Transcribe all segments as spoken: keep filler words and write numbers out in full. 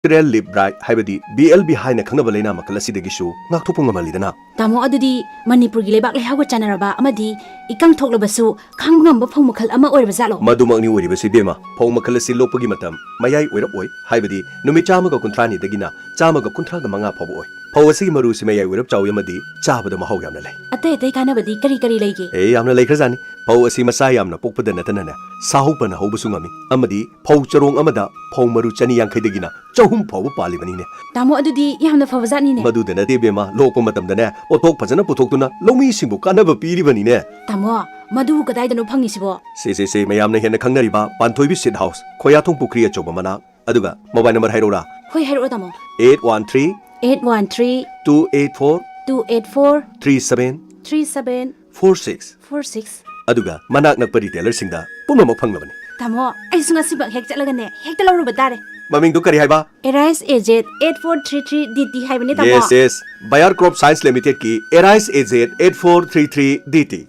Bacterial Leaf Blight ꯍꯥꯏꯕꯗꯤ B L B ꯍꯥꯏꯅ ꯈꯪꯅꯕ ꯂꯩꯅꯥ ꯃꯈꯜ ꯑꯁꯤꯗꯒꯤꯁꯨ ꯉꯥꯛꯊꯣꯛꯄ ꯉꯝꯍꯜꯂꯤꯗꯅ꯫ ꯇꯥꯃꯣ, ꯑꯗꯨꯗꯤ ꯃꯅꯤꯄꯨꯔꯒꯤ ꯂꯩꯕꯥꯛ ꯂꯩꯍꯥꯎꯒ ꯆꯥꯟꯅꯔꯕ ꯑꯃꯗꯤ ꯏꯀꯪ ꯊꯣꯛꯂꯕꯁꯨ ꯈꯥꯡꯕ ꯉꯝꯕ ꯐꯧ ꯃꯈꯜ ꯑꯃ ꯑꯣꯏꯔꯕ ꯖꯥꯠꯂꯣ? ꯃꯗꯨꯃꯛꯅꯤ ꯑꯣꯏꯔꯤꯕꯁꯤ, ꯏꯕꯦꯝꯃ꯫ ꯐꯧ ꯃꯈꯜ ꯑꯁꯤ ꯂꯣꯛꯄꯒꯤ ꯃꯇꯝ ꯃꯌꯥꯏ ꯑꯣꯏꯔꯞ ꯑꯣꯏ, ꯍꯥꯏꯕꯗꯤ ꯅꯨꯃꯤꯠ ꯆꯥꯝꯃꯒ ꯀꯨꯟꯊ꯭ꯔꯥꯅꯤꯗꯒꯤꯅ ꯆꯥꯝꯃꯒ ꯀꯨꯟꯊ꯭ꯔꯥꯒ ꯃꯉꯥ ꯐꯥꯎꯕ ꯑꯣꯏ꯫ ꯐꯧ ꯑꯁꯤꯒꯤ ꯃꯔꯨꯁꯤ ꯃꯌꯥꯏ ꯑꯣꯏꯔꯞ ꯆꯥꯎꯏ ꯑꯃꯗꯤ ꯆꯥꯕꯗ ꯃꯍꯥꯎ ꯌꯥꯝꯅ ꯂꯩ꯫ ꯑꯇꯩ ꯑꯇꯩ ꯀꯥꯟꯅꯕꯗꯤ ꯀꯔꯤ ꯀꯔꯤ ꯂꯩꯒꯦ? ꯑꯦ, ꯌꯥꯝꯅ ꯂꯩꯈ꯭ꯔꯖꯥꯠꯅꯤ꯫ ꯐꯧ ꯑꯁꯤ ꯃꯆꯥ ꯌꯥꯝꯅ ꯄꯣꯛꯄꯗ ꯅꯠꯇꯅꯅꯦ, ꯁꯥ ꯍꯧ ꯐꯅ ꯍꯧꯕꯁꯨ ꯉꯝꯃꯤ ꯑꯃꯗꯤ ꯐꯧ ꯆꯔꯣꯡ ꯑꯃꯗ ꯐꯧ ꯃꯔꯨ ꯆꯅꯤ ꯌꯥꯡꯈꯩꯗꯒꯤꯅ ꯆꯍꯨꯝ ꯐꯥꯎꯕ ꯄꯥꯜꯂꯤꯕꯅꯤꯅꯦ꯫ ꯇꯥꯃꯣ, ꯑꯗꯨꯗꯤ ꯌꯥꯝꯅ ꯐꯕ ꯖꯥꯠꯅꯤꯅꯦ꯫ ꯃꯗꯨꯗ ꯅꯠꯇꯦ, ꯏꯕꯦꯝꯃ, ꯂꯣꯛꯄ ꯃꯇꯝꯗꯅꯦ, ꯄꯣꯠꯊꯣꯛ ꯐꯖꯅ ꯄꯨꯊꯣꯛꯇꯨꯅ ꯂꯧꯃꯤꯁꯤꯡꯕꯨ ꯀꯥꯟꯅꯕ ꯄꯤꯔꯤꯕꯅꯤꯅꯦ꯫ ꯇꯥꯃꯣ, ꯃꯗꯨꯕꯨ ꯀꯗꯥꯏꯗꯅꯣ ꯐꯪꯉꯤꯁꯤꯕꯣ? ꯁꯦ, ꯁꯦ, ꯁꯦ, ꯃꯌꯥꯝꯅ ꯍꯦꯟꯅ ꯈꯪꯅꯔꯤꯕ ꯄꯥꯟꯊꯣꯏꯕꯤ Seed House, ꯈꯣꯌꯥꯊꯣꯡ ꯄꯨꯈ꯭ꯔꯤ ꯑꯆꯧꯕ ꯃꯅꯥꯛ꯫ ꯑꯗꯨꯒ mobile number ꯍꯥꯏꯔꯛꯎꯔꯥ? ꯍꯣꯏ, ꯍꯥꯏꯔꯛꯑꯣ, ꯇꯥꯃꯣ꯫ Eight one three eight one three two eight four two eight four three seven three seven four six four six꯫ ꯑꯗꯨꯒ ꯃꯅꯥꯛ ꯅꯛꯄ retailerꯁꯤꯡꯗ ꯄꯨꯝꯅꯃꯛ ꯐꯪꯂꯕꯅꯤ꯫ ꯇꯥꯃꯣ, ꯑꯩꯁꯨ ꯉꯁꯤꯃꯛ ꯍꯦꯛ ꯆꯠꯂꯒꯅꯦ, ꯍꯦꯛꯇ ꯂꯧꯔꯨꯕ ꯇꯥꯔꯦ꯫ ꯃꯃꯤꯡꯗꯨ ꯀꯔꯤ ꯍꯥꯏꯕ? Arise A Z eight four three three D T ꯍꯥꯏꯕꯅꯦ, ꯇꯥꯃꯣ꯫ Yes, yes. Bayer Crop Science Limitedꯀꯤ Arise A Z eight four three three D T꯫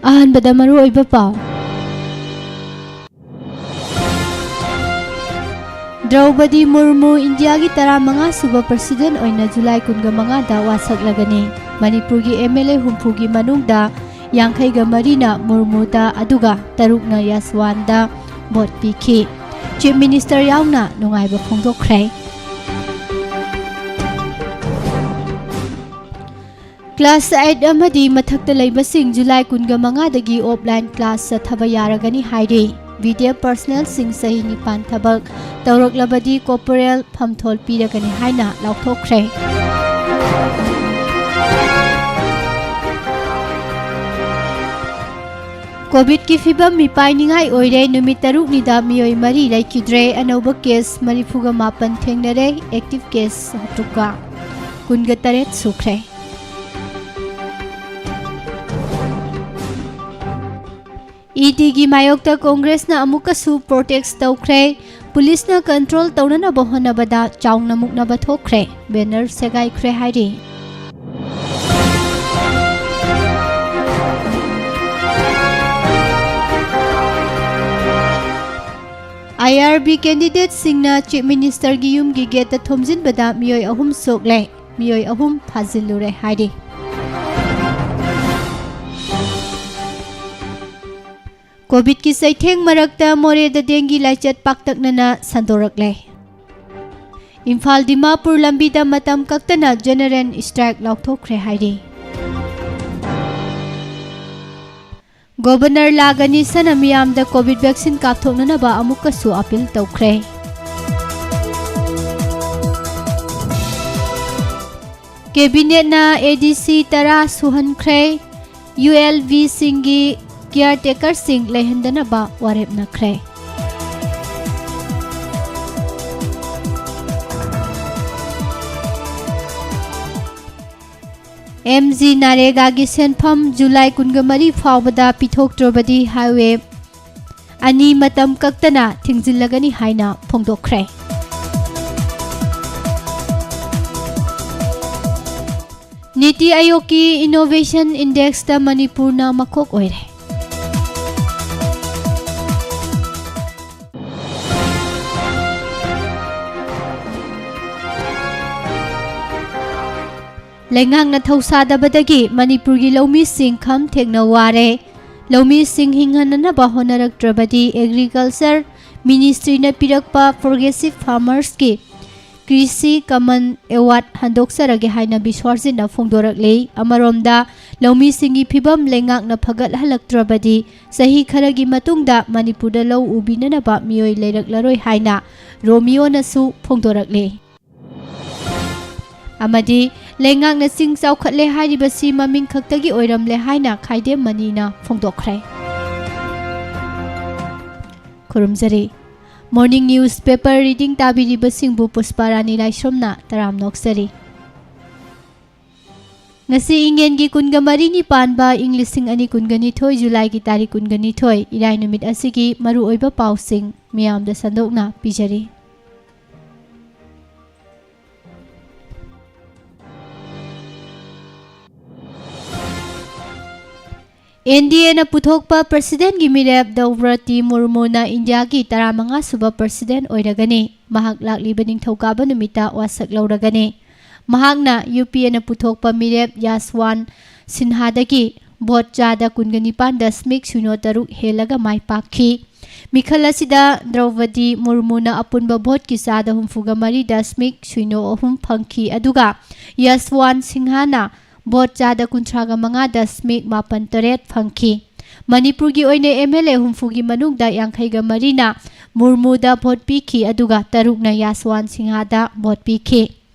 ꯑꯍꯥꯟꯕꯗ ꯃꯔꯨꯑꯣꯏꯕ ꯄꯥꯎ꯫ ꯗ꯭ꯔꯧꯄꯗꯤ ꯃꯨꯔꯃꯨ ꯏꯟꯗꯤꯌꯥꯒꯤ ꯇꯔꯥꯃꯉꯥ ꯁꯨꯕ president ꯑꯣꯏꯅ ꯖꯨꯂꯥꯏ ꯀꯨꯟꯒ ꯃꯉꯥꯗ ꯋꯥꯁꯛꯂꯒꯅꯤ꯫ ꯃꯅꯤꯄꯨꯔꯒꯤ M L A ꯍꯨꯝꯐꯨꯒꯤ ꯃꯅꯨꯡꯗ ꯌꯥꯡꯈꯩꯒ ꯃꯔꯤꯅ ꯃꯨꯔꯃꯨꯗ ꯑꯗꯨꯒ ꯇꯔꯨꯛꯅ ꯌꯥꯁꯋꯥꯟꯗ vote ꯄꯤꯈꯤ꯫ Chief Minister ꯌꯥꯎꯅ ꯅꯨꯡꯉꯥꯏꯕ ꯐꯣꯡꯗꯣꯛꯈ꯭ꯔꯦ꯫ Class eight ꯑꯃꯗꯤ ꯃꯊꯛꯇ ꯂꯩꯕꯁꯤꯡ ꯖꯨꯂꯥꯏ ꯀꯨꯟꯒ ꯃꯉꯥꯗꯒꯤ offline class ꯆꯠꯊꯕ ꯌꯥꯔꯒꯅꯤ ꯍꯥꯏꯔꯤ꯫ VDF personnelꯁꯤꯡ ꯆꯍꯤ ꯅꯤꯄꯥꯟ ꯊꯕꯛ ꯇꯧꯔꯛꯂꯕꯗꯤ corporal ꯐꯝꯊꯣꯜ ꯄꯤꯔꯒꯅꯤ ꯍꯥꯏꯅ ꯂꯥꯎꯊꯣꯛꯈ꯭ꯔꯦ꯫ ꯀꯣꯚꯤꯗꯀꯤ ꯐꯤꯚꯝ ꯃꯤꯄꯥꯏꯅꯤꯡꯉꯥꯏ ꯑꯣꯏꯔꯦ꯫ ꯅꯨꯃꯤꯠ ꯇꯔꯨꯛꯅꯤꯗ ꯃꯤꯑꯣꯏ ꯃꯔꯤ ꯂꯩꯈꯤꯗ꯭ꯔꯦ꯫ ꯑꯅꯧꯕ ꯀꯦꯁ ꯃꯔꯤꯐꯨꯒ ꯃꯥꯄꯟ ꯊꯦꯡꯅꯔꯦ꯫ ꯑꯦꯛꯇꯤꯚ ꯀꯦꯁ ꯇꯔꯨꯛꯀ ꯀꯨꯟꯒꯇꯔꯦꯠ ꯁꯨꯈ꯭ꯔꯦ꯫ ꯏ ꯗꯤꯒꯤ ꯃꯥꯌꯣꯛꯇ ꯀꯣꯡꯒ꯭ꯔꯦꯁꯅ ꯑꯃꯨꯛꯀꯁꯨ ꯄ꯭ꯔꯣꯇꯦꯁ ꯇꯧꯈ꯭ꯔꯦ꯫ ꯄꯨꯂꯤꯁꯅ ꯀꯟꯇ꯭ꯔꯣꯜ ꯇꯧꯅꯅꯕ ꯍꯣꯠꯅꯕꯗ ꯆꯥꯎꯅ ꯃꯨꯛꯅꯕ ꯊꯣꯛꯈ꯭ꯔꯦ꯫ ꯕꯦꯅꯔ ꯁꯦꯒꯥꯏꯈ꯭ꯔꯦ ꯍꯥꯏꯔꯤ꯫ ꯑꯥꯏ ꯑꯥꯔ ꯕꯤ ꯀꯦꯟꯗꯤꯗꯦꯠꯁꯤꯡꯅ ꯆꯤꯐ ꯃꯤꯅꯤꯁꯇꯔꯒꯤ ꯌꯨꯝꯒꯤ ꯒꯦꯠꯇ ꯊꯣꯝꯖꯤꯟꯕꯗ ꯃꯤꯑꯣꯏ ꯑꯍꯨꯝ ꯁꯣꯛꯂꯦ꯫ ꯃꯤꯑꯣꯏ ꯑꯍꯨꯝ ꯐꯥꯖꯤꯜꯂꯨꯔꯦ ꯍꯥꯏꯔꯤ꯫ ꯀꯣꯚꯤꯗꯀꯤ ꯆꯩꯊꯦꯡ ꯃꯔꯛꯇ ꯃꯣꯔꯦꯗ ꯗꯦꯡꯒꯤ ꯂꯥꯏꯆꯠ ꯄꯥꯛꯇꯛꯅꯅ ꯁꯟꯗꯣꯔꯛꯂꯦ꯫ ꯏꯝꯐꯥꯜ ꯗꯤꯃꯥꯄꯨꯔ ꯂꯝꯕꯤꯗ ꯃꯇꯝ ꯀꯛꯇꯅ ꯖꯦꯅꯔꯦꯜ ꯁ꯭ꯇ꯭ꯔꯥꯏꯛ ꯂꯥꯎꯊꯣꯛꯈ꯭ꯔꯦ ꯍꯥꯏꯔꯤ꯫ ꯒꯣꯚꯔꯅꯔ ꯂꯥ ꯒꯅꯦꯁꯟꯅ ꯃꯤꯌꯥꯝꯗ ꯀꯣꯚꯤꯗ ꯚꯦꯛꯁꯤꯟ ꯀꯥꯞꯊꯣꯛꯅꯅꯕ ꯑꯃꯨꯛꯀꯁꯨ ꯑꯄꯤꯜ ꯇꯧꯈ꯭ꯔꯦ꯫ ꯀꯦꯕꯤꯅꯦꯠꯅ ꯑꯦ ꯗꯤ ꯁꯤ ꯇꯔꯥ ꯁꯨꯍꯟꯈ꯭ꯔꯦ꯫ ꯌꯨ ꯑꯦꯜ ꯕꯤꯁꯤꯡꯒꯤ ꯀꯤꯌꯥꯔꯇꯦꯀꯔꯁꯤꯡ ꯂꯩꯍꯟꯗꯅꯕ ꯋꯥꯔꯦꯞꯅꯈ꯭ꯔꯦ꯫ ꯑꯦꯝ ꯖꯤ ꯅꯔꯦꯒꯥꯒꯤ ꯁꯦꯟꯐꯝ ꯖꯨꯂꯥꯏ ꯀꯨꯟꯒ ꯃꯔꯤ ꯐꯥꯎꯕꯗ ꯄꯤꯊꯣꯛꯇ꯭ꯔꯕꯗꯤ ꯍꯥꯏꯋꯦ ꯑꯅꯤ ꯃꯇꯝ ꯀꯛꯇꯅ ꯊꯤꯡꯖꯤꯜꯂꯒꯅꯤ ꯍꯥꯏꯅ ꯐꯣꯡꯗꯣꯛꯈ꯭ꯔꯦ꯫ ꯅꯤꯇꯤ ꯑꯥꯌꯣꯒꯀꯤ ꯏꯅꯣꯚꯦꯁꯟ ꯏꯟꯗꯦꯛꯁꯇ ꯃꯅꯤꯄꯨꯔꯅ ꯃꯀꯣꯛ ꯑꯣꯏꯔꯦ꯫ ꯂꯩꯉꯥꯛꯅ ꯊꯧꯁꯥꯗꯕꯗꯒꯤ ꯃꯅꯤꯄꯨꯔꯒꯤ ꯂꯧꯃꯤꯁꯤꯡ ꯈꯝ ꯊꯦꯡꯅ ꯋꯥꯔꯦ꯫ ꯂꯧꯃꯤꯁꯤꯡ ꯍꯤꯡꯍꯟꯅꯅꯕ ꯍꯣꯠꯅꯔꯛꯇ꯭ꯔꯕꯗꯤ ꯑꯦꯒ꯭ꯔꯤꯀꯜꯆꯔ ꯃꯤꯅꯤꯁꯇ꯭ꯔꯤꯅ ꯄꯤꯔꯛꯄ ꯄ꯭ꯔꯣꯒ꯭ꯔꯦꯁꯤꯚ ꯐꯥꯔꯃꯔꯁꯀꯤ ꯀ꯭ꯔꯤꯁꯤ ꯀꯃꯟ ꯑꯦꯋꯥꯔꯗ ꯍꯟꯗꯣꯛꯆꯔꯒꯦ ꯍꯥꯏꯅ ꯕꯤꯁ꯭ꯋꯔꯖꯤꯠꯅ ꯐꯣꯡꯗꯣꯔꯛꯂꯤ꯫ ꯑꯃꯔꯣꯝꯗ, ꯂꯧꯃꯤꯁꯤꯡꯒꯤ ꯐꯤꯚꯝ ꯂꯩꯉꯥꯛꯅ ꯐꯒꯠꯍꯜꯂꯛꯇ꯭ꯔꯕꯗꯤ ꯆꯍꯤ ꯈꯔꯒꯤ ꯃꯇꯨꯡꯗ ꯃꯅꯤꯄꯨꯔꯗ ꯂꯧ ꯎꯕꯤꯅꯅꯕ ꯃꯤꯑꯣꯏ ꯂꯩꯔꯛꯂꯔꯣꯏ ꯍꯥꯏꯅ ꯔꯣꯃꯤꯌꯣꯅꯁꯨ ꯐꯣꯡꯗꯣꯔꯛꯂꯤ꯫ ꯑꯃꯗꯤ ꯂꯩꯉꯥꯛꯅ ꯆꯤꯡ ꯆꯥꯎꯈꯠꯂꯦ ꯍꯥꯏꯔꯤꯕꯁꯤ ꯃꯃꯤꯡ ꯈꯛꯇꯒꯤ ꯑꯣꯏꯔꯝꯂꯦ ꯍꯥꯏꯅ ꯈꯥꯏꯗꯦꯝ ꯃꯅꯤꯅ ꯐꯣꯡꯗꯣꯛꯈ꯭ꯔꯦ꯫ ꯈꯨꯔꯨꯝꯖꯔꯤ꯫ Morning news paper reading ꯇꯥꯕꯤꯔꯤꯕꯁꯤꯡꯕꯨ ꯄꯨꯁꯄꯥ ꯔꯥꯅꯤ ꯂꯥꯏꯁ꯭ꯔꯝꯅ ꯇꯔꯥꯝꯅ ꯑꯣꯛꯆꯔꯤ꯫ ꯉꯁꯤ ꯏꯉꯦꯟꯒꯤ ꯀꯨꯟꯒ ꯃꯔꯤꯅꯤ ꯄꯥꯟꯕ ꯏꯪ ꯂꯤꯁꯤꯡ ꯑꯅꯤ ꯀꯨꯟꯒ ꯅꯤꯊꯣꯏ ꯖꯨꯂꯥꯏꯒꯤ ꯇꯥꯔꯤꯛ ꯀꯨꯟꯒ ꯅꯤꯊꯣꯏ, ꯏꯔꯥꯏ ꯅꯨꯃꯤꯠ ꯑꯁꯤꯒꯤ ꯃꯔꯨꯑꯣꯏꯕ ꯄꯥꯎꯁꯤꯡ ꯃꯤꯌꯥꯝꯗ ꯁꯟꯗꯣꯛꯅ ꯄꯤꯖꯔꯤ꯫ NDAꯅ ꯄꯨꯊꯣꯛꯄ presidentꯀꯤ ꯃꯤꯔꯦꯞ ꯗ꯭ꯔꯧꯄꯗꯤ ꯃꯨꯔꯃꯨꯅ ꯏꯟꯗꯤꯌꯥꯒꯤ ꯇꯔꯥꯃꯉꯥ ꯁꯨꯕ president ꯑꯣꯏꯔꯒꯅꯤ꯫ ꯃꯍꯥꯛ ꯂꯥꯛꯂꯤꯕ ꯅꯤꯡꯊꯧꯀꯥꯕ ꯅꯨꯃꯤꯠꯇ ꯋꯥꯁꯛ ꯂꯧꯔꯒꯅꯤ꯫ ꯃꯍꯥꯛꯅ UPAꯅ ꯄꯨꯊꯣꯛꯄ ꯃꯤꯔꯦꯞ ꯌꯥꯁꯋꯥꯟ ꯁꯤꯟꯍꯥꯗꯒꯤ vote ꯆꯥꯗ ꯀꯨꯟꯒ ꯅꯤꯄꯥꯟ ꯗꯁꯃꯤꯛ ꯁꯤꯅꯣ ꯇꯔꯨꯛ ꯍꯦꯜꯂꯒ ꯃꯥꯏ ꯄꯥꯛꯈꯤ꯫ ꯃꯤꯈꯜ ꯑꯁꯤꯗ ꯗ꯭ꯔꯧꯄꯗꯤ ꯃꯨꯔꯃꯨꯅ ꯑꯄꯨꯟꯕ voteꯀꯤ ꯆꯥꯗ ꯍꯨꯝꯐꯨꯒ ꯃꯔꯤ ꯗꯁꯃꯤꯛ ꯁꯤꯅꯣ ꯑꯍꯨꯝ ꯐꯪꯈꯤ, ꯑꯗꯨꯒ ꯌꯥꯁꯋꯥꯟ ꯁꯤꯟꯍꯥꯅ vote ꯆꯥꯗ ꯀꯨꯟꯊ꯭ꯔꯥꯒ ꯃꯉꯥ ꯗꯁꯃꯤꯛ ꯃꯥꯄꯟ ꯇꯔꯦꯠ ꯐꯪꯈꯤ꯫ ꯃꯅꯤꯄꯨꯔꯒꯤ ꯑꯣꯏꯅ MLA ꯍꯨꯝꯐꯨꯒꯤ ꯃꯅꯨꯡꯗ ꯌꯥꯡꯈꯩꯒ ꯃꯔꯤꯅ ꯃꯨꯔꯃꯨꯗ vote ꯄꯤꯈꯤ, ꯑꯗꯨꯒ ꯇꯔꯨꯛꯅ ꯌꯥꯁꯋꯥꯟ ꯁꯤꯟꯍꯥꯗ vote ꯄꯤꯈꯤ꯫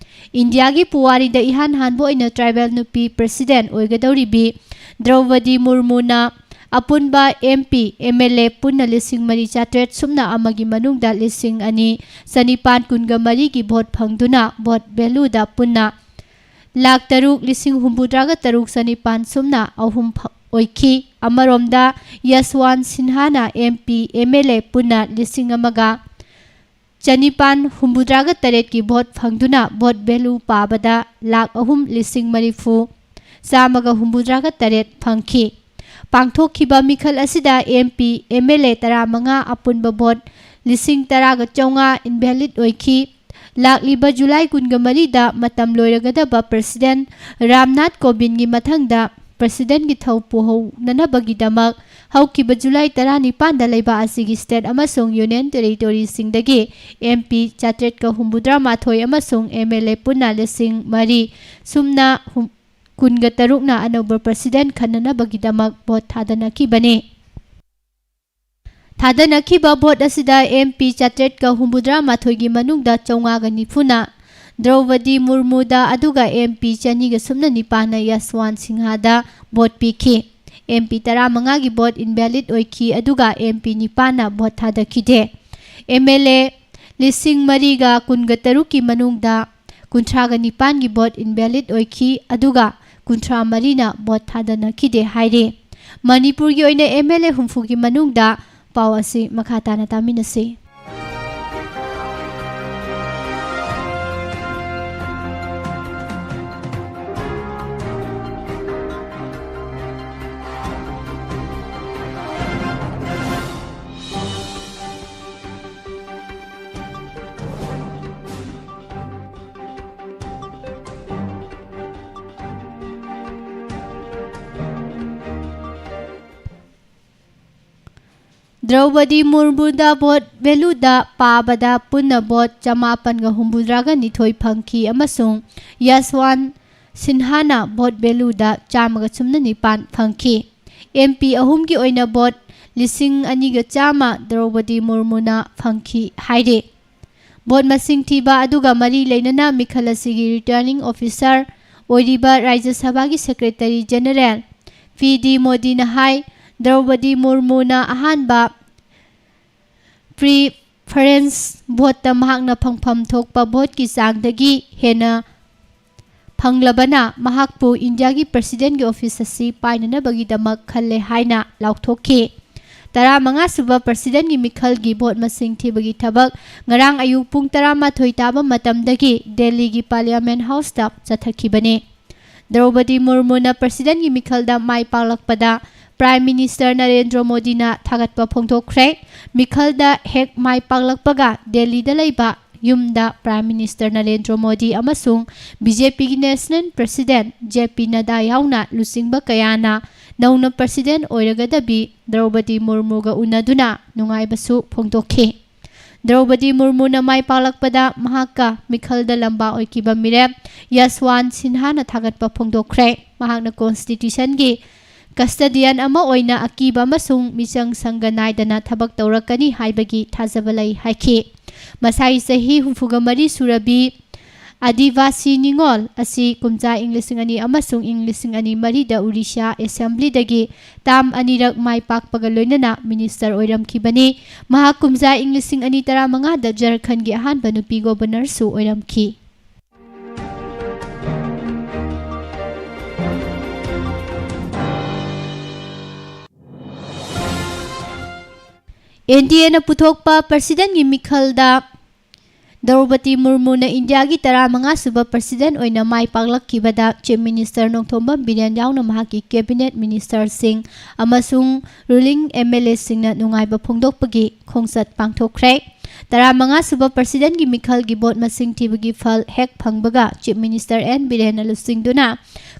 ꯏꯟꯗꯤꯌꯥꯒꯤ ꯄꯨꯋꯥꯔꯤꯗ ꯏꯍꯥꯟ ꯍꯥꯟꯕ ꯑꯣꯏꯅ tribal ꯅꯨꯄꯤ president ꯑꯣꯏꯒꯗꯧꯔꯤꯕꯤ ꯗ꯭ꯔꯧꯄꯗꯤ ꯃꯨꯔꯃꯨꯅ ꯑꯄꯨꯟꯕ MP, MLA ꯄꯨꯟꯅ ꯂꯤꯁꯤꯡ ꯃꯔꯤ ꯆꯥꯇ꯭ꯔꯦꯠ ꯁꯨꯞꯅ ꯑꯃꯒꯤ ꯃꯅꯨꯡꯗ ꯂꯤꯁꯤꯡ ꯑꯅꯤ ꯆꯅꯤꯄꯥꯟ ꯀꯨꯟꯒ ꯃꯔꯤꯒꯤ vote ꯐꯪꯗꯨꯅ vote valueꯗ ꯄꯨꯟꯅ ꯂꯥꯈ ꯇꯔꯨꯛ ꯂꯤꯁꯤꯡ ꯍꯨꯝꯐꯨꯇꯔꯥꯒ ꯇꯔꯨꯛ ꯆꯅꯤꯄꯥꯟ ꯁꯨꯞꯅ ꯑꯍꯨꯝ ꯐ-, ꯑꯣꯏꯈꯤ꯫ ꯑꯃꯔꯣꯝꯗ ꯌꯥꯁꯋꯥꯟ ꯁꯤꯟꯍꯥꯅ MP, MLA ꯄꯨꯟꯅ ꯂꯤꯁꯤꯡ ꯑꯃꯒ ꯆꯅꯤꯄꯥꯟ ꯍꯨꯝꯐꯨꯇꯔꯥꯒ ꯇꯔꯦꯠꯀꯤ vote ꯐꯪꯗꯨꯅ vote value ꯄꯥꯕꯗ ꯂꯥꯈ ꯑꯍꯨꯝ ꯂꯤꯁꯤꯡ ꯃꯔꯤꯐꯨ ꯆꯥꯝꯃꯒ ꯍꯨꯝꯐꯨꯇꯔꯥꯒ ꯇꯔꯦꯠ ꯐꯪꯈꯤ꯫ ꯄꯥꯡꯊꯣꯛꯈꯤꯕ ꯃꯤꯈꯜ ꯑꯁꯤꯗ MP, MLA ꯇꯔꯥꯃꯉꯥ, ꯑꯄꯨꯟꯕ vote ꯂꯤꯁꯤꯡ ꯇꯔꯥꯒ ꯆꯥꯝꯃꯉꯥ invalid ꯑꯣꯏꯈꯤ꯫ ꯂꯥꯛꯂꯤꯕ ꯖꯨꯂꯥꯏ ꯀꯨꯟꯒ ꯃꯔꯤꯗ ꯃꯇꯝ ꯂꯣꯏꯔꯒꯗꯕ president ꯔꯥꯝꯅꯥꯊ ꯀꯣꯕꯤꯟꯗꯒꯤ ꯃꯊꯪꯗ presidentꯀꯤ ꯊꯧ ꯄꯨꯍꯧꯅꯅꯕꯒꯤꯗꯃꯛ ꯍꯧꯈꯤꯕ ꯖꯨꯂꯥꯏ ꯇꯔꯥꯅꯤꯄꯥꯟꯗ ꯂꯩꯕꯥꯛ ꯑꯁꯤꯒꯤ state ꯑꯃꯁꯨꯡ union territoryꯁꯤꯡꯗꯒꯤ MP ꯆꯥꯇ꯭ꯔꯦꯠꯀ ꯍꯨꯝꯐꯨꯇꯔꯥ ꯃꯥꯊꯣꯏ ꯑꯃꯁꯨꯡ MLA ꯄꯨꯟꯅ ꯂꯤꯁꯤꯡ ꯃꯔꯤ ꯁꯨꯞꯅ ꯍꯨꯝ-, ꯀꯨꯟꯒ ꯇꯔꯨꯛꯅ ꯑꯅꯧꯕ president ꯈꯟꯅꯅꯕꯒꯤꯗꯃꯛ vote ꯊꯥꯗꯅꯈꯤꯕꯅꯤ꯫ ꯊꯥꯗꯅꯈꯤꯕ vote ꯑꯁꯤꯗ MP ꯆꯥꯇ꯭ꯔꯦꯠꯀ ꯍꯨꯝꯐꯨꯇꯔꯥ ꯃꯥꯊꯣꯏꯒꯤ ꯃꯅꯨꯡꯗ ꯆꯥꯝꯃꯉꯥꯒ ꯅꯤꯐꯨꯅ ꯗ꯭ꯔꯧꯄꯗꯤ ꯃꯨꯔꯃꯨꯗ, ꯑꯗꯨꯒ MP ꯆꯅꯤꯒ ꯁꯨꯞꯅ ꯅꯤꯄꯥꯟꯅ ꯌꯥꯁꯋꯥꯟ ꯁꯤꯡꯍꯥꯗ vote ꯄꯤꯈꯤ꯫ ꯑꯦꯝ ꯄꯤ ꯇꯔꯥꯃꯉꯥꯒꯤ ꯚꯣꯠ ꯏꯟꯚꯦꯂꯤꯗ ꯑꯣꯏꯈꯤ, ꯑꯗꯨꯒ ꯑꯦꯝ ꯄꯤ ꯅꯤꯄꯥꯟꯅ ꯚꯣꯠ ꯊꯥꯗꯈꯤꯗꯦ꯫ ꯑꯦꯝ ꯑꯦꯜ ꯑꯦ ꯂꯤꯁꯤꯡ ꯃꯔꯤꯒ ꯀꯨꯟꯒ ꯇꯔꯨꯛꯀꯤ ꯃꯅꯨꯡꯗ ꯀꯨꯟꯊ꯭ꯔꯥꯒ ꯅꯤꯄꯥꯟꯒꯤ ꯚꯣꯠ ꯏꯟꯚꯦꯂꯤꯗ ꯑꯣꯏꯈꯤ, ꯑꯗꯨꯒ ꯀꯨꯟꯊ꯭ꯔꯥ ꯃꯔꯤꯅ ꯚꯣꯠ ꯊꯥꯗꯅꯈꯤꯗꯦ ꯍꯥꯏꯔꯤ꯫ ꯃꯅꯤꯄꯨꯔꯒꯤ ꯑꯣꯏꯅ ꯑꯦꯝ ꯑꯦꯜ ꯑꯦ ꯍꯨꯝꯐꯨꯒꯤ ꯃꯅꯨꯡꯗ ꯄꯥꯎ ꯑꯁꯤ ꯃꯈꯥ ꯇꯥꯅ ꯇꯥꯃꯤꯟꯅꯁꯤ꯫ ꯗ꯭ꯔꯧꯄꯗꯤ ꯃꯨꯔꯃꯨꯗ ꯚꯣꯠ ꯚꯦꯂꯨꯗ ꯄꯥꯕꯗ ꯄꯨꯟꯅ ꯚꯣꯠ ꯆꯃꯥꯄꯟꯒ ꯍꯨꯝꯐꯨꯇꯔꯥꯒ ꯅꯤꯊꯣꯏ ꯐꯪꯈꯤ ꯑꯃꯁꯨꯡ ꯌꯁꯋꯥꯟ ꯁꯤꯟꯍꯥꯅ ꯚꯣꯠ ꯚꯦꯂꯨꯗ ꯆꯥꯝꯃꯒ ꯁꯨꯞꯅ ꯅꯤꯄꯥꯟ ꯐꯪꯈꯤ꯫ ꯑꯦꯝ ꯄꯤ ꯑꯍꯨꯝꯒꯤ ꯑꯣꯏꯅ ꯚꯣꯠ ꯂꯤꯁꯤꯡ ꯑꯅꯤꯒ ꯆꯥꯝꯃ ꯗ꯭ꯔꯧꯄꯗꯤ ꯃꯨꯔꯃꯨꯅ ꯐꯪꯈꯤ ꯍꯥꯏꯔꯤ꯫ ꯚꯣꯠ ꯃꯁꯤꯡ ꯊꯤꯕ ꯑꯗꯨꯒ ꯃꯔꯤ ꯂꯩꯅꯅ ꯃꯤꯈꯜ ꯑꯁꯤꯒꯤ ꯔꯤꯇꯔꯅꯤꯡ ꯑꯣꯐꯤꯁꯥꯔ ꯑꯣꯏꯔꯤꯕ ꯔꯥꯖ꯭ꯌ ꯁꯚꯥꯒꯤ ꯁꯦꯀ꯭ꯔꯦꯇꯔꯤ ꯖꯦꯅꯦꯔꯦꯜ ꯄꯤ ꯗꯤ ꯃꯣꯗꯤꯅ ꯍꯥꯏ, ꯗ꯭ꯔꯧꯄꯗꯤ ꯃꯨꯔꯃꯨꯅ ꯑꯍꯥꯟꯕ ꯄ꯭ꯔꯤꯐꯔꯦꯟꯁ ꯚꯣꯠꯇ ꯃꯍꯥꯛꯅ ꯐꯪꯐꯝ ꯊꯣꯛꯄ ꯚꯣꯠꯀꯤ ꯆꯥꯡꯗꯒꯤ ꯍꯦꯟꯅ ꯐꯪꯂꯕꯅ ꯃꯍꯥꯛꯄꯨ ꯏꯟꯗꯤꯌꯥꯒꯤ ꯄ꯭ꯔꯁꯤꯗꯦꯟꯒꯤ ꯑꯣꯐꯤꯁ ꯑꯁꯤ ꯄꯥꯏꯅꯅꯕꯒꯤꯗꯃꯛ ꯈꯜꯂꯦ ꯍꯥꯏꯅ ꯂꯥꯎꯊꯣꯛꯈꯤ꯫ ꯇꯔꯥꯃꯉꯥ ꯁꯨꯕ ꯄ꯭ꯔꯁꯤꯗꯦꯟꯒꯤ ꯃꯤꯈꯜꯒꯤ ꯚꯣꯠ ꯃꯁꯤꯡ ꯊꯤꯕꯒꯤ ꯊꯕꯛ ꯉꯔꯥꯡ ꯑꯌꯨꯛ ꯄꯨꯡ ꯇꯔꯥꯃꯥꯊꯣꯏ ꯇꯥꯕ ꯃꯇꯝꯗꯒꯤ ꯗꯦꯜꯂꯤꯒꯤ ꯄꯥꯔꯂꯤꯌꯥꯃꯦꯟ ꯍꯥꯎꯁꯇ ꯆꯠꯊꯈꯤꯕꯅꯤ꯫ ꯗ꯭ꯔꯧꯄꯗꯤ ꯃꯨꯔꯃꯨꯅ ꯄ꯭ꯔꯁꯤꯗꯦꯟꯒꯤ ꯃꯤꯈꯜꯗ ꯃꯥꯏ ꯄꯥꯛꯂꯛꯄꯗ ꯄ꯭ꯔꯥꯏꯝ ꯃꯤꯅꯤꯁꯇꯔ ꯅꯔꯦꯟꯗ꯭ꯔ ꯃꯣꯗꯤꯅ ꯊꯥꯒꯠꯄ ꯐꯣꯡꯗꯣꯛꯈ꯭ꯔꯦ꯫ ꯃꯤꯈꯜꯗ ꯍꯦꯛ ꯃꯥꯏ ꯄꯥꯛꯂꯛꯄꯒ ꯗꯦꯜꯂꯤꯗ ꯂꯩꯕ ꯌꯨꯝꯗ ꯄ꯭ꯔꯥꯏꯝ ꯃꯤꯅꯤꯁꯇꯔ ꯅꯔꯦꯟꯗ꯭ꯔ ꯃꯣꯗꯤ ꯑꯃꯁꯨꯡ ꯕꯤ ꯖꯦ ꯄꯤꯒꯤ ꯅꯦꯁꯅꯦꯜ ꯄ꯭ꯔꯁꯤꯗꯦꯟ ꯖꯦ ꯄꯤ ꯅꯗꯥ ꯌꯥꯎꯅ ꯂꯨꯆꯤꯡꯕ ꯀꯌꯥꯅ ꯅꯧꯅ ꯄ꯭ꯔꯁꯤꯗꯦꯟ ꯑꯣꯏꯔꯒꯗꯕꯤ ꯗ꯭ꯔꯧꯄꯗꯤ ꯃꯨꯔꯃꯨꯒ ꯎꯅꯗꯨꯅ ꯅꯨꯡꯉꯥꯏꯕꯁꯨ ꯐꯣꯡꯗꯣꯛꯈꯤ꯫ ꯗ꯭ꯔꯧꯄꯗꯤ ꯃꯨꯔꯃꯨꯅ ꯃꯥꯏ ꯄꯥꯛꯂꯛꯄꯗ ꯃꯍꯥꯛꯀ ꯃꯤꯈꯜꯗ ꯂꯝꯕꯥ ꯑꯣꯏꯈꯤꯕ ꯃꯤꯔꯦꯞ ꯌꯁꯋꯥꯟ ꯁꯤꯟꯍꯥꯅ ꯊꯥꯒꯠꯄ ꯐꯣꯡꯗꯣꯛꯈ꯭ꯔꯦ꯫ ꯃꯍꯥꯛꯅ ꯀꯣꯟꯁꯇꯤꯇ꯭ꯌꯨꯁꯟꯒꯤ ꯀꯁꯇꯗꯤꯌꯟ ꯑꯃ ꯑꯣꯏꯅ ꯑꯀꯤꯕ ꯑꯃꯁꯨꯡ ꯃꯤꯆꯪ ꯁꯪꯒ ꯅꯥꯏꯗꯅ ꯊꯕꯛ ꯇꯧꯔꯛꯀꯅꯤ ꯍꯥꯏꯕꯒꯤ ꯊꯥꯖꯕ ꯂꯩ ꯍꯥꯏꯈꯤ꯫ ꯃꯁꯥꯒꯤ ꯆꯍꯤ ꯍꯨꯝꯐꯨꯒ ꯃꯔꯤ ꯁꯨꯔꯕꯤ ꯑꯥꯗꯤꯕꯥꯁꯤ ꯅꯤꯉꯣꯜ ꯑꯁꯤ ꯀꯨꯝꯖꯥ ꯏꯪ ꯂꯤꯁꯤꯡ ꯑꯅꯤ ꯑꯃꯁꯨꯡ ꯏꯪ ꯂꯤꯁꯤꯡ ꯑꯅꯤ ꯃꯔꯤꯗ ꯎꯔꯤꯁꯥ ꯑꯦꯁꯦꯝꯕ꯭ꯂꯤꯗꯒꯤ ꯇꯥꯝ ꯑꯅꯤꯔꯛ ꯃꯥꯏ ꯄꯥꯛꯄꯒ ꯂꯣꯏꯅꯅ ꯃꯤꯅꯤꯁꯇꯔ ꯑꯣꯏꯔꯝꯈꯤꯕꯅꯤ꯫ ꯃꯍꯥꯛ ꯀꯨꯝꯖꯥ ꯏꯪ ꯂꯤꯁꯤꯡ ꯑꯅꯤ ꯇꯔꯥꯃꯉꯥꯗ ꯖꯔꯈꯟꯒꯤ ꯑꯍꯥꯟꯕ ꯅꯨꯄꯤ ꯒꯣꯕꯔꯅꯔꯁꯨ ꯑꯣꯏꯔꯝꯈꯤ꯫ ꯑꯦꯟ ꯗꯤ ꯑꯦꯅ ꯄꯨꯊꯣꯛꯄ ꯄ꯭ꯔꯁꯤꯗꯦꯟꯒꯤ ꯃꯤꯈꯜꯗ ꯗ꯭ꯔꯧꯄꯗꯤ ꯃꯨꯔꯃꯨꯅ ꯏꯟꯗꯤꯌꯥꯒꯤ ꯇꯔꯥꯃꯉꯥ ꯁꯨꯕ ꯄ꯭ꯔꯁꯤꯗꯦꯟ ꯑꯣꯏꯅ ꯃꯥꯏ ꯄꯥꯛꯂꯛꯈꯤꯕꯗ ꯆꯤꯐ ꯃꯤꯅꯤꯁꯇꯔ ꯅꯣꯡꯊꯣꯝꯕꯝ ꯕꯤꯔꯦꯟ ꯌꯥꯎꯅ ꯃꯍꯥꯛꯀꯤ ꯀꯦꯕꯤꯅꯦꯠ ꯃꯤꯅꯤꯁꯇꯔꯁꯤꯡ ꯑꯃꯁꯨꯡ ꯔꯨꯂꯤꯡ ꯑꯦꯝ ꯑꯦꯜ ꯑꯦꯁꯤꯡꯅ ꯅꯨꯡꯉꯥꯏꯕ ꯐꯣꯡꯗꯣꯛꯄꯒꯤ ꯈꯣꯡꯆꯠ ꯄꯥꯡꯊꯣꯛꯈ꯭ꯔꯦ꯫ ꯇꯔꯥꯃꯉꯥ ꯁꯨꯕ ꯄ꯭ꯔꯁꯤꯗꯦꯟꯒꯤ ꯃꯤꯈꯜꯒꯤ ꯚꯣꯠ ꯃꯁꯤꯡ ꯊꯤꯕꯒꯤ ꯐꯜ ꯍꯦꯛ ꯐꯪꯕꯒ ꯆꯤꯐ ꯃꯤꯅꯤꯁꯇꯔ ꯑꯦꯟ ꯕꯤꯔꯦꯟꯅ ꯂꯨꯆꯤꯡꯗꯨꯅ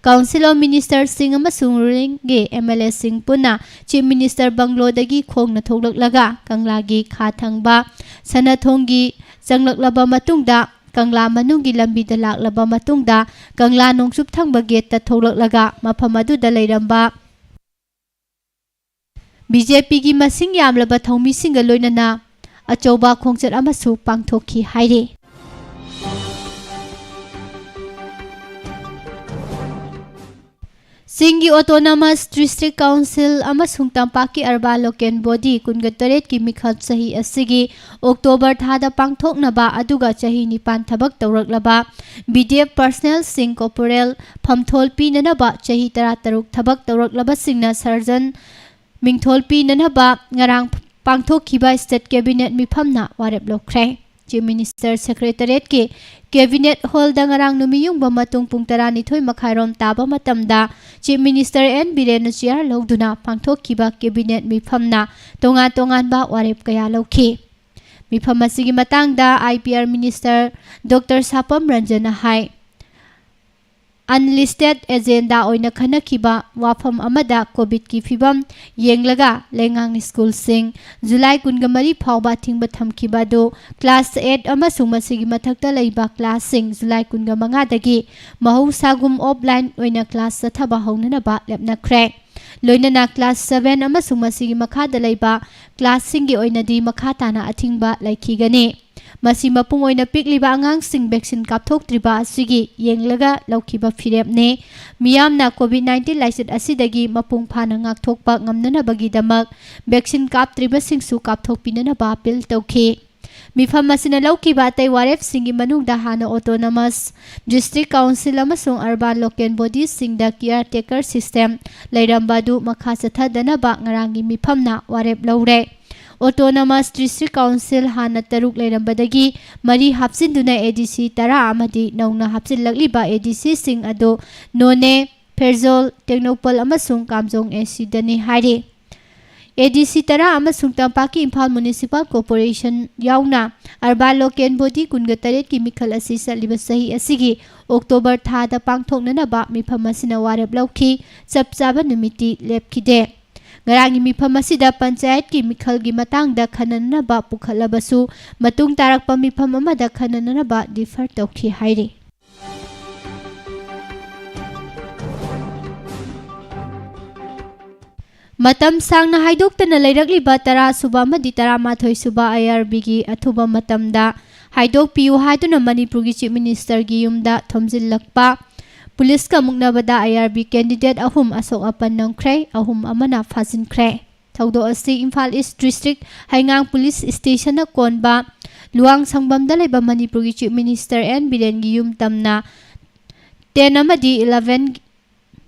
ꯀꯥꯎꯟꯁꯤꯜ ꯑꯣꯐ ꯃꯤꯅꯤꯁꯇꯔꯁꯤꯡ ꯑꯃꯁꯨꯡ ꯔꯨꯂꯤꯡꯒꯤ ꯑꯦꯝ ꯑꯦꯜ ꯑꯦꯁꯤꯡ ꯄꯨꯟꯅ ꯆꯤꯐ ꯃꯤꯅꯤꯁꯇꯔ ꯕꯪꯒ꯭ꯂꯣꯗꯒꯤ ꯈꯣꯡꯅ ꯊꯣꯛꯂꯛꯂꯒ ꯀꯪꯂꯥꯒꯤ ꯈꯥ ꯊꯪꯕ ꯁꯅꯥꯊꯣꯡꯒꯤ ꯆꯪꯂꯛꯂꯕ ꯃꯇꯨꯡꯗ ꯀꯪꯂꯥ ꯃꯅꯨꯡꯒꯤ ꯂꯝꯕꯤꯗ ꯂꯥꯛꯂꯕ ꯃꯇꯨꯡꯗ ꯀꯪꯂꯥ ꯅꯣꯡꯆꯨꯞ ꯊꯪꯕ ꯒꯦꯠꯇ ꯊꯣꯛꯂꯛꯂꯒ ꯃꯐꯝ ꯑꯗꯨꯗ ꯂꯩꯔꯝꯕ ꯕꯤ ꯖꯦ ꯄꯤꯒꯤ ꯃꯁꯤꯡ ꯌꯥꯝꯂꯕ ꯊꯧꯃꯤꯁꯤꯡꯒ ꯂꯣꯏꯅꯅ ꯑꯆꯧꯕ ꯈꯣꯡꯆꯠ ꯑꯃꯁꯨ ꯄꯥꯡꯊꯣꯛꯈꯤ ꯍꯥꯏꯔꯤ꯫ ꯆꯤꯡꯒꯤ ꯑꯣꯇꯣꯅꯣꯃꯁ ꯗꯤꯁꯇ꯭ꯔꯤꯛ ꯀꯥꯎꯟꯁꯤꯜ ꯑꯃꯁꯨꯡ ꯇꯝꯄꯥꯛꯀꯤ ꯑꯔꯕꯥꯟ ꯂꯣꯀꯦꯜ ꯕꯣꯗꯤ ꯀꯨꯟꯒ ꯇꯔꯦꯠꯀꯤ ꯃꯤꯈꯜ ꯆꯍꯤ ꯑꯁꯤꯒꯤ ꯑꯣꯛꯇꯣꯕꯔ ꯊꯥꯗ ꯄꯥꯡꯊꯣꯛꯅꯕ, ꯑꯗꯨꯒ ꯆꯍꯤ ꯅꯤꯄꯥꯟ ꯊꯕꯛ ꯇꯧꯔꯛꯂꯕ ꯕꯤ ꯗꯤ ꯑꯦꯐ ꯄꯔꯁꯅꯦꯜꯁꯤꯡ ꯀꯣꯔꯄꯣꯔꯦꯜ ꯐꯝꯊꯣꯜ ꯄꯤꯅꯅꯕ, ꯆꯍꯤ ꯇꯔꯥꯇꯔꯨꯛ ꯊꯕꯛ ꯇꯧꯔꯛꯂꯕꯁꯤꯡꯅ ꯁꯔꯖꯟ ꯃꯤꯡꯊꯣꯜ ꯄꯤꯅꯅꯕ ꯉꯔꯥꯡ ꯄꯥꯡꯊꯣꯛꯈꯤꯕ ꯁ꯭ꯇꯦꯠ ꯀꯦꯕꯤꯅꯦꯠ ꯃꯤꯐꯝꯅ ꯋꯥꯔꯦꯞ ꯂꯧꯈ꯭ꯔꯦ꯫ ꯆꯤꯐ ꯃꯤꯅꯤꯁꯇꯔ ꯁꯦꯀ꯭ꯔꯦꯇꯔꯤꯌꯦꯠꯀꯤ ꯀꯦꯕꯤꯅꯦꯠ ꯍꯣꯜꯗ ꯉꯔꯥꯡ ꯅꯨꯃꯤꯠꯌꯨꯡꯕ ꯃꯇꯨꯡ ꯄꯨꯡ ꯇꯔꯥꯅꯤꯊꯣꯏ ꯃꯈꯥꯏꯔꯣꯝ ꯇꯥꯕ ꯃꯇꯝꯗ ꯆꯤꯐ ꯃꯤꯅꯤꯁꯇꯔ ꯑꯦꯟ ꯕꯤꯔꯦꯟꯅ ꯆꯤꯌꯥꯔ ꯂꯧꯗꯨꯅ ꯄꯥꯡꯊꯣꯛꯈꯤꯕ ꯀꯦꯕꯤꯅꯦꯠ ꯃꯤꯐꯝꯅ ꯇꯣꯉꯥꯟ ꯇꯣꯉꯥꯟꯕ ꯋꯥꯔꯦꯞ ꯀꯌꯥ ꯂꯧꯈꯤ꯫ ꯃꯤꯐꯝ ꯑꯁꯤꯒꯤ ꯃꯇꯥꯡꯗ I P R minister doctor Sapam ꯔꯟꯖꯟꯅ ꯍꯥꯏ, ꯑꯟꯂꯤꯁꯇꯦꯠ ꯑꯦꯖꯦꯟꯗꯥ ꯑꯣꯏꯅ ꯈꯟꯅꯈꯤꯕ ꯋꯥꯐꯝ ꯑꯃꯗ ꯀꯣꯚꯤꯗꯀꯤ ꯐꯤꯚꯝ ꯌꯦꯡꯂꯒ ꯂꯩꯉꯥꯛꯅ ꯁ꯭ꯀꯨꯜꯁꯤꯡ ꯖꯨꯂꯥꯏ ꯀꯨꯟꯒ ꯃꯔꯤ ꯐꯥꯎꯕ ꯑꯊꯤꯡꯕ ꯊꯝꯈꯤꯕ ꯑꯗꯨ ꯀ꯭ꯂꯥꯁ ꯑꯦꯠ ꯑꯃꯁꯨꯡ ꯃꯁꯤꯒꯤ ꯃꯊꯛꯇ ꯂꯩꯕ ꯀ꯭ꯂꯥꯁꯁꯤꯡ ꯖꯨꯂꯥꯏ ꯀꯨꯟꯒ ꯃꯉꯥꯗꯒꯤ ꯃꯍꯧꯁꯥꯒꯨꯝ ꯑꯣꯐꯂꯥꯏꯟ ꯑꯣꯏꯅ ꯀ꯭ꯂꯥꯁ ꯆꯠꯊꯕ ꯍꯧꯅꯅꯕ ꯂꯦꯞꯅꯈ꯭ꯔꯦ꯫ ꯂꯣꯏꯅꯅ ꯀ꯭ꯂꯥꯁ ꯁꯚꯦꯟ ꯑꯃꯁꯨꯡ ꯃꯁꯤꯒꯤ ꯃꯈꯥꯗ ꯂꯩꯕ ꯀ꯭ꯂꯥꯁꯁꯤꯡꯒꯤ ꯑꯣꯏꯅꯗꯤ ꯃꯈꯥ ꯇꯥꯅ ꯑꯊꯤꯡꯕ ꯂꯩꯈꯤꯒꯅꯤ꯫ ꯃꯁꯤ ꯃꯄꯨꯡ ꯑꯣꯏꯅ ꯄꯤꯛꯂꯤꯕ ꯑꯉꯥꯡꯁꯤꯡ vaccine ꯀꯥꯞꯊꯣꯛꯇ꯭ꯔꯤꯕ ꯑꯁꯤꯒꯤ ꯌꯦꯡꯂꯒ ꯂꯧꯈꯤꯕ ꯐꯤꯔꯦꯞꯅꯤ꯫ ꯃꯤꯌꯥꯝꯅ COVID nineteen ꯂꯥꯏꯆꯠ ꯑꯁꯤꯗꯒꯤ ꯃꯄꯨꯡ ꯐꯥꯅ ꯉꯥꯛꯊꯣꯛꯄ ꯉꯝꯅꯅꯕꯒꯤꯗꯃꯛ vaccine ꯀꯥꯞꯇ꯭ꯔꯤꯕꯁꯤꯡꯁꯨ ꯀꯥꯞꯊꯣꯛꯄꯤꯅꯅꯕ appeal ꯇꯧꯈꯤ꯫ ꯃꯤꯐꯝ ꯑꯁꯤꯅ ꯂꯧꯈꯤꯕ ꯑꯇꯩ ꯋꯥꯔꯦꯞꯁꯤꯡꯒꯤ ꯃꯅꯨꯡꯗ ꯍꯥꯟꯅ autonomous district council ꯑꯃꯁꯨꯡ urban local bodyꯁꯤꯡꯗ caretaker system ꯂꯩꯔꯝꯕ ꯑꯗꯨ ꯃꯈꯥ ꯆꯠꯊꯗꯅꯕ ꯉꯔꯥꯡꯒꯤ ꯃꯤꯐꯝꯅ ꯋꯥꯔꯦꯞ ꯂꯧꯔꯦ꯫ Autonomous district council ꯍꯥꯟꯅ ꯇꯔꯨꯛ ꯂꯩꯔꯝꯕꯗꯒꯤ ꯃꯔꯤ ꯍꯥꯞꯆꯤꯟꯗꯨꯅ ADC ꯇꯔꯥ ꯑꯃꯗꯤ ꯅꯧꯅ ꯍꯥꯞꯆꯤꯜꯂꯛꯂꯤꯕ ADCꯁꯤꯡ ꯑꯗꯨ ꯅꯣꯅꯦ, ꯐꯦꯔꯖꯣꯜ, ꯇꯦꯡꯅꯧꯄꯜ ꯑꯃꯁꯨꯡ ꯀꯥꯝꯖꯣꯡ ACꯗꯅꯤ ꯍꯥꯏꯔꯤ꯫ ADC ꯇꯔꯥ ꯑꯃꯁꯨꯡ ꯇꯝꯄꯥꯛꯀꯤ ꯏꯝꯐꯥꯜ Municipal Corporation ꯌꯥꯎꯅ urban local body ꯀꯨꯟꯒ ꯇꯔꯦꯠꯀꯤ ꯃꯤꯈꯜ ꯑꯁꯤ ꯆꯠꯂꯤꯕ ꯆꯍꯤ ꯑꯁꯤꯒꯤ October ꯊꯥꯗ ꯄꯥꯡꯊꯣꯛꯅꯅꯕ ꯃꯤꯐꯝ ꯑꯁꯤꯅ ꯋꯥꯔꯦꯞ ꯂꯧꯈꯤ꯫ ꯆꯞ ꯆꯥꯕ ꯅꯨꯃꯤꯠꯇꯤ ꯂꯦꯞꯈꯤꯗꯦ꯫ ꯉꯔꯥꯡꯒꯤ ꯃꯤꯐꯝ ꯑꯁꯤꯗ ꯄꯟꯆꯥꯌꯠꯀꯤ ꯃꯤꯈꯜꯒꯤ ꯃꯇꯥꯡꯗ ꯈꯟꯅꯅꯕ ꯄꯨꯈꯠꯂꯕꯁꯨ, ꯃꯇꯨꯡ ꯇꯥꯔꯛꯄ ꯃꯤꯐꯝ ꯑꯃꯗ ꯈꯟꯅꯅꯕ defer ꯇꯧꯈꯤ ꯍꯥꯏꯔꯤ꯫ ꯃꯇꯝ ꯁꯥꯡꯅ ꯍꯥꯏꯗꯣꯛꯇꯅ ꯂꯩꯔꯛꯂꯤꯕ ꯇꯔꯥ ꯁꯨꯕ ꯑꯃꯗꯤ ꯇꯔꯥꯃꯥꯊꯣꯏ ꯁꯨꯕ IRBꯒꯤ ꯑꯊꯨꯕ ꯃꯇꯝꯗ ꯍꯥꯏꯗꯣꯛꯄꯤꯌꯨ ꯍꯥꯏꯗꯨꯅ ꯃꯅꯤꯄꯨꯔꯒꯤ Chief Ministerꯒꯤ ꯌꯨꯝꯗ ꯊꯣꯝꯖꯤꯜꯂꯛꯄ ꯄꯨꯂꯤꯁꯀ ꯃꯨꯛꯅꯕꯗ IRB candidate ꯑꯍꯨꯝ ꯑꯁꯣꯛ ꯑꯄꯟ ꯅꯪꯈ꯭ꯔꯦ, ꯑꯍꯨꯝ ꯑꯃꯅ ꯐꯥꯖꯤꯟꯈ꯭ꯔꯦ꯫ ꯊꯧꯗꯣꯛ ꯑꯁꯤ ꯏꯝꯐꯥꯜ East District ꯍꯩꯉꯥꯡ Police Stationꯅ ꯀꯣꯟꯕ ꯂꯨꯋꯥꯡꯁꯪꯕꯝꯗ ꯂꯩꯕ ꯃꯅꯤꯄꯨꯔꯒꯤ Chief Minister N ꯕꯤꯔꯦꯟꯒꯤ ꯌꯨꯝ ꯇꯝꯅ ten ꯑꯃꯗꯤ eleven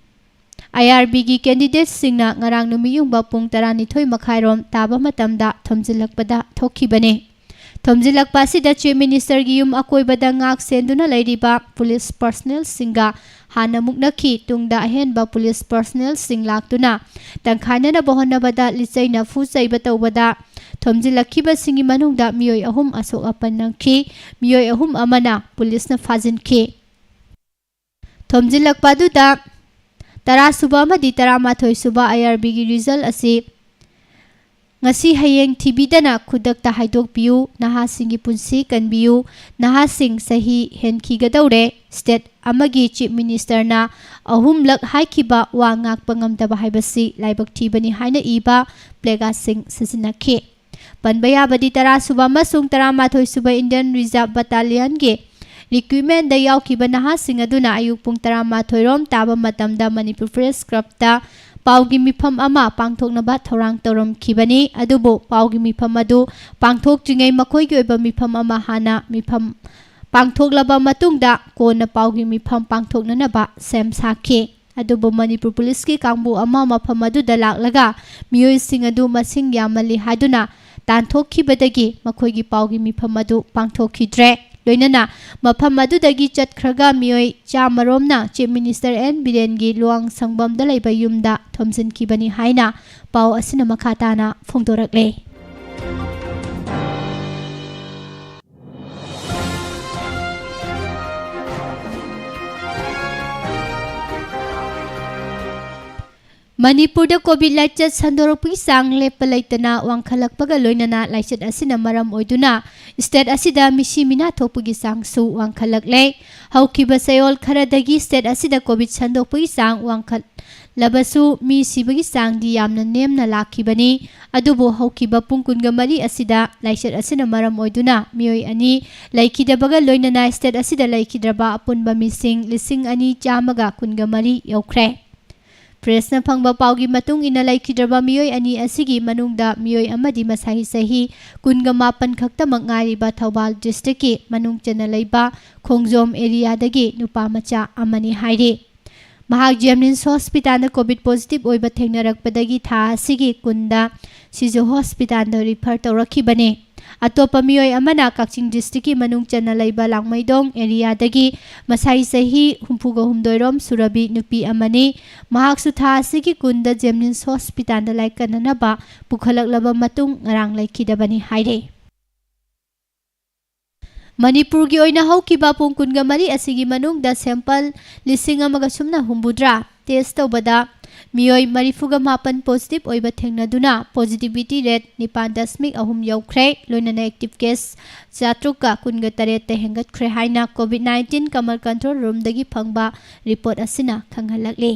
IRBꯒꯤ candidateꯁꯤꯡꯅ ꯉꯔꯥꯡ ꯅꯨꯃꯤꯠ ꯌꯨꯡꯕ ꯄꯨꯡ ꯇꯔꯥꯅꯤꯊꯣꯏ ꯃꯈꯥꯏꯔꯣꯝ ꯇꯥꯕ ꯃꯇꯝꯗ ꯊꯣꯝꯖꯤꯜꯂꯛꯄꯗ ꯊꯣꯛꯈꯤꯕꯅꯤ꯫ ꯊꯣꯝꯖꯤꯜꯂꯛꯄ ꯑꯁꯤꯗ Chief Ministerꯒꯤ ꯌꯨꯝ ꯑꯀꯣꯏꯕꯗ ꯉꯥꯛ ꯁꯦꯟꯗꯨꯅ ꯂꯩꯔꯤꯕ ꯄꯨꯂꯤꯁ personnelꯁꯤꯡꯒ ꯍꯥꯟꯅ ꯃꯨꯛꯅꯈꯤ꯫ ꯇꯨꯡꯗ ꯑꯍꯦꯟꯕ ꯄꯨꯂꯤꯁ personnelꯁꯤꯡ ꯂꯥꯛꯇꯨꯅ ꯇꯪꯈꯥꯏꯅꯅꯕ ꯍꯣꯠꯅꯕꯗ ꯂꯤꯆꯩꯅ ꯐꯨ ꯆꯩꯕ ꯇꯧꯕꯗ ꯊꯣꯝꯖꯤꯜꯂꯛꯈꯤꯕꯁꯤꯡꯒꯤ ꯃꯅꯨꯡꯗ ꯃꯤꯑꯣꯏ ꯑꯍꯨꯝ ꯑꯁꯣꯛ ꯑꯄꯟ ꯅꯪꯈꯤ꯫ ꯃꯤꯑꯣꯏ ꯑꯍꯨꯝ ꯑꯃꯅ ꯄꯨꯂꯤꯁꯅ ꯐꯥꯖꯤꯟꯈꯤ꯫ ꯊꯣꯝꯖꯤꯜꯂꯛꯄ ꯑꯗꯨꯗ ꯇꯔꯥ ꯁꯨꯕ ꯑꯃꯗꯤ ꯇꯔꯥꯃꯥꯊꯣꯏ ꯁꯨꯕ IRBꯒꯤ result ꯑꯁꯤ ꯉꯁꯤ ꯍꯌꯦꯡ ꯊꯤꯕꯤꯗꯅ ꯈꯨꯗꯛꯇ ꯍꯥꯏꯗꯣꯛꯄꯤꯌꯨ꯫ ꯅꯍꯥꯁꯤꯡꯒꯤ ꯄꯨꯟꯁꯤ ꯀꯟꯕꯤꯌꯨ꯫ ꯅꯍꯥꯁꯤꯡ ꯆꯍꯤ ꯍꯦꯟꯈꯤꯒꯗꯧꯔꯦ꯫ State ꯑꯃꯒꯤ Chief Ministerꯅ ꯑꯍꯨꯝꯂꯛ ꯍꯥꯏꯈꯤꯕ ꯋꯥ ꯉꯥꯛꯄ ꯉꯝꯗꯕ ꯍꯥꯏꯕꯁꯤ ꯂꯥꯏꯕꯛ ꯊꯤꯕꯅꯤ ꯍꯥꯏꯅ ꯏꯕ placardꯁꯤꯡ ꯁꯤꯖꯤꯟꯅꯈꯤ꯫ ꯄꯟꯕ ꯌꯥꯕꯗꯤ ꯇꯔꯥ ꯁꯨꯕ ꯑꯃꯁꯨꯡ ꯇꯔꯥꯃꯥꯊꯣꯏ ꯁꯨꯕ Indian Reserve Battalionꯒꯤ recruitmentꯗ ꯌꯥꯎꯈꯤꯕ ꯅꯍꯥꯁꯤꯡ ꯑꯗꯨꯅ ꯑꯌꯨꯛ ꯄꯨꯡ ꯇꯔꯥꯃꯥꯊꯣꯏ ꯔꯣꯝ ꯇꯥꯕ ꯃꯇꯝꯗ ꯃꯅꯤꯄꯨꯔ Press Clubꯇ ꯄꯥꯎꯒꯤ ꯃꯤꯐꯝ ꯑꯃ ꯄꯥꯡꯊꯣꯛꯅꯕ ꯊꯧꯔꯥꯡ ꯇꯧꯔꯝꯈꯤꯕꯅꯤ꯫ ꯑꯗꯨꯕꯨ ꯄꯥꯎꯒꯤ ꯃꯤꯐꯝ ꯑꯗꯨ ꯄꯥꯡꯊꯣꯛꯇ꯭ꯔꯤꯉꯩ ꯃꯈꯣꯏꯒꯤ ꯑꯣꯏꯕ ꯃꯤꯐꯝ ꯑꯃ ꯍꯥꯟꯅ ꯃꯤꯐꯝ ꯄꯥꯡꯊꯣꯛꯂꯕ ꯃꯇꯨꯡꯗ ꯀꯣꯟꯅ ꯄꯥꯎꯒꯤ ꯃꯤꯐꯝ ꯄꯥꯡꯊꯣꯛꯅꯅꯕ ꯁꯦꯝ ꯁꯥꯈꯤ꯫ ꯑꯗꯨꯕꯨ ꯃꯅꯤꯄꯨꯔ ꯄꯨꯂꯤꯁꯀꯤ ꯀꯥꯡꯕꯨ ꯑꯃ ꯃꯐꯝ ꯑꯗꯨꯗ ꯂꯥꯛꯂꯒ ꯃꯤꯑꯣꯏꯁꯤꯡ ꯑꯗꯨ ꯃꯁꯤꯡ ꯌꯥꯝꯃꯜꯂꯤ ꯍꯥꯏꯗꯨꯅ ꯇꯥꯟꯊꯣꯛꯈꯤꯕꯗꯒꯤ ꯃꯈꯣꯏꯒꯤ ꯄꯥꯎꯒꯤ ꯃꯤꯐꯝ ꯑꯗꯨ ꯄꯥꯡꯊꯣꯛꯈꯤꯗ꯭ꯔꯦ꯫ ꯂꯣꯏꯅꯅ ꯃꯐꯝ ꯑꯗꯨꯗꯒꯤ ꯆꯠꯈ꯭ꯔꯒ ꯃꯤꯑꯣꯏ ꯆꯥꯝꯃ ꯔꯣꯝꯅ Chief Minister ꯑꯦꯟ ꯕꯤꯔꯦꯟꯒꯤ ꯂꯨꯋꯥꯡ ꯁꯪꯕꯝꯗ ꯂꯩꯕ ꯌꯨꯝꯗ ꯊꯣꯝꯖꯤꯟꯈꯤꯕꯅꯤ ꯍꯥꯏꯅ ꯄꯥꯎ ꯑꯁꯤꯅ ꯃꯈꯥ ꯇꯥꯅ ꯐꯣꯡꯗꯣꯔꯛꯂꯦ꯫ ꯃꯅꯤꯄꯨꯔꯗ COVID ꯂꯥꯏꯆꯠ ꯁꯟꯗꯣꯔꯛꯄꯒꯤ ꯆꯥꯡ ꯂꯦꯞꯄ ꯂꯩꯇꯅ ꯋꯥꯡꯈꯠꯂꯛꯄꯒ ꯂꯣꯏꯅꯅ ꯂꯥꯏꯆꯠ ꯑꯁꯤꯅ ꯃꯔꯝ ꯑꯣꯏꯗꯨꯅ state ꯑꯁꯤꯗ ꯃꯤꯁꯤ ꯃꯤꯅꯥ ꯊꯣꯛꯄꯒꯤ ꯆꯥꯡꯁꯨ ꯋꯥꯡꯈꯠꯂꯛꯂꯦ꯫ ꯍꯧꯈꯤꯕ ꯆꯌꯣꯜ ꯈꯔꯗꯒꯤ state ꯑꯁꯤꯗ COVID ꯁꯟꯗꯣꯛꯄꯒꯤ ꯆꯥꯡ ꯋꯥꯡꯈꯠꯂꯕꯁꯨ ꯃꯤ ꯁꯤꯕꯒꯤ ꯆꯥꯡꯗꯤ ꯌꯥꯝꯅ ꯅꯦꯝꯅ ꯂꯥꯛꯈꯤꯕꯅꯤ꯫ ꯑꯗꯨꯕꯨ ꯍꯧꯈꯤꯕ ꯄꯨꯡ ꯀꯨꯟꯒ ꯃꯔꯤ ꯑꯁꯤꯗ ꯂꯥꯏꯆꯠ ꯑꯁꯤꯅ ꯃꯔꯝ ꯑꯣꯏꯗꯨꯅ ꯃꯤꯑꯣꯏ ꯑꯅꯤ ꯂꯩꯈꯤꯗꯕꯒ ꯂꯣꯏꯅꯅ state ꯑꯁꯤꯗ ꯂꯩꯈꯤꯗ꯭ꯔꯕ ꯑꯄꯨꯟꯕ ꯃꯤꯁꯤꯡ ꯂꯤꯁꯤꯡ ꯑꯅꯤ ꯆꯥꯝꯃꯒ ꯀꯨꯟꯒ ꯃꯔꯤ ꯌꯧꯈ꯭ꯔꯦ꯫ Pressꯅ ꯐꯪꯕ ꯄꯥꯎꯒꯤ ꯃꯇꯨꯡ ꯏꯟꯅ ꯂꯩꯈꯤꯗ꯭ꯔꯕ ꯃꯤꯑꯣꯏ ꯑꯅꯤ ꯑꯁꯤꯒꯤ ꯃꯅꯨꯡꯗ ꯃꯤꯑꯣꯏ ꯑꯃꯗꯤ ꯃꯁꯥꯒꯤ ꯆꯍꯤ ꯀꯨꯟꯒ ꯃꯥꯄꯟ ꯈꯛꯇꯃꯛ ꯉꯥꯏꯔꯤꯕ ꯊꯧꯕꯥꯜ districtꯀꯤ ꯃꯅꯨꯡ ꯆꯟꯅ ꯂꯩꯕ ꯈꯣꯡꯖꯣꯝ areaꯗꯒꯤ ꯅꯨꯄꯥ ꯃꯆꯥ ꯑꯃꯅꯤ ꯍꯥꯏꯔꯤ꯫ ꯃꯍꯥꯛ JNIMS hospitalꯗ COVID positive ꯑꯣꯏꯕ ꯊꯦꯡꯅꯔꯛꯄꯗꯒꯤ ꯊꯥ ꯑꯁꯤꯒꯤ ꯀꯨꯟꯗ ꯁꯤꯖꯨ hospitalꯗ refer ꯇꯧꯔꯛꯈꯤꯕꯅꯤ꯫ ꯑꯇꯣꯞꯄ ꯃꯤꯑꯣꯏ ꯑꯃꯅ ꯀꯛꯆꯤꯡ districtꯀꯤ ꯃꯅꯨꯡ ꯆꯟꯅ ꯂꯩꯕ ꯂꯥꯡꯃꯩꯗꯣꯡ areaꯗꯒꯤ ꯃꯁꯥꯏ ꯆꯍꯤ ꯍꯨꯝꯐꯨꯒ ꯍꯨꯝꯗꯣꯏ ꯔꯣꯝ ꯁꯨꯔꯕꯤ ꯅꯨꯄꯤ ꯑꯃꯅꯤ꯫ ꯃꯍꯥꯛꯁꯨ ꯊꯥ ꯑꯁꯤꯒꯤ ꯀꯨꯟꯗ JNIMS hospitalꯗ ꯂꯥꯏꯀꯠꯅꯅꯕ ꯄꯨꯈꯠꯂꯛꯂꯕ ꯃꯇꯨꯡ ꯉꯔꯥꯡ ꯂꯩꯈꯤꯗꯕꯅꯤ ꯍꯥꯏꯔꯦ꯫ ꯃꯅꯤꯄꯨꯔꯒꯤ ꯑꯣꯏꯅ ꯍꯧꯈꯤꯕ ꯄꯨꯡ ꯀꯨꯟꯒ ꯃꯔꯤ ꯑꯁꯤꯒꯤ ꯃꯅꯨꯡꯗ sample ꯂꯤꯁꯤꯡ ꯑꯃꯒ ꯁꯨꯞꯅ ꯍꯨꯝꯐꯨꯇꯔꯥ test ꯇꯧꯕꯗ ꯃꯤꯑꯣꯏ ꯃꯔꯤꯐꯨꯒ ꯃꯥꯄꯟ positive ꯑꯣꯏꯕ ꯊꯦꯡꯅꯗꯨꯅ positivity rate ꯅꯤꯄꯥꯟ ꯗꯁꯃꯤꯛ ꯑꯍꯨꯝ ꯌꯧꯈ꯭ꯔꯦ꯫ ꯂꯣꯏꯅꯅ active case ꯆꯥꯇ꯭ꯔꯨꯛꯀ ꯀꯨꯟꯒ ꯇꯔꯦꯠꯇ ꯍꯦꯟꯒꯠꯈ꯭ꯔꯦ ꯍꯥꯏꯅ COVID nineteen common control roomꯗꯒꯤ ꯐꯪꯕ report ꯑꯁꯤꯅ ꯈꯪꯍꯜꯂꯛꯂꯤ꯫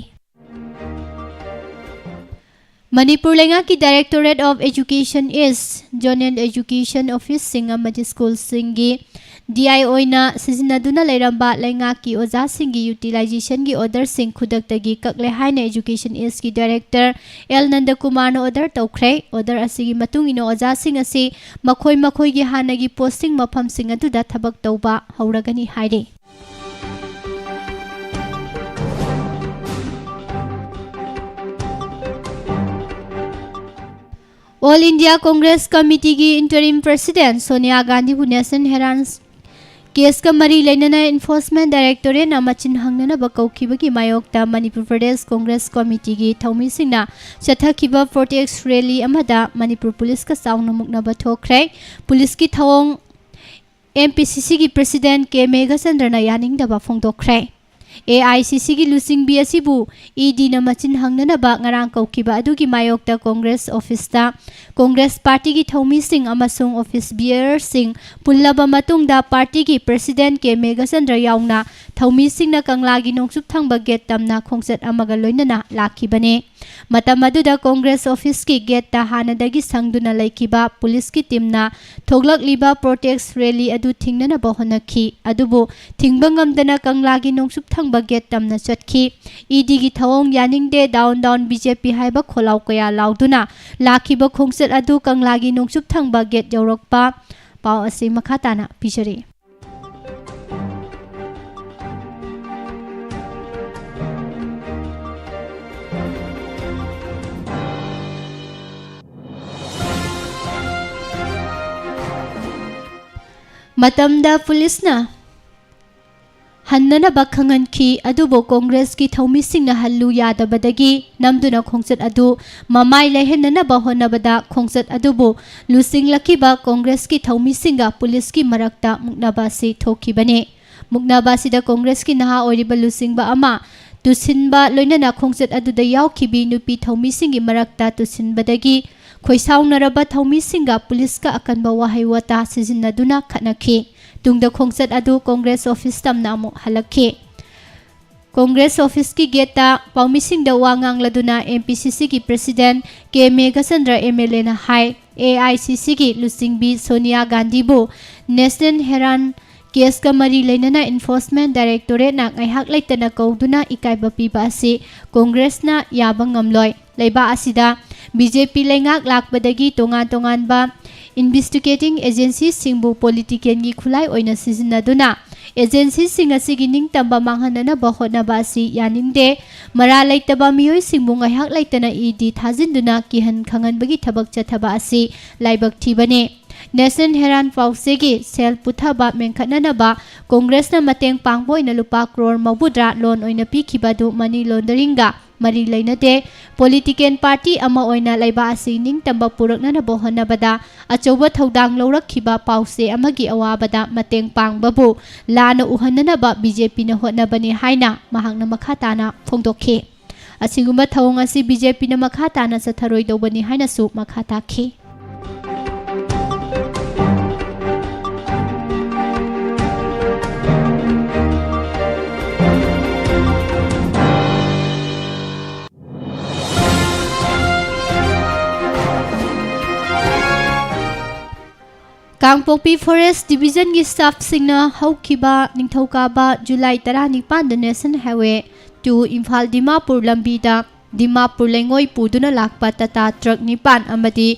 ꯃꯅꯤꯄꯨꯔ ꯂꯩꯉꯥꯛꯀꯤ Directorate of Education East, Zonal Education Officeꯁꯤꯡ ꯑꯃꯗꯤ ꯁ꯭ꯀꯨꯜꯁꯤꯡꯒꯤ D I ꯑꯣꯏꯅ ꯁꯤꯖꯤꯟꯅꯗꯨꯅ ꯂꯩꯔꯝꯕ ꯂꯩꯉꯥꯛꯀꯤ ꯑꯣꯖꯥꯁꯤꯡꯒꯤ utilizationꯒꯤ orderꯁꯤꯡ ꯈꯨꯗꯛꯇꯒꯤ ꯀꯛꯂꯦ ꯍꯥꯏꯅ Education Eastꯀꯤ Director L ꯅꯟꯗꯀꯨꯃꯥꯔꯅ order ꯇꯧꯈ꯭ꯔꯦ꯫ Order ꯑꯁꯤꯒꯤ ꯃꯇꯨꯡ ꯏꯟꯅ ꯑꯣꯖꯥꯁꯤꯡ ꯑꯁꯤ ꯃꯈꯣꯏ ꯃꯈꯣꯏꯒꯤ ꯍꯥꯟꯅꯒꯤ posting ꯃꯐꯝꯁꯤꯡ ꯑꯗꯨꯗ ꯊꯕꯛ ꯇꯧꯕ ꯍꯧꯔꯒꯅꯤ ꯍꯥꯏꯔꯤ꯫ All India Congress Committeeꯒꯤ interim president Sonia ꯒꯥꯟꯙꯤꯕꯨ national harassment caseꯀ ꯃꯔꯤ ꯂꯩꯅꯅ Enforcement Directorateꯅ ꯃꯆꯤꯟ ꯍꯪꯅꯅꯕ ꯀꯧꯈꯤꯕꯒꯤ ꯃꯥꯌꯣꯛꯇ Manipur Pradesh Congress Committeeꯒꯤ ꯊꯧꯃꯤꯁꯤꯡꯅ ꯆꯠꯊꯈꯤꯕ protest rally ꯑꯃꯗ ꯃꯅꯤꯄꯨꯔ ꯄꯨꯂꯤꯁꯀ ꯆꯥꯎꯅ ꯃꯨꯛꯅꯕ ꯊꯣꯛꯈ꯭ꯔꯦ꯫ ꯄꯨꯂꯤꯁꯀꯤ ꯊꯧꯑꯣꯡ M P C Cꯒꯤ president K ꯃꯦꯘꯆꯟꯗ꯭ꯔꯅ ꯌꯥꯅꯤꯡꯗꯕ ꯐꯣꯡꯗꯣꯛꯈ꯭ꯔꯦ꯫ A I C Cꯒꯤ ꯂꯨꯆꯤꯡꯕꯤ ꯑꯁꯤꯕꯨ E Dꯅ ꯃꯆꯤꯟ ꯍꯪꯅꯅꯕ ꯉꯔꯥꯡ ꯀꯧꯈꯤꯕ ꯑꯗꯨꯒꯤ ꯃꯥꯌꯣꯛꯇ Congress officeꯇ Congress partyꯒꯤ ꯊꯧꯃꯤꯁꯤꯡ ꯑꯃꯁꯨꯡ office bearerꯁꯤꯡ ꯄꯨꯜꯂꯕ ꯃꯇꯨꯡꯗ partyꯒꯤ president K ꯃꯦꯘꯆꯟꯗ꯭ꯔ ꯌꯥꯎꯅ ꯊꯧꯃꯤꯁꯤꯡꯅ ꯀꯪꯂꯥꯒꯤ ꯅꯣꯡꯆꯨꯞ ꯊꯪꯕ gate ꯇꯝꯅ ꯈꯣꯡꯆꯠ ꯑꯃꯒ ꯂꯣꯏꯅꯅ ꯂꯥꯛꯈꯤꯕꯅꯤ꯫ ꯃꯇꯝ ꯑꯗꯨꯗ Congress officeꯀꯤ gateꯇ ꯍꯥꯟꯅꯗꯒꯤ ꯁꯪꯗꯨꯅ ꯂꯩꯈꯤꯕ ꯄꯨꯂꯤꯁꯀꯤ teamꯅ ꯊꯣꯛꯂꯛꯂꯤꯕ protest rally ꯑꯗꯨ ꯊꯤꯡꯅꯅꯕ ꯍꯣꯠꯅꯈꯤ꯫ ꯑꯗꯨꯕꯨ ꯊꯤꯡꯕ ꯉꯝꯗꯅ ꯀꯪꯂꯥꯒꯤ ꯅꯣꯡꯆꯨꯞ ꯊꯪꯕ gate ꯇꯝꯅ ꯆꯠꯈꯤ꯫ E Dꯒꯤ ꯊꯧꯑꯣꯡ ꯌꯥꯅꯤꯡꯗꯦ, down down B J P ꯍꯥꯏꯕ ꯈꯣꯜꯂꯥꯎ ꯀꯌꯥ ꯂꯥꯎꯗꯨꯅ ꯂꯥꯛꯈꯤꯕ ꯈꯣꯡꯆꯠ ꯑꯗꯨ ꯀꯪꯂꯥꯒꯤ ꯅꯣꯡꯆꯨꯞ ꯊꯪꯕ gate ꯌꯧꯔꯛꯄ ꯄꯥꯎ ꯑꯁꯤ ꯃꯈꯥ ꯇꯥꯅ ꯄꯤꯖꯔꯤ꯫ ꯃꯇꯝꯗ ꯄꯨꯂꯤꯁꯅ ꯍꯟꯅꯅꯕ ꯈꯪꯍꯟꯈꯤ, ꯑꯗꯨꯕꯨ Congressꯀꯤ ꯊꯧꯃꯤꯁꯤꯡꯅ ꯍꯜꯂꯨ ꯌꯥꯗꯕꯗꯒꯤ ꯅꯝꯗꯨꯅ ꯈꯣꯡꯆꯠ ꯑꯗꯨ ꯃꯃꯥꯏ ꯂꯩꯍꯟꯅꯅꯕ ꯍꯣꯠꯅꯕꯗ ꯈꯣꯡꯆꯠ ꯑꯗꯨꯕꯨ ꯂꯨꯆꯤꯡꯂꯛꯈꯤꯕ Congressꯀꯤ ꯊꯧꯃꯤꯁꯤꯡꯒ ꯄꯨꯂꯤꯁꯀꯤ ꯃꯔꯛꯇ ꯃꯨꯛꯅꯕ ꯑꯁꯤ ꯊꯣꯛꯈꯤꯕꯅꯤ꯫ ꯃꯨꯛꯅꯕ ꯑꯁꯤꯗ Congressꯀꯤ ꯅꯍꯥ ꯑꯣꯏꯔꯤꯕ ꯂꯨꯆꯤꯡꯕ ꯑꯃ ꯇꯨꯁꯤꯟꯕ ꯂꯣꯏꯅꯅ ꯈꯣꯡꯆꯠ ꯑꯗꯨꯗ ꯌꯥꯎꯈꯤꯕꯤ ꯅꯨꯄꯤ ꯊꯧꯃꯤꯁꯤꯡꯒꯤ ꯃꯔꯛꯇ ꯇꯨꯁꯤꯟꯕꯗꯒꯤ ꯈꯣꯏꯁꯥꯎꯅꯔꯕ ꯊꯧꯃꯤꯁꯤꯡꯒ ꯄꯨꯂꯤꯁꯀ ꯑꯀꯟꯕ ꯋꯥꯍꯩ ꯋꯥꯇꯥ ꯁꯤꯖꯤꯟꯅꯗꯨꯅ ꯈꯠꯅꯈꯤ꯫ ꯇꯨꯡꯗ ꯈꯣꯡꯆꯠ ꯑꯗꯨ Congress office ꯇꯝꯅ ꯑꯃꯨꯛ ꯍꯜꯂꯛꯈꯤ꯫ ꯀꯣꯡꯒ꯭ꯔꯦꯁ ꯑꯣꯐꯤꯁꯀꯤ ꯒꯦꯠꯇ ꯄꯥꯎꯃꯤꯁꯤꯡꯗ ꯋꯥ ꯉꯥꯡꯂꯗꯨꯅ ꯑꯦꯝ ꯄꯤ ꯁꯤ ꯁꯤꯒꯤ ꯄ꯭ꯔꯁꯤꯗꯦꯟ ꯀꯦ ꯃꯦꯘꯆꯟꯗ꯭ꯔ ꯑꯦꯝ ꯑꯦꯜ ꯑꯦꯅ ꯍꯥꯏ, ꯑꯦ ꯑꯥꯏ ꯁꯤ ꯁꯤꯒꯤ ꯂꯨꯆꯤꯡꯕꯤ ꯁꯣꯅꯤꯌꯥ ꯒꯥꯟꯙꯤꯕꯨ ꯅꯦꯁꯅꯦꯜ ꯍꯦꯔꯥꯜ ꯀꯦꯁꯀ ꯃꯔꯤ ꯂꯩꯅꯅ ꯏꯟꯐꯣꯔꯁꯃꯦꯟ ꯗꯥꯏꯔꯦꯛꯇꯣꯔꯦꯠꯅ ꯉꯥꯏꯍꯥꯛ ꯂꯩꯇꯅ ꯀꯧꯗꯨꯅ ꯏꯀꯥꯏꯕ ꯄꯤꯕ ꯑꯁꯤ ꯀꯣꯡꯒ꯭ꯔꯦꯁꯅ ꯌꯥꯕ ꯉꯝꯂꯣꯏ꯫ ꯂꯩꯕꯥꯛ ꯑꯁꯤꯗ ꯕꯤ ꯖꯦ ꯄꯤ ꯂꯩꯉꯥꯛ ꯂꯥꯛꯄꯗꯒꯤ ꯇꯣꯉꯥꯟ ꯇꯣꯉꯥꯟꯕ ꯏꯟꯚꯦꯁꯇꯤꯒꯦꯇꯤꯡ ꯑꯦꯖꯦꯟꯁꯤꯁꯤꯡꯕꯨ ꯄꯣꯂꯤꯇꯤꯀꯦꯜꯒꯤ ꯈꯨꯠꯂꯥꯏ ꯑꯣꯏꯅ ꯁꯤꯖꯤꯟꯅꯗꯨꯅ ꯑꯦꯖꯦꯟꯁꯤꯁꯤꯡ ꯑꯁꯤꯒꯤ ꯅꯤꯡꯇꯝꯕ ꯃꯥꯡꯍꯟꯅꯅꯕ ꯍꯣꯠꯅꯕ ꯑꯁꯤ ꯌꯥꯅꯤꯡꯗꯦ꯫ ꯃꯔꯥꯜ ꯂꯩꯇꯕ ꯃꯤꯑꯣꯏꯁꯤꯡꯕꯨ ꯉꯥꯏꯍꯥꯛ ꯂꯩꯇꯅ ꯏ ꯗꯤ ꯊꯥꯖꯤꯟꯗꯨꯅ ꯀꯤꯍꯟ ꯈꯪꯍꯟꯕꯒꯤ ꯊꯕꯛ ꯆꯠꯊꯕ ꯑꯁꯤ ꯂꯥꯏꯕꯛ ꯊꯤꯕꯅꯤ꯫ ꯅꯦꯁꯅꯦꯜ ꯍꯦꯔꯥꯜ ꯄꯥꯎꯆꯦꯒꯤ ꯁꯦꯜ ꯄꯨꯊꯕ ꯃꯦꯟꯈꯠꯅꯅꯕ ꯀꯣꯡꯒ꯭ꯔꯦꯁꯅ ꯃꯇꯦꯡ ꯄꯥꯡꯕ ꯑꯣꯏꯅ ꯂꯨꯄꯥ ꯀ꯭ꯔꯣꯔ ꯃꯧꯗ꯭ꯔꯥ ꯂꯣꯟ ꯑꯣꯏꯅ ꯄꯤꯈꯤꯕ ꯑꯗꯨ ꯃꯅꯤ ꯂꯣꯟꯗꯔꯤꯡꯒ ꯃꯔꯤ ꯂꯩꯅꯗꯦ꯫ ꯄꯣꯂꯤꯇꯤꯀꯦꯜ ꯄꯥꯔꯇꯤ ꯑꯃ ꯑꯣꯏꯅ ꯂꯩꯕꯥꯛ ꯑꯁꯤ ꯅꯤꯡꯇꯝꯕ ꯄꯨꯔꯛꯅꯅꯕ ꯍꯣꯠꯅꯕꯗ ꯑꯆꯧꯕ ꯊꯧꯗꯥꯡ ꯂꯧꯔꯛꯈꯤꯕ ꯄꯥꯎꯆꯦ ꯑꯃꯒꯤ ꯑꯋꯥꯕꯗ ꯃꯇꯦꯡ ꯄꯥꯡꯕꯕꯨ ꯂꯥꯟꯅ ꯎꯍꯟꯅꯅꯕ ꯕꯤ ꯖꯦ ꯄꯤꯅ ꯍꯣꯠꯅꯕꯅꯤ ꯍꯥꯏꯅ ꯃꯍꯥꯛꯅ ꯃꯈꯥ ꯇꯥꯅ ꯐꯣꯡꯗꯣꯛꯈꯤ꯫ ꯑꯁꯤꯒꯨꯝꯕ ꯊꯧꯑꯣꯡ ꯑꯁꯤ ꯕꯤ ꯖꯦ ꯄꯤꯅ ꯃꯈꯥ ꯇꯥꯅ ꯆꯠꯊꯔꯣꯏꯗꯧꯕꯅꯤ ꯍꯥꯏꯅꯁꯨ ꯃꯈꯥ ꯇꯥꯈꯤ꯫ ꯀꯥꯡꯄꯣꯛꯄꯤ ꯐꯣꯔꯦꯁ ꯗꯤꯕꯤꯖꯟꯒꯤ ꯁ꯭ꯇꯥꯐꯁꯤꯡꯅ ꯍꯧꯈꯤꯕ ꯅꯤꯡꯊꯧꯀꯥꯕ ꯖꯨꯂꯥꯏ ꯇꯔꯥꯅꯤꯄꯥꯟꯗ national highway two Imphal Dimapur ꯂꯝꯕꯤꯗ ꯗꯤꯃꯥꯄꯨꯔ ꯂꯩꯉꯣꯏ ꯄꯨꯗꯨꯅ ꯂꯥꯛꯄ ꯇꯥꯇꯥ ꯇ꯭ꯔꯛ ꯅꯤꯄꯥꯟ ꯑꯃꯗꯤ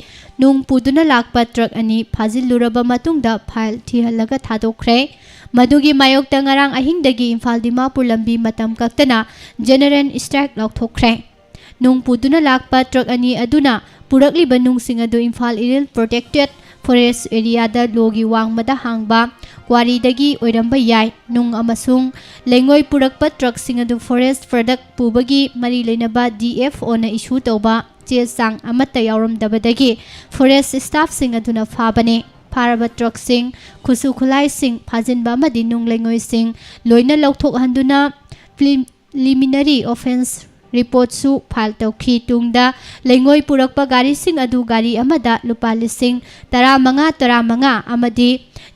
ꯅꯨꯡ ꯄꯨꯗꯨꯅ ꯂꯥꯛꯄ ꯇ꯭ꯔꯛ ꯑꯅꯤ ꯐꯥꯖꯤꯜꯂꯨꯔꯕ ꯃꯇꯨꯡꯗ ꯐꯥꯏꯜ ꯊꯤꯍꯜꯂꯒ ꯊꯥꯗꯣꯛꯈ꯭ꯔꯦ꯫ ꯃꯗꯨꯒꯤ ꯃꯥꯌꯣꯛꯇ ꯉꯔꯥꯡ ꯑꯍꯤꯡꯗꯒꯤ ꯏꯝꯐꯥꯜ ꯗꯤꯃꯥꯄꯨꯔ ꯂꯝꯕꯤ ꯃꯇꯝ ꯀꯛꯇꯅ ꯖꯦꯅꯔꯦꯜ ꯁ꯭ꯇ꯭ꯔꯥꯏꯛ ꯂꯥꯎꯊꯣꯛꯈ꯭ꯔꯦ꯫ ꯅꯨꯡ ꯄꯨꯗꯨꯅ ꯂꯥꯛꯄ ꯇ꯭ꯔꯛ ꯑꯅꯤ ꯑꯗꯨꯅ ꯄꯨꯔꯛꯂꯤꯕ ꯅꯨꯡꯁꯤꯡ ꯑꯗꯨ ꯏꯝꯐꯥꯜ ꯏꯔꯤꯜ ꯄ꯭ꯔꯣꯇꯦꯛꯇꯦꯗ ꯐꯣꯔꯦꯁ ꯑꯦꯔꯤꯌꯥꯗ ꯂꯣꯒꯤ ꯋꯥꯡꯃꯗ ꯍꯥꯡꯕ ꯀ꯭ꯋꯥꯔꯤꯗꯒꯤ ꯑꯣꯏꯔꯝꯕ ꯌꯥꯏ꯫ ꯅꯨꯡ ꯑꯃꯁꯨꯡ ꯂꯩꯉꯣꯏ ꯄꯨꯔꯛꯄ ꯇ꯭ꯔꯛꯁꯤꯡ ꯑꯗꯨ ꯐꯣꯔꯦꯁ ꯄ꯭ꯔꯗꯛ ꯄꯨꯕꯒꯤ ꯃꯔꯤ ꯂꯩꯅꯕ ꯗꯤ ꯑꯦꯐ ꯑꯣꯅ ꯏꯁꯨ ꯇꯧꯕ ꯆꯦ ꯆꯥꯡ ꯑꯃꯠꯇ ꯌꯥꯎꯔꯝꯗꯕꯗꯒꯤ ꯐꯣꯔꯦꯁ ꯁ꯭ꯇꯥꯐꯁꯤꯡ ꯑꯗꯨꯅ ꯐꯥꯕꯅꯤ꯫ ꯐꯥꯔꯕ ꯇ꯭ꯔꯛꯁꯤꯡ, ꯈꯨꯠꯁꯨ ꯈꯨꯠꯂꯥꯏꯁꯤꯡ ꯐꯥꯖꯤꯟꯕ ꯑꯃꯗꯤ ꯅꯨꯡ ꯂꯩꯉꯣꯏꯁꯤꯡ ꯂꯣꯏꯅ ꯂꯧꯊꯣꯛꯍꯟꯗꯨꯅ ꯄ꯭ꯔꯤꯂꯤꯃꯤꯅꯔꯤ ꯑꯣꯐꯦꯟꯁ ꯔꯤꯄꯣꯔꯠꯁꯨ ꯐꯥꯏꯜ ꯇꯧꯈꯤ꯫ ꯇꯨꯡꯗ ꯂꯩꯉꯣꯏ ꯄꯨꯔꯛꯄ ꯒꯥꯔꯤꯁꯤꯡ ꯑꯗꯨ ꯒꯥꯔꯤ ꯑꯃꯗ ꯂꯨꯄꯥ ꯂꯤꯁꯤꯡ ꯇꯔꯥꯃꯉꯥ, ꯇꯔꯥꯃꯉꯥ ꯑꯃꯗꯤ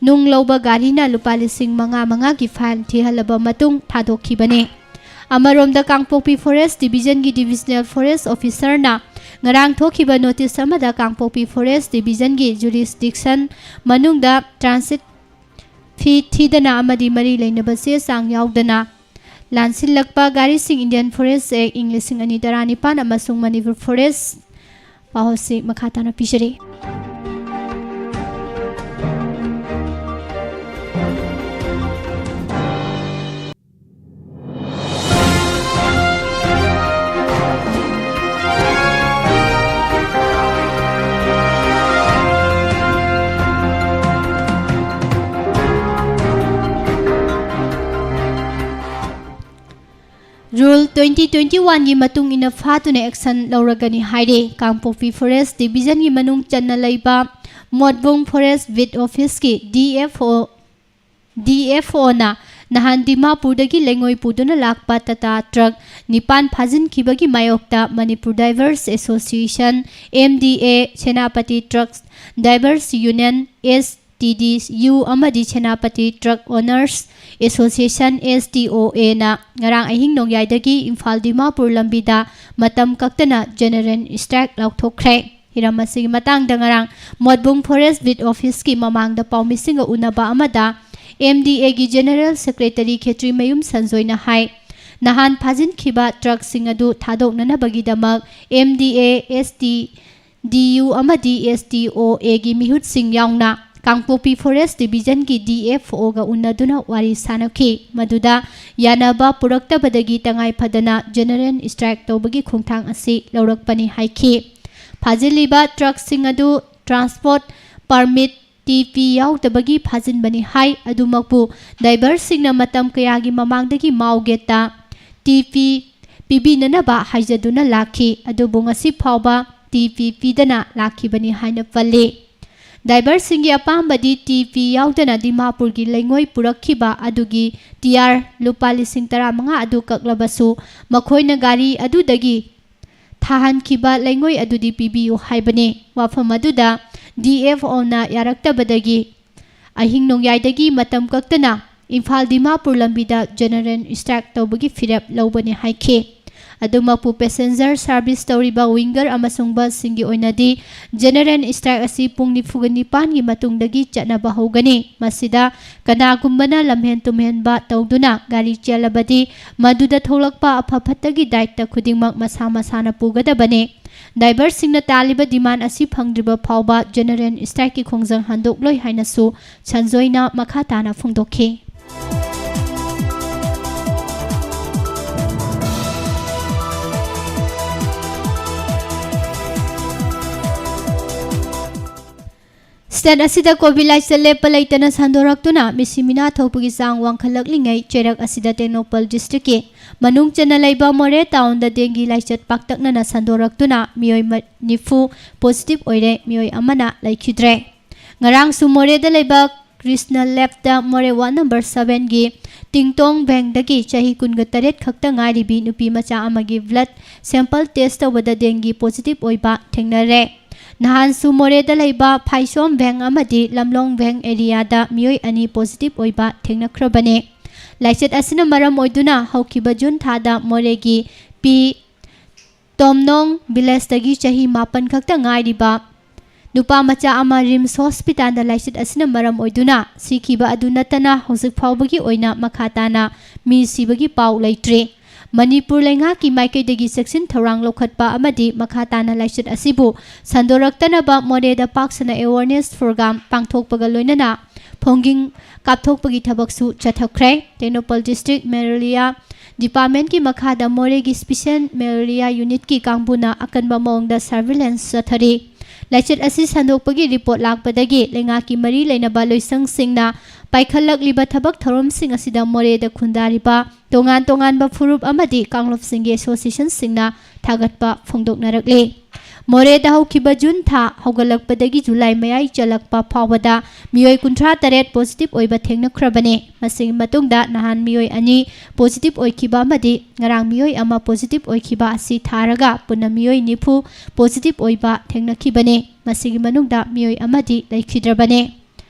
ꯅꯨꯡ ꯂꯧꯕ ꯒꯥꯔꯤꯅ ꯂꯨꯄꯥ ꯂꯤꯁꯤꯡ ꯃꯉꯥ ꯃꯉꯥꯒꯤ ꯐꯥꯏꯜ ꯊꯤꯍꯜꯂꯕ ꯃꯇꯨꯡ ꯊꯥꯗꯣꯛꯈꯤꯕꯅꯤ꯫ ꯑꯃꯔꯣꯝꯗ, ꯀꯥꯡꯄꯣꯛꯄꯤ ꯐꯣꯔꯦꯁ ꯗꯤꯕꯤꯖꯟꯒꯤ ꯗꯤꯕꯤꯖꯅꯦꯜ ꯐꯣꯔꯦꯁ ꯑꯣꯐꯤꯁꯔꯅ ꯉꯔꯥꯡ ꯊꯣꯛꯈꯤꯕ ꯅꯣꯇꯤꯁ ꯑꯃꯗ ꯀꯥꯡꯄꯣꯛꯄꯤ ꯐꯣꯔꯦꯁ ꯗꯤꯕꯤꯖꯟꯒꯤ ꯖꯨꯔꯤꯁꯗꯤꯛꯁꯟ ꯃꯅꯨꯡꯗ ꯇ꯭ꯔꯥꯟꯁꯤꯠ ꯐꯤ ꯊꯤꯗꯅ ꯑꯃꯗꯤ ꯃꯔꯤ ꯂꯩꯅꯕ ꯆꯦ ꯆꯥꯡ ꯌꯥꯎꯗꯅ ꯂꯥꯟꯁꯤꯜꯂꯛꯄ ꯒꯥꯔꯤꯁꯤꯡ, ꯏꯟꯗꯤꯌꯟ ꯐꯣꯔꯦꯁ ꯑꯦꯛ ꯏꯪ ꯂꯤꯁꯤꯡ ꯑꯅꯤ ꯇꯔꯥꯅꯤꯄꯥꯟ ꯑꯃꯁꯨꯡ ꯃꯅꯤꯄꯨꯔ ꯐꯣꯔꯦꯁ ꯄꯥꯎꯁꯤ ꯃꯈꯥ ꯇꯥꯅ ꯄꯤꯖꯔꯤ꯫ Rule twenty twenty-oneꯒꯤ ꯃꯇꯨꯡ ꯏꯟꯅ ꯐꯥꯗꯨꯅ action ꯂꯧꯔꯒꯅꯤ ꯍꯥꯏꯔꯦ꯫ ꯀꯥꯡꯄꯣꯛꯄꯤ ꯐꯣꯔꯦꯁ ꯗꯤꯕꯤꯖꯟꯒꯤ ꯃꯅꯨꯡ ꯆꯟꯅ ꯂꯩꯕ ꯃꯣꯠꯕꯨꯡ ꯐꯣꯔꯦꯁ ꯕꯤꯠ ꯑꯣꯐꯤꯁꯀꯤ D F O, D F ꯑꯣꯅ ꯅꯍꯥꯟ ꯗꯤꯃꯥꯄꯨꯔꯗꯒꯤ ꯂꯩꯉꯣꯏ ꯄꯨꯗꯨꯅ ꯂꯥꯛꯄ ꯇꯥꯇꯥ ꯇ꯭ꯔꯛ ꯅꯤꯄꯥꯟ ꯐꯥꯖꯤꯟꯈꯤꯕꯒꯤ ꯃꯥꯌꯣꯛꯇ Manipur drivers association, M D A, Senapati trucks drivers union, S T D U ꯑꯃꯗꯤ Senapati truck owners association, S T O ꯑꯦꯅ ꯉꯔꯥꯡ ꯑꯍꯤꯡ ꯅꯣꯡꯌꯥꯏꯗꯒꯤ ꯏꯝꯐꯥꯜ ꯗꯤꯃꯥꯄꯨꯔ ꯂꯝꯕꯤꯗ ꯃꯇꯝ ꯀꯛꯇꯅ ꯖꯦꯅꯔꯦꯜ ꯁ꯭ꯇ꯭ꯔꯥꯏꯛ ꯂꯥꯎꯊꯣꯛꯈ꯭ꯔꯦ꯫ ꯍꯤꯔꯝ ꯑꯁꯤꯒꯤ ꯃꯇꯥꯡꯗ ꯉꯔꯥꯡ ꯃꯣꯠꯕꯨꯡ ꯐꯣꯔꯦꯁ ꯕꯤꯠ ꯑꯣꯐꯤꯁꯀꯤ ꯃꯃꯥꯡꯗ ꯄꯥꯎꯃꯤꯁꯤꯡꯒ ꯎꯅꯕ ꯑꯃꯗ ꯑꯦꯝ ꯗꯤ ꯑꯦꯒꯤ ꯖꯦꯅꯔꯦꯜ ꯁꯦꯀ꯭ꯔꯦꯇꯔꯤ ꯈꯦꯇ꯭ꯔꯤꯃꯌꯨꯝ ꯁꯟꯖꯣꯏꯅ ꯍꯥꯏ, ꯅꯍꯥꯟ ꯐꯥꯖꯤꯟꯈꯤꯕ ꯇ꯭ꯔꯛꯁꯤꯡ ꯑꯗꯨ ꯊꯥꯗꯣꯛꯅꯅꯕꯒꯤꯗꯃꯛ ꯑꯦꯝ ꯗꯤ ꯑꯦ, ꯑꯦꯁ ꯇꯤ ꯗꯤ ꯌꯨ ꯑꯃꯗꯤ ꯑꯦꯁ ꯇꯤ ꯑꯣ ꯑꯦꯒꯤ ꯃꯤꯍꯨꯠꯁꯤꯡ ꯌꯥꯎꯅ ꯀꯥꯡꯄꯣꯛꯄꯤ ꯐꯣꯔꯦꯁ ꯗꯤꯕꯤꯖꯟꯒꯤ ꯗꯤ ꯑꯦꯐ ꯑꯣꯒ ꯎꯅꯗꯨꯅ ꯋꯥꯔꯤ ꯁꯥꯅꯈꯤ꯫ ꯃꯗꯨꯗ ꯌꯥꯅꯕ ꯄꯨꯔꯛꯇꯕꯗꯒꯤ ꯇꯉꯥꯏ ꯐꯗꯅ ꯖꯦꯅꯔꯦꯜ ꯁ꯭ꯇ꯭ꯔꯥꯏꯛ ꯇꯧꯕꯒꯤ ꯈꯣꯡꯊꯥꯡ ꯑꯁꯤ ꯂꯧꯔꯛꯄꯅꯤ ꯍꯥꯏꯈꯤ꯫ ꯐꯥꯖꯤꯜꯂꯤꯕ ꯇ꯭ꯔꯛꯁꯤꯡ ꯑꯗꯨ ꯇ꯭ꯔꯥꯟꯁꯄꯣꯔꯠ ꯄꯔꯃꯤꯠ, ꯇꯤ ꯄꯤ ꯌꯥꯎꯗꯕꯒꯤ ꯐꯥꯖꯤꯟꯕꯅꯤ ꯍꯥꯏ꯫ ꯑꯗꯨꯃꯛꯄꯨ ꯗ꯭ꯔꯥꯏꯚꯔꯁꯤꯡꯅ ꯃꯇꯝ ꯀꯌꯥꯒꯤ ꯃꯃꯥꯡꯗꯒꯤ ꯃꯥꯎꯒꯦꯠꯇ ꯇꯤ ꯄꯤ ꯄꯤꯕꯤꯅꯅꯕ ꯍꯥꯏꯖꯗꯨꯅ ꯂꯥꯛꯈꯤ꯫ ꯑꯗꯨꯕꯨ ꯉꯁꯤ ꯐꯥꯎꯕ ꯇꯤ ꯄꯤ ꯄꯤꯗꯅ ꯂꯥꯛꯈꯤꯕꯅꯤ ꯍꯥꯏꯅ ꯄꯜꯂꯤ꯫ ꯗ꯭ꯔꯥꯏꯚꯔꯁꯤꯡꯒꯤ ꯑꯄꯥꯝꯕꯗꯤ ꯇꯤ ꯄꯤ ꯌꯥꯎꯗꯅ ꯗꯤꯃꯥꯄꯨꯔꯒꯤ ꯂꯩꯉꯣꯏ ꯄꯨꯔꯛꯈꯤꯕ ꯑꯗꯨꯒꯤ ꯇꯤ ꯑꯥꯔ ꯂꯨꯄꯥ ꯂꯤꯁꯤꯡ ꯇꯔꯥꯃꯉꯥ ꯑꯗꯨ ꯀꯛꯂꯕꯁꯨ ꯃꯈꯣꯏꯅ ꯒꯥꯔꯤ ꯑꯗꯨꯗꯒꯤ ꯊꯥꯍꯟꯈꯤꯕ ꯂꯩꯉꯣꯏ ꯑꯗꯨꯗꯤ ꯄꯤꯕꯤꯌꯨ ꯍꯥꯏꯕꯅꯤ꯫ ꯋꯥꯐꯝ ꯑꯗꯨꯗ ꯗꯤ ꯑꯦꯐ ꯑꯣꯅ ꯌꯥꯔꯛꯇꯕꯗꯒꯤ ꯑꯍꯤꯡ ꯅꯣꯡꯌꯥꯏꯗꯒꯤ ꯃꯇꯝ ꯀꯛꯇꯅ ꯏꯝꯐꯥꯜ ꯗꯤꯃꯥꯄꯨꯔ ꯂꯝꯕꯤꯗ ꯖꯦꯅꯔꯦꯜ ꯁ꯭ꯇ꯭ꯔꯥꯏꯛ ꯇꯧꯕꯒꯤ ꯐꯤꯔꯦꯞ ꯂꯧꯕꯅꯤ ꯍꯥꯏꯈꯤ꯫ ꯑꯗꯨꯃꯛꯄꯨ ꯄꯦꯁꯦꯟꯖꯔ ꯁꯥꯔꯚꯤꯁ ꯇꯧꯔꯤꯕ ꯋꯤꯡꯒꯔ ꯑꯃꯁꯨꯡ ꯕꯁꯁꯤꯡꯒꯤ ꯑꯣꯏꯅꯗꯤ ꯖꯦꯅꯔꯦꯜ ꯁ꯭ꯇ꯭ꯔꯥꯏꯛ ꯑꯁꯤ ꯄꯨꯡ ꯅꯤꯐꯨꯒ ꯅꯤꯄꯥꯟꯒꯤ ꯃꯇꯨꯡꯗꯒꯤ ꯆꯠꯅꯕ ꯍꯧꯒꯅꯤ꯫ ꯃꯁꯤꯗ ꯀꯅꯥꯒꯨꯝꯕꯅ ꯂꯝꯍꯦꯟ ꯇꯨꯝꯍꯦꯟꯕ ꯇꯧꯗꯨꯅ ꯒꯥꯔꯤ ꯆꯦꯜꯂꯕꯗꯤ ꯃꯗꯨꯗ ꯊꯣꯛꯂꯛꯄ ꯑꯐ ꯐꯠꯇꯒꯤ ꯗꯥꯏꯇ ꯈꯨꯗꯤꯡꯃꯛ ꯃꯁꯥ ꯃꯁꯥꯅ ꯄꯨꯒꯗꯕꯅꯤ꯫ ꯗ꯭ꯔꯥꯏꯚꯔꯁꯤꯡꯅ ꯇꯥꯜꯂꯤꯕ ꯗꯤꯃꯥꯟ ꯑꯁꯤ ꯐꯪꯗ꯭ꯔꯤꯕ ꯐꯥꯎꯕ ꯖꯦꯅꯔꯦꯜ ꯁ꯭ꯇ꯭ꯔꯥꯏꯛꯀꯤ ꯈꯣꯡꯖꯪ ꯍꯟꯗꯣꯛꯂꯣꯏ ꯍꯥꯏꯅꯁꯨ ꯁꯟꯖꯣꯏꯅ ꯃꯈꯥ ꯇꯥꯅ ꯐꯣꯡꯗꯣꯛꯈꯤ꯫ ꯁ꯭ꯇꯦꯠ ꯑꯁꯤꯗ ꯀꯣꯚꯤꯗ ꯂꯥꯏꯆꯠ ꯂꯦꯞꯄ ꯂꯩꯇꯅ ꯁꯟꯗꯣꯔꯛꯇꯨꯅ ꯃꯤꯁꯤ ꯃꯤꯅꯥ ꯊꯣꯛꯄꯒꯤ ꯆꯥꯡ ꯋꯥꯡꯈꯠꯂꯛꯂꯤꯉꯩ ꯆꯩꯔꯛ ꯑꯁꯤꯗ ꯇꯦꯡꯅꯧꯄꯜ ꯗꯤꯁꯇ꯭ꯔꯤꯛꯀꯤ ꯃꯅꯨꯡ ꯆꯟꯅ ꯂꯩꯕ ꯃꯣꯔꯦ ꯇꯥꯎꯟꯗ ꯗꯦꯡꯒꯤ ꯂꯥꯏꯆꯠ ꯄꯥꯛꯇꯛꯅꯅ ꯁꯟꯗꯣꯔꯛꯇꯨꯅ ꯃꯤꯑꯣꯏ ꯃ-, ꯅꯤꯐꯨ ꯄꯣꯖꯤꯇꯤꯚ ꯑꯣꯏꯔꯦ, ꯃꯤꯑꯣꯏ ꯑꯃꯅ ꯂꯩꯈꯤꯗ꯭ꯔꯦ꯫ ꯉꯔꯥꯡꯁꯨ ꯃꯣꯔꯦꯗ ꯂꯩꯕ ꯀ꯭ꯔꯤꯁꯅ ꯂꯦꯞꯇ ꯃꯣꯔꯦ ꯋꯥꯔꯗ ꯅꯝꯕꯔ ꯁꯚꯦꯟꯒꯤ ꯇꯤꯡꯇꯣꯡ ꯚꯦꯡꯗꯒꯤ ꯆꯍꯤ ꯀꯨꯟꯒ ꯇꯔꯦꯠ ꯈꯛꯇ ꯉꯥꯏꯔꯤꯕꯤ ꯅꯨꯄꯤ ꯃꯆꯥ ꯑꯃꯒꯤ ꯕ꯭ꯂꯗ ꯁꯦꯝꯄꯜ ꯇꯦꯁ ꯇꯧꯕꯗ ꯗꯦꯡꯒꯤ ꯄꯣꯖꯤꯇꯤꯚ ꯑꯣꯏꯕ ꯊꯦꯡꯅꯔꯦ꯫ ꯅꯍꯥꯟꯁꯨ ꯃꯣꯔꯦꯗ ꯂꯩꯕ ꯐꯥꯏꯁꯣꯝ ꯚꯦꯡ ꯑꯃꯗꯤ ꯂꯝꯂꯣꯡ ꯚꯦꯡ ꯑꯦꯔꯤꯌꯥꯗ ꯃꯤꯑꯣꯏ ꯑꯅꯤ ꯄꯣꯖꯤꯇꯤꯚ ꯑꯣꯏꯕ ꯊꯦꯡꯅꯈ꯭ꯔꯕꯅꯤ꯫ ꯂꯥꯏꯆꯠ ꯑꯁꯤꯅ ꯃꯔꯝ ꯑꯣꯏꯗꯨꯅ ꯍꯧꯈꯤꯕ ꯖꯨꯟ ꯊꯥꯗ ꯃꯣꯔꯦꯒꯤ ꯄꯤ ꯇꯣꯝꯅꯣꯡ ꯚꯤꯂꯦꯖꯇꯒꯤ ꯆꯍꯤ ꯃꯥꯄꯟ ꯈꯛꯇ ꯉꯥꯏꯔꯤꯕ ꯅꯨꯄꯥ ꯃꯆꯥ ꯑꯃ ꯔꯤꯝꯁ ꯍꯣꯁꯄꯤꯇꯥꯜꯗ ꯂꯥꯏꯆꯠ ꯑꯁꯤꯅ ꯃꯔꯝ ꯑꯣꯏꯗꯨꯅ ꯁꯤꯈꯤꯕ ꯑꯗꯨ ꯅꯠꯇꯅ ꯍꯧꯖꯤꯛ ꯐꯥꯎꯕꯒꯤ ꯑꯣꯏꯅ ꯃꯈꯥ ꯇꯥꯅ ꯃꯤ ꯁꯤꯕꯒꯤ ꯄꯥꯎ ꯂꯩꯇ꯭ꯔꯤ꯫ ꯃꯅꯤꯄꯨꯔ ꯂꯩꯉꯥꯛꯀꯤ ꯃꯥꯏꯀꯩꯗꯒꯤ ꯆꯦꯛꯁꯤꯟ ꯊꯧꯔꯥꯡ ꯂꯧꯈꯠꯄ ꯑꯃꯗꯤ ꯃꯈꯥ ꯇꯥꯅ ꯂꯥꯏꯆꯠ ꯑꯁꯤꯕꯨ ꯁꯟꯗꯣꯔꯛꯇꯅꯕ ꯃꯣꯔꯦꯗ ꯄꯥꯛ ꯁꯟꯅ ꯑꯦꯋꯥꯔꯅꯦꯁ ꯄ꯭ꯔꯣꯒ꯭ꯔꯥꯝ ꯄꯥꯡꯊꯣꯛꯄꯒ ꯂꯣꯏꯅꯅ ꯐꯣꯡꯒꯤꯡ ꯀꯥꯞꯊꯣꯛꯄꯒꯤ ꯊꯕꯛꯁꯨ ꯆꯠꯊꯈ꯭ꯔꯦ꯫ ꯇꯦꯡꯅꯧꯄꯜ ꯗꯤꯁꯇ꯭ꯔꯤꯛ ꯃꯦꯂꯦꯔꯤꯌꯥ ꯗꯤꯄꯥꯔꯠꯃꯦꯟꯠꯀꯤ ꯃꯈꯥꯗ ꯃꯣꯔꯦꯒꯤ ꯁ꯭ꯄꯤꯁꯦꯜ ꯃꯦꯂꯦꯔꯤꯌꯥ ꯌꯨꯅꯤꯠꯀꯤ ꯀꯥꯡꯕꯨꯅ ꯑꯀꯟꯕ ꯃꯑꯣꯡꯗ ꯁꯔꯚꯤꯂꯦꯟꯁ ꯆꯠꯊꯔꯤ꯫ ꯂꯥꯏꯆꯠ ꯑꯁꯤ ꯁꯟꯗꯣꯛꯄꯒꯤ ꯔꯤꯄꯣꯔꯠ ꯂꯥꯛꯄꯗꯒꯤ ꯂꯩꯉꯥꯛꯀꯤ ꯃꯔꯤ ꯂꯩꯅꯕ ꯂꯣꯏꯁꯪꯁꯤꯡꯅ ꯄꯥꯏꯈꯠꯂꯛꯂꯤꯕ ꯊꯕꯛ ꯊꯧꯔꯝꯁꯤꯡ ꯑꯁꯤꯗ ꯃꯣꯔꯦꯗ ꯈꯨꯟꯗꯥꯔꯤꯕ ꯇꯣꯉꯥꯟ ꯇꯣꯉꯥꯟꯕ ꯐꯨꯔꯨꯞ ꯑꯃꯗꯤ ꯀꯥꯡꯂꯨꯞꯁꯤꯡꯒꯤ ꯑꯦꯁꯣꯁꯤꯌꯦꯁꯟꯁꯤꯡꯅ ꯊꯥꯒꯠꯄ ꯐꯣꯡꯗꯣꯛꯅꯔꯛꯂꯤ꯫ ꯃꯣꯔꯦꯗ ꯍꯧꯈꯤꯕ ꯖꯨꯟ ꯊꯥ ꯍꯧꯒꯠꯂꯛꯄꯗꯒꯤ ꯖꯨꯂꯥꯏ ꯃꯌꯥꯏ ꯆꯜꯂꯛꯄ ꯐꯥꯎꯕꯗ ꯃꯤꯑꯣꯏ ꯀꯨꯟꯊ꯭ꯔꯥ ꯇꯔꯦꯠ ꯄꯣꯖꯤꯇꯤꯚ ꯑꯣꯏꯕ ꯊꯦꯡꯅꯈ꯭ꯔꯕꯅꯤ꯫ ꯃꯁꯤꯒꯤ ꯃꯇꯨꯡꯗ ꯅꯍꯥꯟ ꯃꯤꯑꯣꯏ ꯑꯅꯤ ꯄꯣꯖꯤꯇꯤꯚ ꯑꯣꯏꯈꯤꯕ ꯑꯃꯗꯤ ꯉꯔꯥꯡ ꯃꯤꯑꯣꯏ ꯑꯃ ꯄꯣꯖꯤꯇꯤꯚ ꯑꯣꯏꯈꯤꯕ ꯑꯁꯤ ꯊꯥꯔꯒ ꯄꯨꯟꯅ ꯃꯤꯑꯣꯏ ꯅꯤꯐꯨ ꯄꯣꯖꯤꯇꯤꯚ ꯑꯣꯏꯕ ꯊꯦꯡꯅꯈꯤꯕꯅꯤ꯫ ꯃꯁꯤꯒꯤ ꯃꯅꯨꯡꯗ ꯃꯤꯑꯣꯏ ꯑꯃꯗꯤ ꯂꯩꯈꯤꯗ꯭ꯔꯕꯅꯤ꯫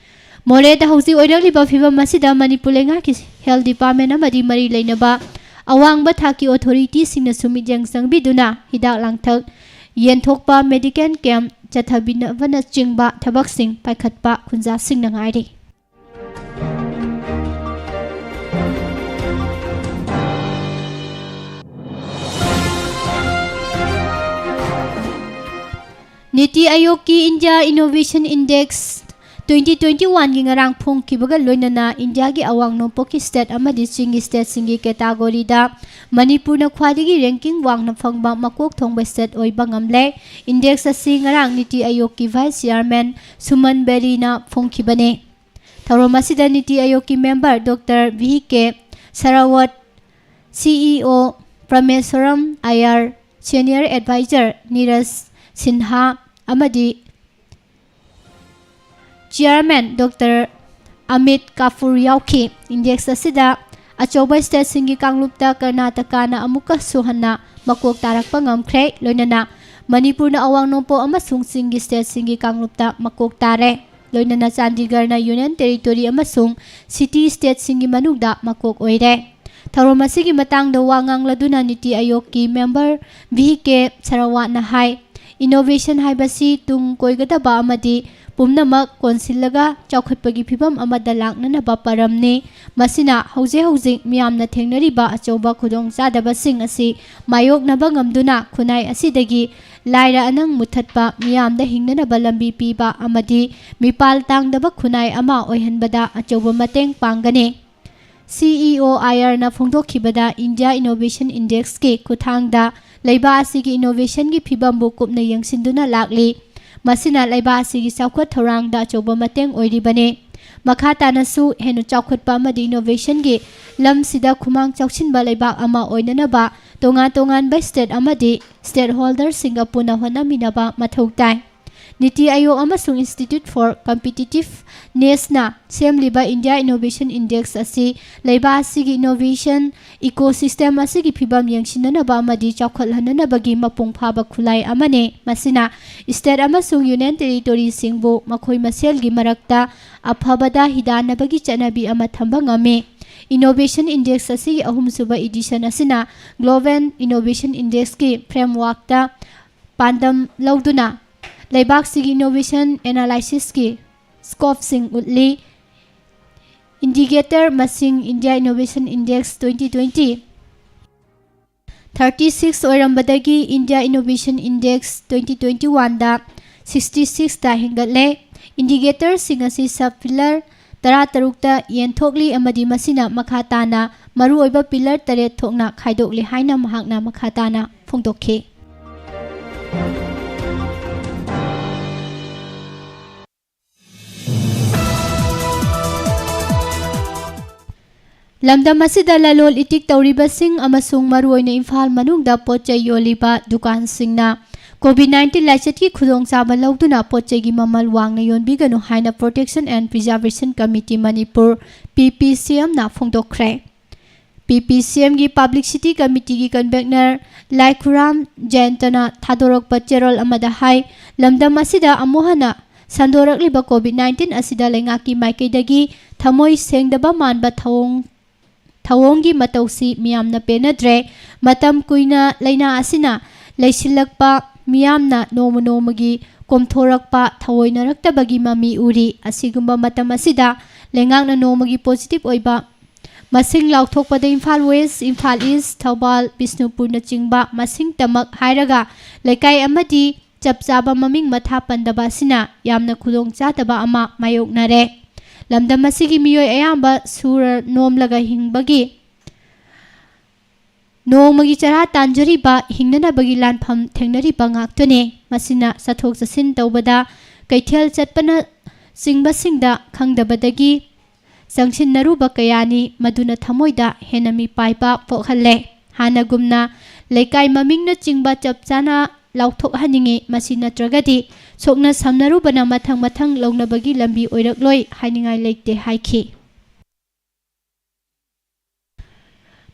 ꯃꯣꯔꯦꯗ ꯍꯧꯖꯤꯛ ꯑꯣꯏꯔꯛꯂꯤꯕ ꯐꯤꯕꯝ ꯑꯁꯤꯗ ꯃꯅꯤꯄꯨꯔ ꯂꯩꯉꯥꯛꯀꯤ health department ꯑꯃꯗꯤ ꯃꯔꯤ ꯂꯩꯅꯕ ꯑꯋꯥꯡꯕ ꯊꯥꯛꯀꯤ authority ꯁꯤꯡꯅꯁꯨ ꯃꯤꯠꯌꯦꯡ ꯆꯪꯕꯤꯗꯨꯅ ꯍꯤꯗꯥꯛ ꯂꯥꯡꯊꯛ ꯌꯦꯟꯊꯣꯛꯄ, medical camp ꯆꯠꯊꯕꯤꯅꯕꯅꯆꯤꯡꯕ ꯊꯕꯛꯁꯤꯡ ꯄꯥꯏꯈꯠꯄ ꯈꯨꯟꯖꯥꯁꯤꯡꯅ ꯉꯥꯏꯔꯤ꯫ ꯅꯤꯇꯤ ꯑꯥꯌꯣꯒꯀꯤ India Innovation Index twenty twenty-one ꯒꯤ ꯉꯔꯥꯡ ꯐꯣꯡꯈꯤꯕꯒ ꯂꯣꯏꯅꯅ ꯏꯟꯗꯤꯌꯥꯒꯤ ꯑꯋꯥꯡ ꯅꯣꯡꯄꯣꯛꯀꯤ state ꯑꯃꯗꯤ ꯆꯤꯡꯒꯤ state ꯁꯤꯡꯒꯤ category ꯗ ꯃꯅꯤꯄꯨꯔꯅ ꯈ꯭ꯋꯥꯏꯗꯒꯤ ranking ꯋꯥꯡꯅ ꯐꯪꯕ ꯃꯀꯣꯛ ꯊꯣꯡꯕ state ꯑꯣꯏꯕ ꯉꯝꯂꯦ꯫ Index ꯑꯁꯤ ꯉꯔꯥꯡ ꯅꯤꯇꯤ ꯑꯥꯌꯣꯒꯀꯤ vice chairman ꯁꯨꯃꯟ ꯕꯦꯔꯤꯅ ꯐꯣꯡꯈꯤꯕꯅꯤ꯫ ꯊꯧꯔꯝ ꯑꯁꯤꯗ ꯅꯤꯇꯤ ꯑꯥꯌꯣꯒꯀꯤ member Doctor V K ꯁꯔꯥꯋꯠ, CEO ꯄ꯭ꯔꯃꯦꯁ꯭ꯋꯔꯝ ꯑꯌꯔ, senior advisor Neeraj Sinha ꯑꯃꯗꯤ chairman Doctor ꯑꯃꯤꯠ ꯀꯥꯐꯨꯔ ꯌꯥꯎꯈꯤ꯫ Index ꯑꯁꯤꯗ ꯑꯆꯧꯕ state ꯁꯤꯡꯒꯤ ꯀꯥꯡꯂꯨꯞꯇ ꯀꯔꯅꯥꯇꯀꯥꯅ ꯑꯃꯨꯛꯀꯁꯨ ꯍꯟꯅ ꯃꯀꯣꯛ ꯇꯥꯔꯛꯄ ꯉꯝꯈ꯭ꯔꯦ, ꯂꯣꯏꯅꯅ ꯃꯅꯤꯄꯨꯔꯅ ꯑꯋꯥꯡ ꯅꯣꯡꯄꯣꯛ ꯑꯃꯁꯨꯡ ꯆꯤꯡꯒꯤ state ꯁꯤꯡꯒꯤ ꯀꯥꯡꯂꯨꯞꯇ ꯃꯀꯣꯛ ꯇꯥꯔꯦ꯫ ꯂꯣꯏꯅꯅ ꯆꯥꯟꯗꯤꯒꯔꯅ union territory ꯑꯃꯁꯨꯡ city state ꯁꯤꯡꯒꯤ ꯃꯅꯨꯡꯗ ꯃꯀꯣꯛ ꯑꯣꯏꯔꯦ꯫ ꯊꯧꯔꯝ ꯑꯁꯤꯒꯤ ꯃꯇꯥꯡꯗ ꯋꯥ ꯉꯥꯡꯂꯗꯨꯅ ꯅꯤꯇꯤ ꯑꯥꯌꯣꯒꯀꯤ member V K ꯁꯔꯥꯋꯠꯅ ꯍꯥꯏ, innovation ꯍꯥꯏꯕꯁꯤ ꯇꯨꯡ ꯀꯣꯏꯒꯗꯕ ꯑꯃꯗꯤ ꯄꯨꯝꯅꯃꯛ ꯀꯣꯟꯁꯤꯜꯂꯒ ꯆꯥꯎꯈꯠꯄꯒꯤ ꯐꯤꯚꯝ ꯑꯃꯗ ꯂꯥꯛꯅꯅꯕ ꯄꯔꯝꯅꯤ꯫ ꯃꯁꯤꯅ ꯍꯧꯖꯤꯛ ꯍꯧꯖꯤꯛ ꯃꯤꯌꯥꯝꯅ ꯊꯦꯡꯅꯔꯤꯕ ꯑꯆꯧꯕ ꯈꯨꯗꯣꯡꯆꯥꯗꯕꯁꯤꯡ ꯑꯁꯤ ꯃꯥꯌꯣꯛꯅꯕ ꯉꯝꯗꯨꯅ ꯈꯨꯟꯅꯥꯏ ꯑꯁꯤꯗꯒꯤ ꯂꯥꯏꯔ ꯑꯅꯪ ꯃꯨꯠꯊꯠꯄ, ꯃꯤꯌꯥꯝꯗ ꯍꯤꯡꯅꯅꯕ ꯂꯝꯕꯤ ꯄꯤꯕ ꯑꯃꯗꯤ ꯃꯤꯄꯥꯜ ꯇꯥꯡꯗꯕ ꯈꯨꯟꯅꯥꯏ ꯑꯃ ꯑꯣꯏꯍꯟꯕꯗ ꯑꯆꯧꯕ ꯃꯇꯦꯡ ꯄꯥꯡꯒꯅꯤ꯫ CEO ꯑꯌꯔꯅ ꯐꯣꯡꯗꯣꯛꯈꯤꯕꯗ, India Innovation Indexꯀꯤ ꯈꯨꯠꯊꯥꯡꯗ ꯂꯩꯕꯥꯛ ꯑꯁꯤꯒꯤ innovationꯒꯤ ꯐꯤꯕꯝꯕꯨ ꯀꯨꯞꯅ ꯌꯦꯡꯁꯤꯟꯗꯨꯅ ꯂꯥꯛꯂꯤ꯫ ꯃꯁꯤꯅ ꯂꯩꯕꯥꯛ ꯑꯁꯤꯒꯤ ꯆꯥꯎꯈꯠ ꯊꯧꯔꯥꯡꯗ ꯑꯆꯧꯕ ꯃꯇꯦꯡ ꯑꯣꯏꯔꯤꯕꯅꯤ꯫ ꯃꯈꯥ ꯇꯥꯅꯁꯨ ꯍꯦꯟꯅ ꯆꯥꯎꯈꯠꯄ ꯑꯃꯗꯤ innovationꯒꯤ ꯂꯝꯁꯤꯗ ꯈꯨꯃꯥꯡ ꯆꯥꯎꯁꯤꯟꯕ ꯂꯩꯕꯥꯛ ꯑꯃ ꯑꯣꯏꯅꯅꯕ ꯇꯣꯉꯥꯟ ꯇꯣꯉꯥꯟꯕ state ꯑꯃꯗꯤ stakeholderꯁꯤꯡꯒ ꯄꯨꯟꯅ ꯍꯣꯠꯅꯃꯤꯟꯅꯕ ꯃꯊꯧ ꯇꯥꯏ꯫ ꯅꯤꯇꯤ ꯑꯥꯌꯣꯒ ꯑꯃꯁꯨꯡ Institute for Competitiveness ꯅ ꯁꯦꯝꯂꯤꯕ India Innovation Index ꯑꯁꯤ ꯂꯩꯕꯥꯛ ꯑꯁꯤꯒꯤ innovation ecosystem ꯑꯁꯤꯒꯤ ꯐꯤꯕꯝ ꯌꯦꯡꯁꯤꯟꯅꯅꯕ ꯑꯃꯗꯤ ꯆꯥꯎꯈꯠꯍꯟꯅꯅꯕꯒꯤ ꯃꯄꯨꯡ ꯐꯥꯕ ꯈꯨꯠꯂꯥꯏ ꯑꯃꯅꯤ꯫ ꯃꯁꯤꯅ state ꯑꯃꯁꯨꯡ union territory ꯁꯤꯡꯕꯨ ꯃꯈꯣꯏ ꯃꯁꯦꯜꯒꯤ ꯃꯔꯛꯇ ꯑꯐꯕꯗ ꯍꯤꯗꯥꯟꯅꯕꯒꯤ ꯆꯠꯅꯕꯤ ꯑꯃ ꯊꯝꯕ ꯉꯝꯃꯤ꯫ Innovation Index ꯑꯁꯤꯒꯤ ꯑꯍꯨꯝꯁꯨꯕ edition ꯑꯁꯤꯅ Global Innovation Index ꯀꯤ framework ꯇ ꯄꯥꯟꯗꯝ ꯂꯧꯗꯨꯅ ꯂꯩꯕꯥꯛꯁꯤꯒꯤ innovation analysis ꯀꯤ scope ꯁꯤꯡ ꯎꯠꯂꯤ꯫ Indicator ꯃꯁꯤꯡ: India Innovation Index twenty twenty thirty six ꯑꯣꯏꯔꯝꯕꯗꯒꯤ India Innovation Index twenty twenty one ꯗ sixty six ꯇ ꯍꯦꯟꯒꯠꯂꯦ꯫ Indicator ꯁꯤꯡ ꯑꯁꯤ sub pillar ꯇꯔꯥ ꯇꯔꯨꯛꯇ ꯌꯦꯟꯊꯣꯛꯂꯤ ꯑꯃꯗꯤ ꯃꯁꯤꯅ ꯃꯈꯥ ꯇꯥꯅ ꯃꯔꯨꯑꯣꯏꯕ pillar ꯇꯔꯦꯠ ꯊꯣꯛꯅ ꯈꯥꯏꯗꯣꯛꯂꯤ ꯍꯥꯏꯅ ꯃꯍꯥꯛꯅ ꯃꯈꯥ ꯇꯥꯅ ꯐꯣꯡꯗꯣꯛꯈꯤ꯫ ꯂꯝꯗꯝ ꯑꯁꯤꯗ ꯂꯂꯣꯜ ꯏꯇꯤꯛ ꯇꯧꯔꯤꯕꯁꯤꯡ ꯑꯃꯁꯨꯡ ꯃꯔꯨꯑꯣꯏꯅ ꯏꯝꯐꯥꯜ ꯃꯅꯨꯡꯗ ꯄꯣꯠ ꯆꯩ ꯌꯣꯜꯂꯤꯕ ꯗꯨꯀꯥꯟꯁꯤꯡꯅ COVID nineteen ꯂꯥꯏꯆꯠꯀꯤ ꯈꯨꯗꯣꯡꯆꯥꯕ ꯂꯧꯗꯨꯅ ꯄꯣꯠ ꯆꯩꯒꯤ ꯃꯃꯜ ꯋꯥꯡꯅ ꯌꯣꯟꯕꯤꯒꯅꯨ ꯍꯥꯏꯅ Protection and Preservation Committee Manipur, P P C M ꯅ ꯐꯣꯡꯗꯣꯛꯈ꯭ꯔꯦ꯫ P P C M ꯒꯤ Publicity Committee ꯒꯤ convener ꯂꯥꯏꯈꯨꯔꯥꯝ ꯖꯌꯟꯇꯅ ꯊꯥꯗꯣꯔꯛꯄ ꯆꯦꯔꯣꯜ ꯑꯃꯗ ꯍꯥꯏ, ꯂꯝꯗꯝ ꯑꯁꯤꯗ ꯑꯃꯨꯛ ꯍꯟꯅ ꯁꯟꯗꯣꯔꯛꯂꯤꯕ COVID nineteen ꯑꯁꯤꯗ ꯂꯩꯉꯥꯛꯀꯤ ꯃꯥꯏꯀꯩꯗꯒꯤ ꯊꯃꯣꯏ ꯁꯦꯡꯗꯕ ꯃꯥꯟꯕ ꯊꯧꯑꯣꯡ, ꯊꯧꯑꯣꯡꯒꯤ ꯃꯇꯧꯁꯤ ꯃꯤꯌꯥꯝꯅ ꯄꯦꯟꯅꯗ꯭ꯔꯦ꯫ ꯃꯇꯝ ꯀꯨꯏꯅ ꯂꯩꯅꯥ ꯑꯁꯤꯅ ꯂꯩꯁꯤꯜꯂꯛꯄ, ꯃꯤꯌꯥꯝꯅ ꯅꯣꯡꯃ ꯅꯣꯡꯃꯒꯤ ꯀꯣꯝꯊꯣꯔꯛꯄ, ꯊꯑꯣꯏꯅꯔꯛꯇꯕꯒꯤ ꯃꯃꯤ ꯎꯔꯤ꯫ ꯑꯁꯤꯒꯨꯝꯕ ꯃꯇꯝ ꯑꯁꯤꯗ ꯂꯩꯉꯥꯛꯅ ꯅꯣꯡꯃꯒꯤ positive ꯑꯣꯏꯕ ꯃꯁꯤꯡ ꯂꯥꯎꯊꯣꯛꯄꯗ ꯏꯝꯐꯥꯜ West, ꯏꯝꯐꯥꯜ East, ꯊꯧꯕꯥꯜ, ꯕꯤꯁꯅꯨꯄꯨꯔꯅꯆꯤꯡꯕ ꯃꯁꯤꯡ ꯇꯃꯛ ꯍꯥꯏꯔꯒ ꯂꯩꯀꯥꯏ ꯑꯃꯗꯤ ꯆꯞ ꯆꯥꯕ ꯃꯃꯤꯡ ꯃꯊꯥ ꯄꯟꯗꯕ ꯑꯁꯤꯅ ꯌꯥꯝꯅ ꯈꯨꯗꯣꯡ ꯆꯥꯗꯕ ꯑꯃ ꯃꯥꯌꯣꯛꯅꯔꯦ꯫ ꯂꯝꯗꯝ ꯑꯁꯤꯒꯤ ꯃꯤꯑꯣꯏ ꯑꯌꯥꯝꯕ ꯁꯨꯔ ꯅꯣꯝꯂꯒ ꯍꯤꯡꯕꯒꯤ ꯅꯣꯡꯃꯒꯤ ꯆꯔꯥ ꯇꯥꯟꯖꯔꯤꯕ, ꯍꯤꯡꯅꯅꯕꯒꯤ ꯂꯥꯟꯐꯝ ꯊꯦꯡꯅꯔꯤꯕ ꯉꯥꯛꯇꯅꯤ꯫ ꯃꯁꯤꯅ ꯆꯠꯊꯣꯛ ꯆꯠꯁꯤꯟ ꯇꯧꯕꯗ, ꯀꯩꯊꯦꯜ ꯆꯠꯄꯅꯆꯤꯡꯕꯁꯤꯡꯗ ꯈꯪꯗꯕꯗꯒꯤ ꯆꯪꯁꯤꯟꯅꯔꯨꯕ ꯀꯌꯥꯅꯤ, ꯃꯗꯨꯅ ꯊꯃꯣꯏꯗ ꯍꯦꯟꯅ ꯃꯤꯄꯥꯏꯕ ꯄꯣꯛꯍꯜꯂꯦ꯫ ꯍꯥꯟꯅꯒꯨꯝꯅ ꯂꯩꯀꯥꯏ ꯃꯃꯤꯡꯅꯆꯤꯡꯕ ꯆꯞ ꯆꯥꯅ ꯂꯥꯎꯊꯣꯛꯍꯟꯅꯤꯡꯏ꯫ ꯃꯁꯤ ꯅꯠꯇ꯭ꯔꯒꯗꯤ ꯁꯣꯛꯅ ꯁꯝꯅꯔꯨꯕꯅ ꯃꯊꯪ ꯃꯊꯪ ꯂꯧꯅꯕꯒꯤ ꯂꯝꯕꯤ ꯑꯣꯏꯔꯛꯂꯣꯏ ꯍꯥꯏꯅꯤꯡꯉꯥꯏ ꯂꯩꯇꯦ ꯍꯥꯏꯈꯤ꯫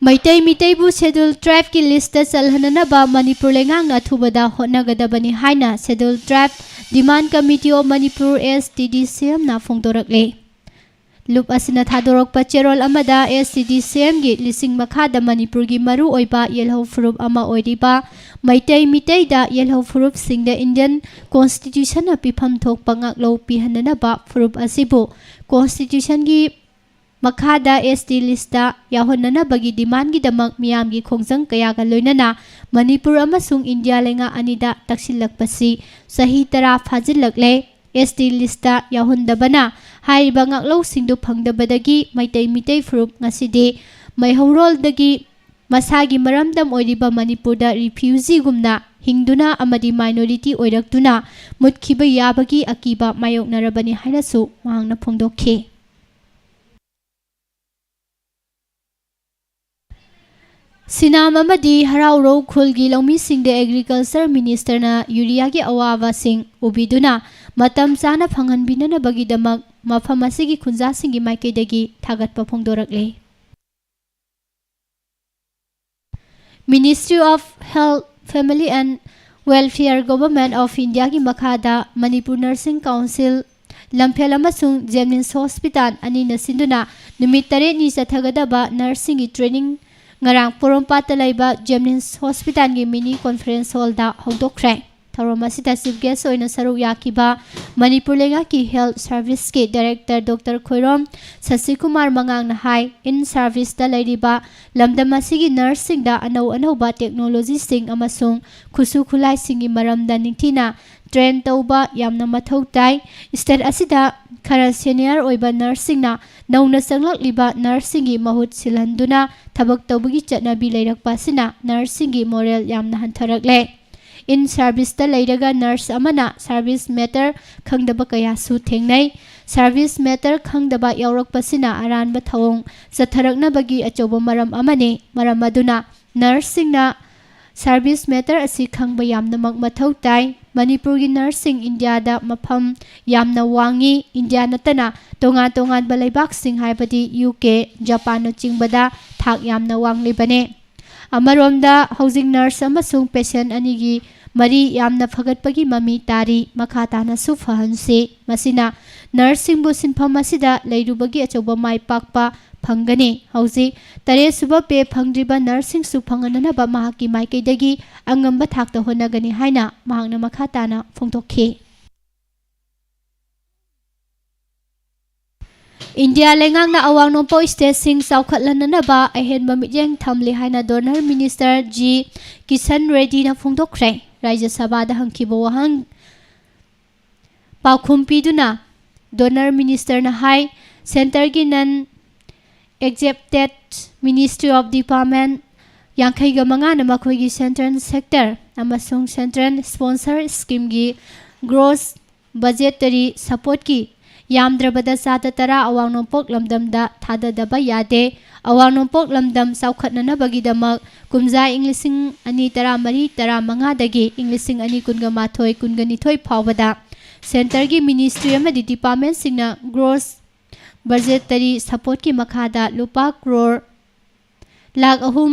ꯃꯩꯇꯩ ꯃꯤꯇꯩꯕꯨ Scheduled Tribeꯀꯤ listꯇ ꯆꯜꯍꯟꯅꯅꯕ ꯃꯅꯤꯄꯨꯔ ꯂꯩꯉꯥꯛꯅ ꯑꯊꯨꯕꯗ ꯍꯣꯠꯅꯒꯗꯕꯅꯤ ꯍꯥꯏꯅ Scheduled Tribe Demand Committee of Manipur, STDCMꯅ ꯐꯣꯡꯗꯣꯔꯛꯂꯦ꯫ ꯂꯨꯞ ꯑꯁꯤꯅ ꯊꯥꯗꯣꯔꯛꯄ ꯆꯦꯔꯣꯜ ꯑꯃꯗ STDCMꯒꯤ ꯂꯤꯁꯤꯡ ꯃꯈꯥꯗ ꯃꯅꯤꯄꯨꯔꯒꯤ ꯃꯔꯨꯑꯣꯏꯕ ꯌꯦꯜꯍꯧ ꯐꯨꯔꯨꯞ ꯑꯃ ꯑꯣꯏꯔꯤꯕ ꯃꯩꯇꯩ ꯃꯤꯇꯩꯗ ꯌꯦꯜꯍꯧ ꯐꯨꯔꯨꯞꯁꯤꯡꯗ Indian Constitutionꯅ ꯄꯤꯐꯝ ꯊꯣꯛꯄ ꯉꯥꯛꯂꯧ ꯄꯤꯍꯟꯅꯅꯕ ꯐꯨꯔꯨꯞ ꯑꯁꯤꯕꯨ Constitutionꯒꯤ ꯃꯈꯥꯗ ST listꯇ ꯌꯥꯎꯍꯟꯅꯅꯕꯒꯤ demandꯒꯤꯗꯃꯛ ꯃꯤꯌꯥꯝꯒꯤ ꯈꯣꯡꯖꯪ ꯀꯌꯥꯒ ꯂꯣꯏꯅꯅ ꯃꯅꯤꯄꯨꯔ ꯑꯃꯁꯨꯡ ꯏꯟꯗꯤꯌꯥ ꯂꯩꯉꯥꯛ ꯑꯅꯤꯗ ꯇꯛꯁꯤꯜꯂꯛꯄꯁꯤ ꯆꯍꯤ ꯇꯔꯥ ꯐꯥꯖꯤꯜꯂꯛꯂꯦ꯫ ST listꯇ ꯌꯥꯎꯍꯟꯗꯕꯅ ꯍꯥꯏꯔꯤꯕ ꯉꯥꯛꯂꯧꯁꯤꯡꯗꯨ ꯐꯪꯗꯕꯗꯒꯤ ꯃꯩꯇꯩ ꯃꯤꯇꯩ ꯐꯨꯔꯨꯞ ꯉꯁꯤꯗꯤ ꯃꯩꯍꯧꯔꯣꯜꯗꯒꯤ ꯃꯁꯥꯒꯤ ꯃꯔꯝꯗꯝ ꯑꯣꯏꯔꯤꯕ ꯃꯅꯤꯄꯨꯔꯗ refugeeꯒꯨꯝꯅ ꯍꯤꯡꯗꯨꯅ ꯑꯃꯗꯤ minority ꯑꯣꯏꯔꯛꯇꯨꯅ ꯃꯨꯠꯈꯤꯕ ꯌꯥꯕꯒꯤ ꯑꯀꯤꯕ ꯃꯥꯌꯣꯛꯅꯔꯕꯅꯤ ꯍꯥꯏꯅꯁꯨ ꯃꯍꯥꯛꯅ ꯐꯣꯡꯗꯣꯛꯈꯤ꯫ ꯁꯤꯅꯥꯝ ꯑꯃꯗꯤ ꯍꯔꯥꯎꯔꯧ ꯈꯨꯜꯒꯤ ꯂꯧꯃꯤꯁꯤꯡꯗ Agriculture Ministerꯅ ꯌꯨꯔꯤꯌꯥꯒꯤ ꯑꯋꯥꯕꯁꯤꯡ ꯎꯕꯤꯗꯨꯅ ꯃꯇꯝ ꯆꯥꯅ ꯐꯪꯍꯟꯕꯤꯅꯅꯕꯒꯤꯗꯃꯛ ꯃꯐꯝ ꯑꯁꯤꯒꯤ ꯈꯨꯟꯖꯥꯁꯤꯡꯒꯤ ꯃꯥꯏꯀꯩꯗꯒꯤ ꯊꯥꯒꯠꯄ ꯐꯣꯡꯗꯣꯔꯛꯂꯦ꯫ Ministry of Health, Family and Welfare, Government of Indiaꯒꯤ ꯃꯈꯥꯗ ꯃꯅꯤꯄꯨꯔ Nursing Council, ꯂꯝꯐꯦꯜ ꯑꯃꯁꯨꯡ Jennings Hospital ꯑꯅꯤꯅ ꯁꯤꯟꯗꯨꯅ ꯅꯨꯃꯤꯠ ꯇꯔꯦꯠꯅꯤ ꯆꯠꯊꯒꯗꯕ nursingꯒꯤ training ꯉꯔꯥꯡ ꯄꯣꯔꯣꯝꯄꯥꯠꯇ ꯂꯩꯕ Jennings Hospitalꯒꯤ mini conference hallꯗ ꯍꯧꯗꯣꯛꯈ꯭ꯔꯦ꯫ ꯊꯧꯔꯝ ꯑꯁꯤꯗ chief guest ꯑꯣꯏꯅ ꯁꯔꯨꯛ ꯌꯥꯈꯤꯕ ꯃꯅꯤꯄꯨꯔ ꯂꯩꯉꯥꯛꯀꯤ health serviceꯀꯤ director Doctor Khoirom ꯁꯁꯤꯀꯨꯃꯥꯔ ꯃꯉꯥꯡꯅ high, in serviceꯇ ꯂꯩꯔꯤꯕ ꯂꯝꯗꯝ ꯑꯁꯤꯒꯤ nurseꯁꯤꯡꯗ ꯑꯅꯧ ꯑꯅꯧꯕ technologyꯁꯤꯡ ꯑꯃꯁꯨꯡ ꯈꯨꯠꯁꯨ ꯈꯨꯠꯂꯥꯏꯁꯤꯡꯒꯤ ꯃꯔꯝꯗ ꯅꯤꯡꯊꯤꯅ train ꯇꯧꯕ ꯌꯥꯝꯅ ꯃꯊꯧ ꯇꯥꯏ꯫ State ꯑꯁꯤꯗ ꯈꯔ senior ꯑꯣꯏꯕ nurseꯁꯤꯡꯅ ꯅꯧꯅ ꯆꯪꯂꯛꯂꯤꯕ nurseꯁꯤꯡꯒꯤ ꯃꯍꯨꯠ ꯁꯤꯜꯍꯟꯗꯨꯅ ꯊꯕꯛ ꯇꯧꯕꯒꯤ ꯆꯠꯅꯕꯤ ꯂꯩꯔꯛꯄ ꯑꯁꯤꯅ nurseꯁꯤꯡꯒꯤ morale ꯌꯥꯝꯅ ꯍꯟꯊꯔꯛꯂꯦ꯫ In serviceꯇ ꯂꯩꯔꯒ nurse ꯑꯃꯅ service matter ꯈꯪꯗꯕ ꯀꯌꯥꯁꯨ ꯊꯦꯡꯅꯩ꯫ Service matter ꯈꯪꯗꯕ ꯌꯥꯎꯔꯛꯄꯁꯤꯅ ꯑꯔꯥꯟꯕ ꯊꯧꯑꯣꯡ ꯆꯠꯊꯔꯛꯅꯕꯒꯤ ꯑꯆꯧꯕ ꯃꯔꯝ ꯑꯃꯅꯤ꯫ ꯃꯔꯝ ꯑꯗꯨꯅ nurseꯁꯤꯡꯅ Service matter ꯑꯁꯤ ꯈꯪꯕ ꯌꯥꯝꯅꯃꯛ ꯃꯊꯧ ꯇꯥꯏ꯫ ꯃꯅꯤꯄꯨꯔꯒꯤ ꯅꯔꯁꯁꯤꯡ ꯏꯟꯗꯤꯌꯥꯗ ꯃꯐꯝ ꯌꯥꯝꯅ ꯋꯥꯡꯉꯤ꯫ ꯏꯟꯗꯤꯌꯥ ꯅꯠꯇꯅ ꯇꯣꯉꯥꯟ ꯇꯣꯉꯥꯟꯕ ꯂꯩꯕꯥꯛꯁꯤꯡ, ꯍꯥꯏꯕꯗꯤ ꯌꯨ ꯀꯦ, ꯖꯄꯥꯟꯅꯆꯤꯡꯕꯗ ꯊꯥꯛ ꯌꯥꯝꯅ ꯋꯥꯡꯂꯤꯕꯅꯤ꯫ ꯑꯃꯔꯣꯝꯗ, ꯍꯧꯖꯤꯛ ꯅꯔꯁ ꯑꯃꯁꯨꯡ ꯄꯦꯁꯦꯟ ꯑꯅꯤꯒꯤ ꯃꯔꯤ ꯌꯥꯝꯅ ꯐꯒꯠꯄꯒꯤ ꯃꯃꯤ ꯇꯥꯔꯤ꯫ ꯃꯈꯥ ꯇꯥꯅꯁꯨ ꯐꯍꯟꯁꯤ꯫ ꯃꯁꯤꯅ ꯅꯔꯁꯁꯤꯡꯕꯨ ꯁꯤꯟꯐꯝ ꯑꯁꯤꯗ ꯂꯩꯔꯨꯕꯒꯤ ꯑꯆꯧꯕ ꯃꯥꯏ ꯄꯥꯛꯄ ꯐꯪꯒꯅꯤ꯫ ꯍꯧꯖꯤꯛ ꯇꯔꯦꯠ ꯁꯨꯕ ꯄꯦ ꯐꯪꯗ꯭ꯔꯤꯕ ꯅꯔꯁꯁꯤꯡꯁꯨ ꯐꯪꯍꯟꯅꯅꯕ ꯃꯍꯥꯛꯀꯤ ꯃꯥꯏꯀꯩꯗꯒꯤ ꯑꯉꯝꯕ ꯊꯥꯛꯇ ꯍꯣꯠꯅꯒꯅꯤ ꯍꯥꯏꯅ ꯃꯍꯥꯛꯅ ꯃꯈꯥ ꯇꯥꯅ ꯐꯣꯡꯗꯣꯛꯈꯤ꯫ ꯏꯟꯗꯤꯌꯥ ꯂꯩꯉꯥꯛꯅ ꯑꯋꯥꯡ ꯅꯣꯡꯄꯣꯛ ꯁ꯭ꯇꯦꯠꯁꯤꯡ ꯆꯥꯎꯈꯠꯍꯟꯅꯅꯕ ꯑꯍꯦꯟꯕ ꯃꯤꯠꯌꯦꯡ ꯊꯝꯂꯤ ꯍꯥꯏꯅ ꯗꯣꯅꯔ ꯃꯤꯅꯤꯁꯇꯔ ꯖꯤ ꯀꯤꯁꯟ ꯔꯦꯗꯤꯅ ꯐꯣꯡꯗꯣꯛꯈ꯭ꯔꯦ꯫ ꯔꯥꯖ꯭ꯌ ꯁꯚꯥꯗ ꯍꯪꯈꯤꯕ ꯋꯥꯍꯪ ꯄꯥꯎꯈꯨꯝ ꯄꯤꯗꯨꯅ ꯗꯣꯅꯔ ꯃꯤꯅꯤꯁꯇꯔꯅ ꯍꯥꯏ, ꯁꯦꯟꯇꯔꯒꯤ non executive ministry of department ꯌꯥꯡꯈꯩꯒ ꯃꯉꯥꯅ ꯃꯈꯣꯏꯒꯤ central sector ꯑꯃꯁꯨꯡ central sponsor schemeꯒꯤ gross budgetary supportꯀꯤ ꯌꯥꯝꯗ꯭ꯔꯕꯗ ꯆꯥꯗ ꯇꯔꯥ ꯑꯋꯥꯡ ꯅꯣꯡꯄꯣꯛ ꯂꯝꯗꯝꯗ ꯊꯥꯗꯗꯕ ꯌꯥꯗꯦ꯫ ꯑꯋꯥꯡ ꯅꯣꯡꯄꯣꯛ ꯂꯝꯗꯝ ꯆꯥꯎꯈꯠꯅꯅꯕꯒꯤꯗꯃꯛ ꯀꯨꯝꯖꯥ ꯏꯪ ꯂꯤꯁꯤꯡ ꯑꯅꯤ ꯇꯔꯥꯃꯔꯤ ꯇꯔꯥꯃꯉꯥꯗꯒꯤ ꯏꯪ ꯂꯤꯁꯤꯡ ꯑꯅꯤ ꯀꯨꯟꯒ ꯃꯥꯊꯣꯏ ꯀꯨꯟꯒ ꯅꯤꯊꯣꯏ ꯐꯥꯎꯕꯗ ꯁꯦꯟꯇꯔꯒꯤ ꯃꯤꯅꯤꯁꯇ꯭ꯔꯤ ꯑꯃꯗꯤ ꯗꯤꯄꯥꯔꯠꯃꯦꯟꯁꯤꯡꯅ gross budgetary supportꯀꯤ ꯃꯈꯥꯗ ꯂꯨꯄꯥ ꯀ꯭ꯔꯣꯔ ꯂꯥꯈ ꯑꯍꯨꯝ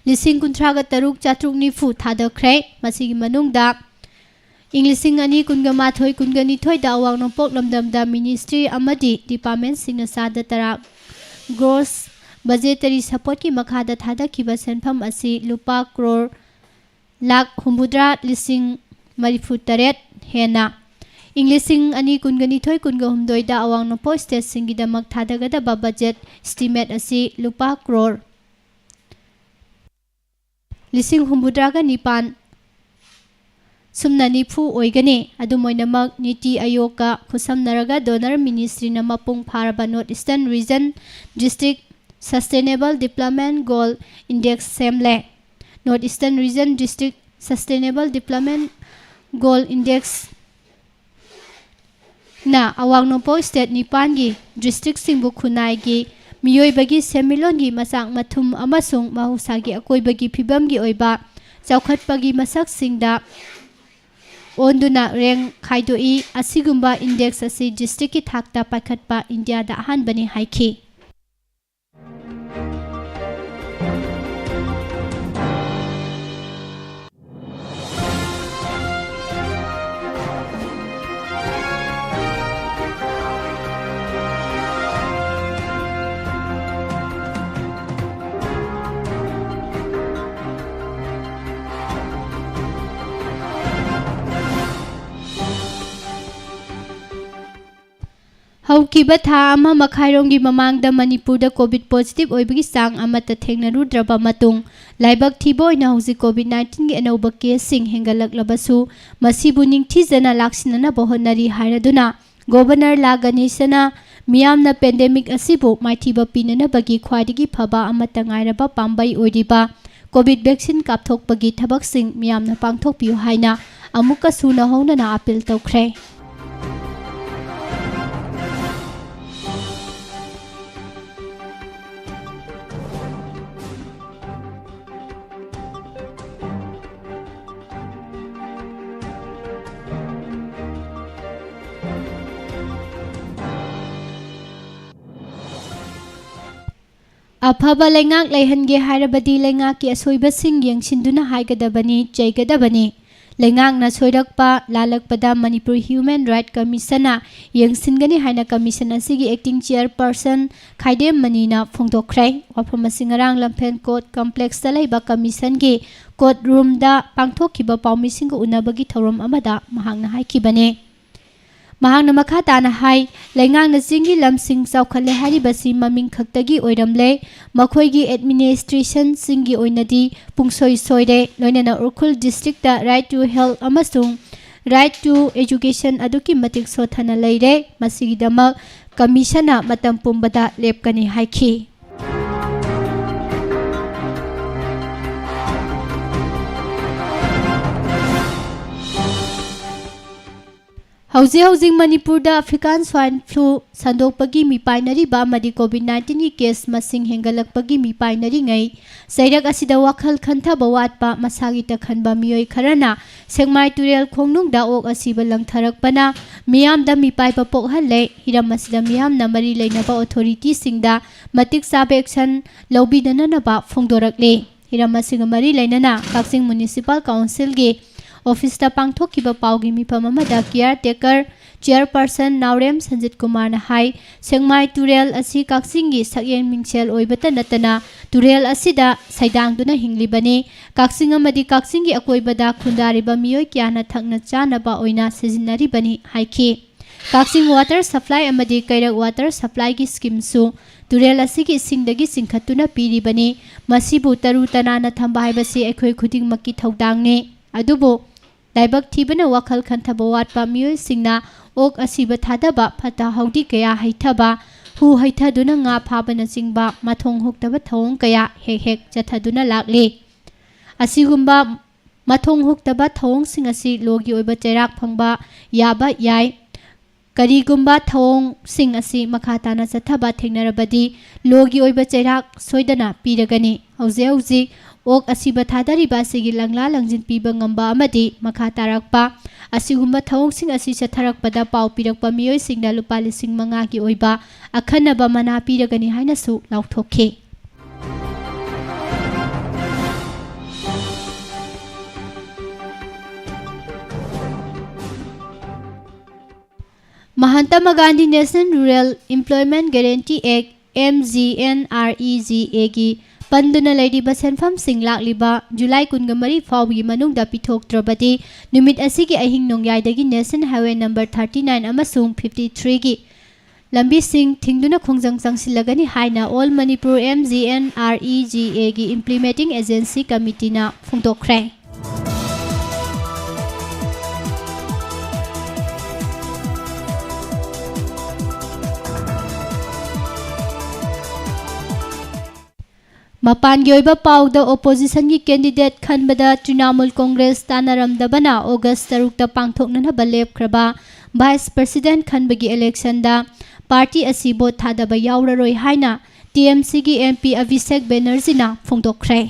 ꯂꯤꯁꯤꯡ ꯀꯨꯟꯊ꯭ꯔꯥꯒ ꯇꯔꯨꯛ ꯆꯥꯇ꯭ꯔꯨꯛ ꯅꯤꯐꯨ ꯊꯥꯗꯈ꯭ꯔꯦ꯫ ꯃꯁꯤꯒꯤ ꯃꯅꯨꯡꯗ ꯏꯪ ꯂꯤꯁꯤꯡ ꯑꯅꯤ ꯀꯨꯟꯒ ꯃꯥꯊꯣꯏ ꯀꯨꯟꯒ ꯅꯤꯊꯣꯏꯗ ꯑꯋꯥꯡ ꯅꯣꯡꯄꯣꯛ ꯂꯝꯗꯝꯗ ꯃꯤꯅꯤꯁꯇ꯭ꯔꯤ ꯑꯃꯗꯤ ꯗꯤꯄꯥꯔꯠꯃꯦꯟꯁꯤꯡꯅ ꯆꯥꯗ ꯇꯔꯥ gross budgetary supportꯀꯤ ꯃꯈꯥꯗ ꯊꯥꯗꯈꯤꯕ ꯁꯦꯟꯐꯝ ꯑꯁꯤ ꯂꯨꯄꯥ ꯀ꯭ꯔꯣꯔ ꯂꯥꯈ ꯍꯨꯝꯐꯨꯇꯔꯥ ꯂꯤꯁꯤꯡ ꯃꯔꯤꯐꯨ ꯇꯔꯦꯠ ꯍꯦꯟꯅ ꯏꯪ ꯂꯤꯁꯤꯡ ꯑꯅꯤ ꯀꯨꯟꯒ ꯅꯤꯊꯣꯏ ꯀꯨꯟꯒ ꯍꯨꯝꯗꯣꯏꯗ ꯑꯋꯥꯡ ꯅꯣꯡꯄꯣꯛ ꯁ꯭ꯇꯦꯠꯁꯤꯡꯒꯤꯗꯃꯛ ꯊꯥꯗꯒꯗꯕ ꯕꯖꯦꯠ ꯏꯁꯇꯤꯃꯦꯠ ꯑꯁꯤ ꯂꯨꯄꯥ ꯀ꯭ꯔꯣꯔ ꯂꯤꯁꯤꯡ ꯍꯨꯝꯐꯨꯇꯔꯥꯒ ꯅꯤꯄꯥꯟ ꯁꯨꯞꯅ ꯅꯤꯐꯨ ꯑꯣꯏꯒꯅꯤ꯫ ꯑꯗꯨꯝ ꯑꯣꯏꯅꯃꯛ, ꯅꯤꯇꯤ ꯑꯌꯣꯒꯀ ꯈꯨꯠꯁꯝꯅꯔꯒ ꯗꯣꯅꯔ ꯃꯤꯅꯤꯁꯇ꯭ꯔꯤꯅ ꯃꯄꯨꯡ ꯐꯥꯔꯕ North Eastern Region District Sustainable Development Goal Index ꯁꯦꯝꯂꯦ꯫ North Eastern Region District Sustainable Development Goal Index ꯅ ꯑꯋꯥꯡ ꯅꯣꯡꯄꯣꯛ ꯁ꯭ꯇꯦꯠ ꯅꯤꯄꯥꯟꯒꯤ ꯗꯤꯁꯇ꯭ꯔꯤꯛꯁꯤꯡꯕꯨ ꯈꯨꯟꯅꯥꯏꯒꯤ ꯃꯤꯑꯣꯏꯕꯒꯤ ꯁꯦꯟꯃꯤꯠꯂꯣꯟꯒꯤ ꯃꯆꯥꯛ ꯃꯊꯨꯝ ꯑꯃꯁꯨꯡ ꯃꯍꯧꯁꯥꯒꯤ ꯑꯀꯣꯏꯕꯒꯤ ꯐꯤꯕꯝꯒꯤ ꯑꯣꯏꯕ ꯆꯥꯎꯈꯠꯄꯒꯤ ꯃꯁꯛꯁꯤꯡꯗ ꯑꯣꯟꯗꯨꯅ ꯔꯦꯡ ꯈꯥꯏꯗꯣꯛꯏ꯫ ꯑꯁꯤꯒꯨꯝꯕ ꯏꯟꯗꯦꯛꯁ ꯑꯁꯤ ꯗꯤꯁꯇ꯭ꯔꯤꯛꯀꯤ ꯊꯥꯛꯇ ꯄꯥꯏꯈꯠꯄ ꯏꯟꯗꯤꯌꯥꯗ ꯑꯍꯥꯟꯕꯅꯤ ꯍꯥꯏꯈꯤ꯫ ꯍꯧꯈꯤꯕ ꯊꯥ ꯑꯃ ꯃꯈꯥꯏꯔꯣꯝꯒꯤ ꯃꯃꯥꯡꯗ ꯃꯅꯤꯄꯨꯔꯗ ꯀꯣꯚꯤꯗ ꯄꯣꯖꯤꯇꯤꯚ ꯑꯣꯏꯕꯒꯤ ꯆꯥꯡ ꯑꯃꯠꯇ ꯊꯦꯡꯅꯔꯨꯗ꯭ꯔꯕ ꯃꯇꯨꯡ, ꯂꯥꯏꯕꯛ ꯊꯤꯕ ꯑꯣꯏꯅ ꯍꯧꯖꯤꯛ ꯀꯣꯚꯤꯗ ꯅꯥꯏꯟꯇꯤꯟꯒꯤ ꯑꯅꯧꯕ ꯀꯦꯁꯁꯤꯡ ꯍꯦꯟꯒꯠꯂꯛꯂꯕꯁꯨ, ꯃꯁꯤꯕꯨ ꯅꯤꯡꯊꯤꯖꯅ ꯂꯥꯛꯁꯤꯟꯅꯅꯕ ꯍꯣꯠꯅꯔꯤ ꯍꯥꯏꯔꯗꯨꯅ, ꯒꯣꯚꯔꯅꯔ ꯂꯥ ꯒꯅꯦꯁꯅ ꯃꯤꯌꯥꯝꯅ ꯄꯦꯟꯗꯦꯃꯤꯛ ꯑꯁꯤꯕꯨ ꯃꯥꯏꯊꯤꯕ ꯄꯤꯅꯅꯕꯒꯤ ꯈ꯭ꯋꯥꯏꯗꯒꯤ ꯐꯕ ꯑꯃꯠꯇ ꯉꯥꯏꯔꯕ ꯄꯥꯝꯕꯩ ꯑꯣꯏꯔꯤꯕ ꯀꯣꯚꯤꯗ ꯚꯦꯛꯁꯤꯟ ꯀꯥꯞꯊꯣꯛꯄꯒꯤ ꯊꯕꯛꯁꯤꯡ ꯃꯤꯌꯥꯝꯅ ꯄꯥꯡꯊꯣꯛꯄꯤꯌꯨ ꯍꯥꯏꯅ ꯑꯃꯨꯛꯀꯁꯨ ꯅꯧꯍꯧꯅꯅ ꯑꯥꯄꯤꯜ ꯇꯧꯈ꯭ꯔꯦ꯫ ꯑꯐꯕ ꯂꯩꯉꯥꯛ ꯂꯩꯍꯟꯒꯦ ꯍꯥꯏꯔꯕꯗꯤ ꯂꯩꯉꯥꯛꯀꯤ ꯑꯁꯣꯏꯕꯁꯤꯡ ꯌꯦꯡꯁꯤꯟꯗꯨꯅ ꯍꯥꯏꯒꯗꯕꯅꯤ, ꯆꯩꯒꯗꯕꯅꯤ꯫ ꯂꯩꯉꯥꯛꯅ ꯁꯣꯏꯔꯛꯄ, ꯂꯥꯜꯂꯛꯄꯗ ꯃꯅꯤꯄꯨꯔ ꯍ꯭ꯌꯨꯃꯦꯟ ꯔꯥꯏꯠ ꯀꯃꯤꯁꯟꯅ ꯌꯦꯡꯁꯤꯟꯒꯅꯤ ꯍꯥꯏꯅ ꯀꯃꯤꯁꯟ ꯑꯁꯤꯒꯤ ꯑꯦꯛꯇꯤꯡ ꯆꯤꯌꯔꯄꯔꯁꯟ ꯈꯥꯏꯗꯦꯝ ꯃꯅꯤꯅ ꯐꯣꯡꯗꯣꯛꯈ꯭ꯔꯦ꯫ ꯋꯥꯐꯝ ꯑꯁꯤ ꯉꯔꯥꯡ ꯂꯝꯐꯦꯜ ꯀꯣꯔꯠ ꯀꯝꯄ꯭ꯂꯦꯛꯁꯇ ꯂꯩꯕ ꯀꯃꯤꯁꯟꯒꯤ ꯀꯣꯔꯠ ꯔꯨꯝꯗ ꯄꯥꯡꯊꯣꯛꯈꯤꯕ ꯄꯥꯎꯃꯤꯁꯤꯡꯒ ꯎꯅꯕꯒꯤ ꯊꯧꯔꯝ ꯑꯃꯗ ꯃꯍꯥꯛꯅ ꯍꯥꯏꯈꯤꯕꯅꯤ꯫ ꯃꯍꯥꯛꯅ ꯃꯈꯥ ꯇꯥꯅ ꯍꯥꯏ, ꯂꯩꯉꯥꯛꯅ ꯆꯤꯡꯒꯤ ꯂꯝꯁꯤꯡ ꯆꯥꯎꯈꯠꯂꯦ ꯍꯥꯏꯔꯤꯕꯁꯤ ꯃꯃꯤꯡ ꯈꯛꯇꯒꯤ ꯑꯣꯏꯔꯝꯂꯦ꯫ ꯃꯈꯣꯏꯒꯤ ꯑꯦꯗꯃꯤꯅꯤꯁꯇ꯭ꯔꯦꯁꯟꯁꯤꯡꯒꯤ ꯑꯣꯏꯅꯗꯤ ꯄꯨꯡꯁꯣꯏ ꯁꯣꯏꯔꯦ꯫ ꯂꯣꯏꯅꯅ Ukhrul district right to health ꯑꯃꯁꯨꯡ right to education ꯑꯗꯨꯛꯀꯤ ꯃꯇꯤꯛ ꯁꯣꯠꯊꯅ ꯂꯩꯔꯦ꯫ ꯃꯁꯤꯒꯤꯗꯃꯛ ꯀꯃꯤꯁꯟꯅ ꯃꯇꯝ ꯄꯨꯝꯕꯗ ꯂꯦꯞꯀꯅꯤ ꯍꯥꯏꯈꯤ꯫ ꯍꯧꯖꯤꯛ ꯍꯧꯖꯤꯛ ꯃꯅꯤꯄꯨꯔꯗ African Swine Flu ꯁꯟꯗꯣꯛꯄꯒꯤ ꯃꯤꯄꯥꯏꯅꯔꯤꯕ ꯑꯃꯗꯤ COVID nineteenꯒꯤ case ꯃꯁꯤꯡ ꯍꯦꯟꯒꯠꯂꯛꯄꯒꯤ ꯃꯤꯄꯥꯏꯅꯔꯤꯉꯩ, ꯆꯩꯔꯛ ꯑꯁꯤꯗ ꯋꯥꯈꯜ ꯈꯟꯊꯕ ꯋꯥꯠꯄ ꯃꯁꯥꯒꯤ ꯇꯛꯈꯟꯕ ꯃꯤꯑꯣꯏ ꯈꯔꯅ ꯁꯦꯛꯃꯥꯏ ꯇꯨꯔꯦꯜ ꯈꯣꯡꯅꯨꯡꯗ ꯑꯣꯛ ꯑꯁꯤꯕ ꯂꯪꯊꯔꯛꯄꯅ ꯃꯤꯌꯥꯝꯗ ꯃꯤꯄꯥꯏꯕ ꯄꯣꯛꯍꯜꯂꯦ꯫ ꯍꯤꯔꯝ ꯑꯁꯤꯗ ꯃꯤꯌꯥꯝꯅ ꯃꯔꯤ ꯂꯩꯅꯕ authorityꯁꯤꯡꯗ ꯃꯇꯤꯛ ꯆꯥꯕ action ꯂꯧꯕꯤꯅꯅꯕ ꯐꯣꯡꯗꯣꯔꯛꯂꯤ꯫ ꯍꯤꯔꯝ ꯑꯁꯤꯒ ꯃꯔꯤ ꯂꯩꯅꯅ ꯀꯛꯆꯤꯡ Municipal Councilꯒꯤ officeꯇ ꯄꯥꯡꯊꯣꯛꯈꯤꯕ ꯄꯥꯎꯒꯤ ꯃꯤꯐꯝ ꯑꯃꯗ caretaker chairperson ꯅꯥꯎꯔꯦꯝ ꯁꯟꯖꯤꯠ ꯀꯨꯃꯥꯔꯅ ꯍꯥꯏ, ꯁꯦꯛꯃꯥꯏ ꯇꯨꯔꯦꯜ ꯑꯁꯤ ꯀꯛꯆꯤꯡꯒꯤ ꯁꯛꯌꯦꯡ ꯃꯤꯡꯁꯦꯜ ꯑꯣꯏꯕꯇ ꯅꯠꯇꯅ ꯇꯨꯔꯦꯜ ꯑꯁꯤꯗ ꯁꯩꯗꯥꯡꯗꯨꯅ ꯍꯤꯡꯂꯤꯕꯅꯤ꯫ ꯀꯛꯆꯤꯡ ꯑꯃꯗꯤ ꯀꯛꯆꯤꯡꯒꯤ ꯑꯀꯣꯏꯕꯗ ꯈꯨꯟꯗꯥꯔꯤꯕ ꯃꯤꯑꯣꯏ ꯀꯌꯥꯅ ꯊꯛꯅ ꯆꯥꯅꯕ ꯑꯣꯏꯅ ꯁꯤꯖꯤꯟꯅꯔꯤꯕꯅꯤ ꯍꯥꯏꯈꯤ꯫ ꯀꯛꯆꯤꯡ water supply ꯑꯃꯗꯤ ꯀꯩꯔꯛ water supplyꯒꯤ schemeꯁꯨ ꯇꯨꯔꯦꯜ ꯑꯁꯤꯒꯤ ꯏꯁꯤꯡꯗꯒꯤ ꯆꯤꯡꯈꯠꯇꯨꯅ ꯄꯤꯔꯤꯕꯅꯤ꯫ ꯃꯁꯤꯕꯨ ꯇꯔꯨ ꯇꯅꯥꯟꯅ ꯊꯝꯕ ꯍꯥꯏꯕꯁꯤ ꯑꯩꯈꯣꯏ ꯈꯨꯗꯤꯡꯃꯛꯀꯤ ꯊꯧꯗꯥꯡꯅꯤ꯫ ꯑꯗꯨꯕꯨ ꯂꯥꯏꯕꯛ ꯊꯤꯕꯅ ꯋꯥꯈꯜ ꯈꯟꯊꯕ ꯋꯥꯠꯄ ꯃꯤꯑꯣꯏꯁꯤꯡꯅ ꯑꯣꯛ ꯑꯁꯤꯕ ꯊꯥꯗꯕ, ꯐꯠꯇ ꯍꯥꯎꯗꯤ ꯀꯌꯥ ꯍꯩꯊꯕ, ꯍꯨ ꯍꯩꯊꯗꯨꯅ ꯉꯥ ꯐꯥꯕꯅꯆꯤꯡꯕ ꯃꯊꯣꯡ ꯍꯨꯛꯇꯕ ꯊꯧꯑꯣꯡ ꯀꯌꯥ ꯍꯦꯛ ꯍꯦꯛ ꯆꯠꯊꯗꯨꯅ ꯂꯥꯛꯂꯤ꯫ ꯑꯁꯤꯒꯨꯝꯕ ꯃꯊꯣꯡ ꯍꯨꯛꯇꯕ ꯊꯧꯑꯣꯡꯁꯤꯡ ꯑꯁꯤ lawꯒꯤ ꯑꯣꯏꯕ ꯆꯩꯔꯥꯛ ꯐꯪꯕ ꯌꯥꯕ ꯌꯥꯏ꯫ ꯀꯔꯤꯒꯨꯝꯕ ꯊꯧꯑꯣꯡꯁꯤꯡ ꯑꯁꯤ ꯃꯈꯥ ꯇꯥꯅ ꯆꯠꯊꯕ ꯊꯦꯡꯅꯔꯕꯗꯤ lawꯒꯤ ꯑꯣꯏꯕ ꯆꯩꯔꯥꯛ ꯁꯣꯏꯗꯅ ꯄꯤꯔꯒꯅꯤ꯫ ꯍꯧꯖꯤꯛ ꯍꯧꯖꯤꯛ ꯑꯣꯛ ꯑꯁꯤꯕ ꯊꯥꯗꯔꯤꯕ ꯑꯁꯤꯒꯤ ꯂꯪꯂꯥ ꯂꯪꯖꯤꯟ ꯄꯤꯕ ꯉꯝꯕ ꯑꯃꯗꯤ ꯃꯈꯥ ꯇꯥꯔꯛꯄ ꯑꯁꯤꯒꯨꯝꯕ ꯊꯧꯑꯣꯡꯁꯤꯡ ꯑꯁꯤ ꯆꯠꯊꯔꯛꯄꯗ ꯄꯥꯎ ꯄꯤꯔꯛꯄ ꯃꯤꯑꯣꯏꯁꯤꯡꯗ ꯂꯨꯄꯥ ꯂꯤꯁꯤꯡ ꯃꯉꯥꯒꯤ ꯑꯣꯏꯕ ꯑꯈꯟꯅꯕ ꯃꯅꯥ ꯄꯤꯔꯒꯅꯤ ꯍꯥꯏꯅꯁꯨ ꯂꯥꯎꯊꯣꯛꯈꯤ꯫ Mahatma Gandhi National Rural Employment Guarantee Act, MGNREGAꯒꯤ ꯄꯟꯗꯨꯅ ꯂꯩꯔꯤꯕ ꯁꯦꯟꯐꯝꯁꯤꯡ ꯂꯥꯛꯂꯤꯕ July ꯀꯨꯟꯃꯔꯤ ꯐꯥꯎꯕꯒꯤ ꯃꯅꯨꯡꯗ ꯄꯤꯊꯣꯛꯇ꯭ꯔꯕꯗꯤ ꯅꯨꯃꯤꯠ ꯑꯁꯤꯒꯤ ꯑꯍꯤꯡ ꯅꯣꯡꯌꯥꯏꯗꯒꯤ National Highway number thirty nine ꯑꯃꯁꯨꯡ fifty threeꯒꯤ ꯂꯝꯕꯤꯁꯤꯡ ꯊꯤꯡꯗꯨꯅ ꯈꯣꯡꯖꯪ ꯆꯪꯁꯤꯜꯂꯒꯅꯤ ꯍꯥꯏꯅ All Manipur MGNREGAꯒꯤ Implementing Agency Committeeꯅ ꯐꯣꯡꯗꯣꯛꯈ꯭ꯔꯦ꯫ ꯃꯄꯥꯟꯒꯤ ꯑꯣꯏꯕ ꯄꯥꯎꯗ, oppositionꯒꯤ candidate ꯈꯟꯕꯗ Trinamool Congress ꯇꯥꯟꯅꯔꯝꯗꯕꯅ August ꯇꯔꯨꯛꯇ ꯄꯥꯡꯊꯣꯛꯅꯅꯕ ꯂꯦꯞꯈ꯭ꯔꯕ ꯚꯥꯏꯁ ꯄ꯭ꯔꯁꯤꯗꯦꯟꯠ ꯈꯟꯕꯒꯤ ꯏꯂꯦꯛꯁꯟꯗ ꯄꯥꯔꯇꯤ ꯑꯁꯤ ꯚꯣꯠ ꯊꯥꯗꯕ ꯌꯥꯎꯔꯔꯣꯏ ꯍꯥꯏꯅ ꯇꯤ ꯑꯦꯝ ꯁꯤꯒꯤ ꯑꯦꯝ ꯄꯤ ꯑꯚꯤꯁꯦꯛ ꯕꯦꯅꯔꯖꯤꯅ ꯐꯣꯡꯗꯣꯛꯈ꯭ꯔꯦ꯫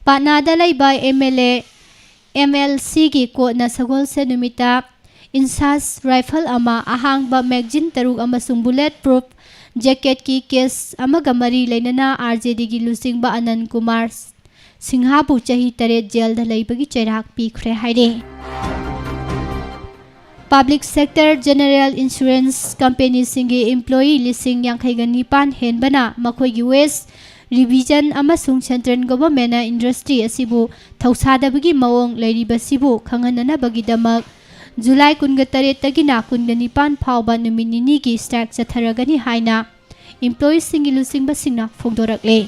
ꯄꯥꯠꯅꯥꯗ ꯂꯩꯕ ꯑꯦꯝ ꯑꯦꯜ ꯑꯦ, ꯑꯦꯝ ꯑꯦꯜ ꯁꯤꯒꯤ ꯀꯣꯔꯠꯅ ꯁꯒꯣꯜꯁꯦꯟ ꯅꯨꯃꯤꯠꯇ ꯏꯟꯁꯥꯁ ꯔꯥꯏꯐꯜ ꯑꯃ, ꯑꯍꯥꯡꯕ ꯃꯦꯒꯖꯤꯟ ꯇꯔꯨꯛ ꯑꯃꯁꯨꯡ ꯕꯨꯂꯦꯠ ꯄ꯭ꯔꯨꯐ ꯖꯦꯀꯦꯠꯀꯤ ꯀꯦꯁ ꯑꯃꯒ ꯃꯔꯤ ꯂꯩꯅꯅ ꯑꯥꯔ ꯖꯦ ꯗꯤꯒꯤ ꯂꯨꯆꯤꯡꯕ ꯑꯅꯟ ꯀꯨꯃꯥꯔ ꯁꯤꯡꯍꯥꯕꯨ ꯆꯍꯤ ꯇꯔꯦꯠ ꯖꯦꯜꯗ ꯂꯩꯕꯒꯤ ꯆꯩꯔꯥꯛ ꯄꯤꯈ꯭ꯔꯦ ꯍꯥꯏꯔꯦ꯫ ꯄꯕ꯭ꯂꯤꯛ ꯁꯦꯛꯇꯔ ꯖꯦꯅꯔꯦꯜ ꯏꯟꯁꯨꯔꯦꯟꯁ ꯀꯝꯄꯦꯅꯤꯁꯤꯡꯒꯤ ꯏꯝꯄ꯭ꯂꯣꯌꯤ ꯂꯤꯁꯤꯡ ꯌꯥꯡꯈꯩꯒ ꯅꯤꯄꯥꯟ ꯍꯦꯟꯕꯅ ꯃꯈꯣꯏꯒꯤ ꯋꯦꯖ ꯔꯤꯚꯤꯖꯟ ꯑꯃꯁꯨꯡ ꯁꯦꯟꯇ꯭ꯔꯦꯜ ꯒꯣꯚꯔꯟꯃꯦꯟꯠꯅ ꯏꯟꯗꯁꯇ꯭ꯔꯤ ꯑꯁꯤꯕꯨ ꯊꯧꯁꯥꯗꯕꯒꯤ ꯃꯑꯣꯡ ꯂꯩꯔꯤꯕꯁꯤꯕꯨ ꯈꯪꯍꯟꯅꯅꯕꯒꯤꯗꯃꯛ ꯖꯨꯂꯥꯏ ꯀꯨꯟꯒ ꯇꯔꯦꯠꯇꯒꯤꯅ ꯀꯨꯟꯒ ꯅꯤꯄꯥꯟ ꯐꯥꯎꯕ ꯅꯨꯃꯤꯠ ꯅꯤꯅꯤꯒꯤ ꯁ꯭ꯇ꯭ꯔꯥꯏꯛ ꯆꯠꯊꯔꯒꯅꯤ ꯍꯥꯏꯅ ꯏꯝꯄ꯭ꯂꯣꯌꯤꯁꯤꯡꯒꯤ ꯂꯨꯆꯤꯡꯕꯁꯤꯡꯅ ꯐꯣꯡꯗꯣꯔꯛꯂꯦ꯫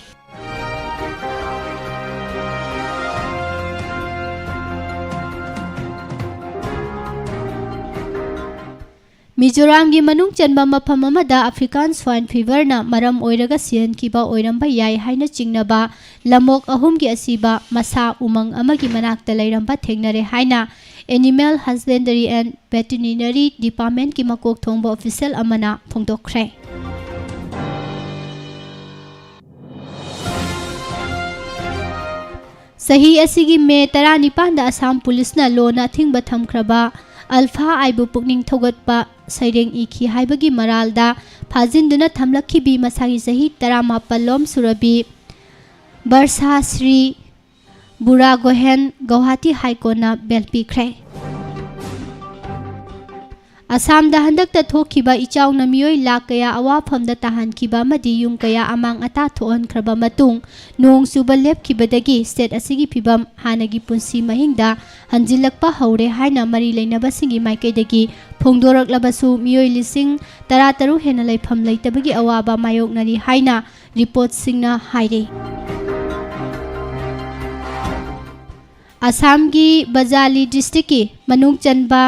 ꯃꯤꯖꯣꯔꯥꯝꯒꯤ ꯃꯅꯨꯡ ꯆꯟꯕ ꯃꯐꯝ ꯑꯃꯗ ꯑꯐ꯭ꯔꯤꯀꯥꯟ ꯁ꯭ꯋꯥꯏꯟ ꯐꯤꯚꯔꯅ ꯃꯔꯝ ꯑꯣꯏꯔꯒ ꯁꯤꯍꯟꯈꯤꯕ ꯑꯣꯏꯔꯝꯕ ꯌꯥꯏ ꯍꯥꯏꯅ ꯆꯤꯡꯅꯕ ꯂꯝꯑꯣꯛ ꯑꯍꯨꯝꯒꯤ ꯑꯁꯤꯕ ꯃꯁꯥ ꯎꯃꯪ ꯑꯃꯒꯤ ꯃꯅꯥꯛꯇ ꯂꯩꯔꯝꯕ ꯊꯦꯡꯅꯔꯦ ꯍꯥꯏꯅ ꯑꯦꯅꯤꯃꯦꯜ ꯍꯁꯕꯦꯟꯗꯔꯤ ꯑꯦꯟ ꯚꯦꯇꯤꯅꯔꯤ ꯗꯤꯄꯥꯔꯠꯃꯦꯟꯠꯀꯤ ꯃꯀꯣꯛ ꯊꯣꯡꯕ ꯑꯣꯐꯤꯁꯦꯜ ꯑꯃꯅ ꯐꯣꯡꯗꯣꯛꯈ꯭ꯔꯦ꯫ ꯆꯍꯤ ꯑꯁꯤꯒꯤ ꯃꯦ ꯇꯔꯥꯅꯤꯄꯥꯟꯗ ꯑꯁꯥꯝ ꯄꯨꯂꯤꯁꯅ ꯂꯣꯅ ꯑꯊꯤꯡꯕ ꯊꯝꯈ꯭ꯔꯕ ꯑꯜꯐꯥ ꯑꯥꯏꯕꯨ ꯄꯨꯛꯅꯤꯡ ꯊꯧꯒꯠꯄ ꯁꯩꯔꯦꯡ ꯏꯈꯤ ꯍꯥꯏꯕꯒꯤ ꯃꯔꯥꯜꯗ ꯐꯥꯖꯤꯟꯗꯨꯅ ꯊꯝꯂꯛꯈꯤꯕꯤ ꯃꯁꯥꯒꯤ ꯆꯍꯤ ꯇꯔꯥꯃꯥꯄꯜ ꯂꯣꯝ ꯁꯨꯔꯕꯤ ꯕꯔꯁꯥ ꯁ꯭ꯔꯤ ꯕꯨꯔꯥꯒꯣꯍꯦꯟ ꯒꯧꯍꯥꯇꯤ ꯍꯥꯏ ꯀꯣꯔꯠꯅ ꯕꯦꯜ ꯄꯤꯈ꯭ꯔꯦ꯫ ꯑꯁꯥꯝꯗ ꯍꯟꯗꯛꯇ ꯊꯣꯛꯈꯤꯕ ꯏꯆꯥꯎꯅ ꯃꯤꯑꯣꯏ ꯂꯥꯈ ꯀꯌꯥ ꯑꯋꯥꯐꯝꯗ ꯇꯥꯍꯟꯈꯤꯕ ꯑꯃꯗꯤ ꯌꯨꯝ ꯀꯌꯥ ꯑꯃꯥꯡ ꯑꯇꯥ ꯊꯣꯛꯍꯟꯈ꯭ꯔꯕ ꯃꯇꯨꯡ, ꯅꯣꯡ ꯆꯨꯕ ꯂꯦꯞꯈꯤꯕꯗꯒꯤ ꯁ꯭ꯇꯦꯠ ꯑꯁꯤꯒꯤ ꯐꯤꯚꯝ ꯍꯥꯟꯅꯒꯤ ꯄꯨꯟꯁꯤ ꯃꯍꯤꯡꯗ ꯍꯟꯖꯤꯜꯂꯛꯄ ꯍꯧꯔꯦ ꯍꯥꯏꯅ ꯃꯔꯤ ꯂꯩꯅꯕꯁꯤꯡꯒꯤ ꯃꯥꯏꯀꯩꯗꯒꯤ ꯐꯣꯡꯗꯣꯔꯛꯂꯕꯁꯨ, ꯃꯤꯑꯣꯏ ꯂꯤꯁꯤꯡ ꯇꯔꯥꯇꯔꯨꯛ ꯍꯦꯟꯅ ꯂꯩꯐꯝ ꯂꯩꯇꯕꯒꯤ ꯑꯋꯥꯕ ꯃꯥꯌꯣꯛꯅꯔꯤ ꯍꯥꯏꯅ ꯔꯤꯄꯣꯔꯠꯁꯤꯡꯅ ꯍꯥꯏꯔꯤ꯫ ꯑꯁꯥꯝꯒꯤ ꯕꯖꯥꯂꯤ ꯗꯤꯁꯇ꯭ꯔꯤꯛꯀꯤ ꯃꯅꯨꯡ ꯆꯟꯕ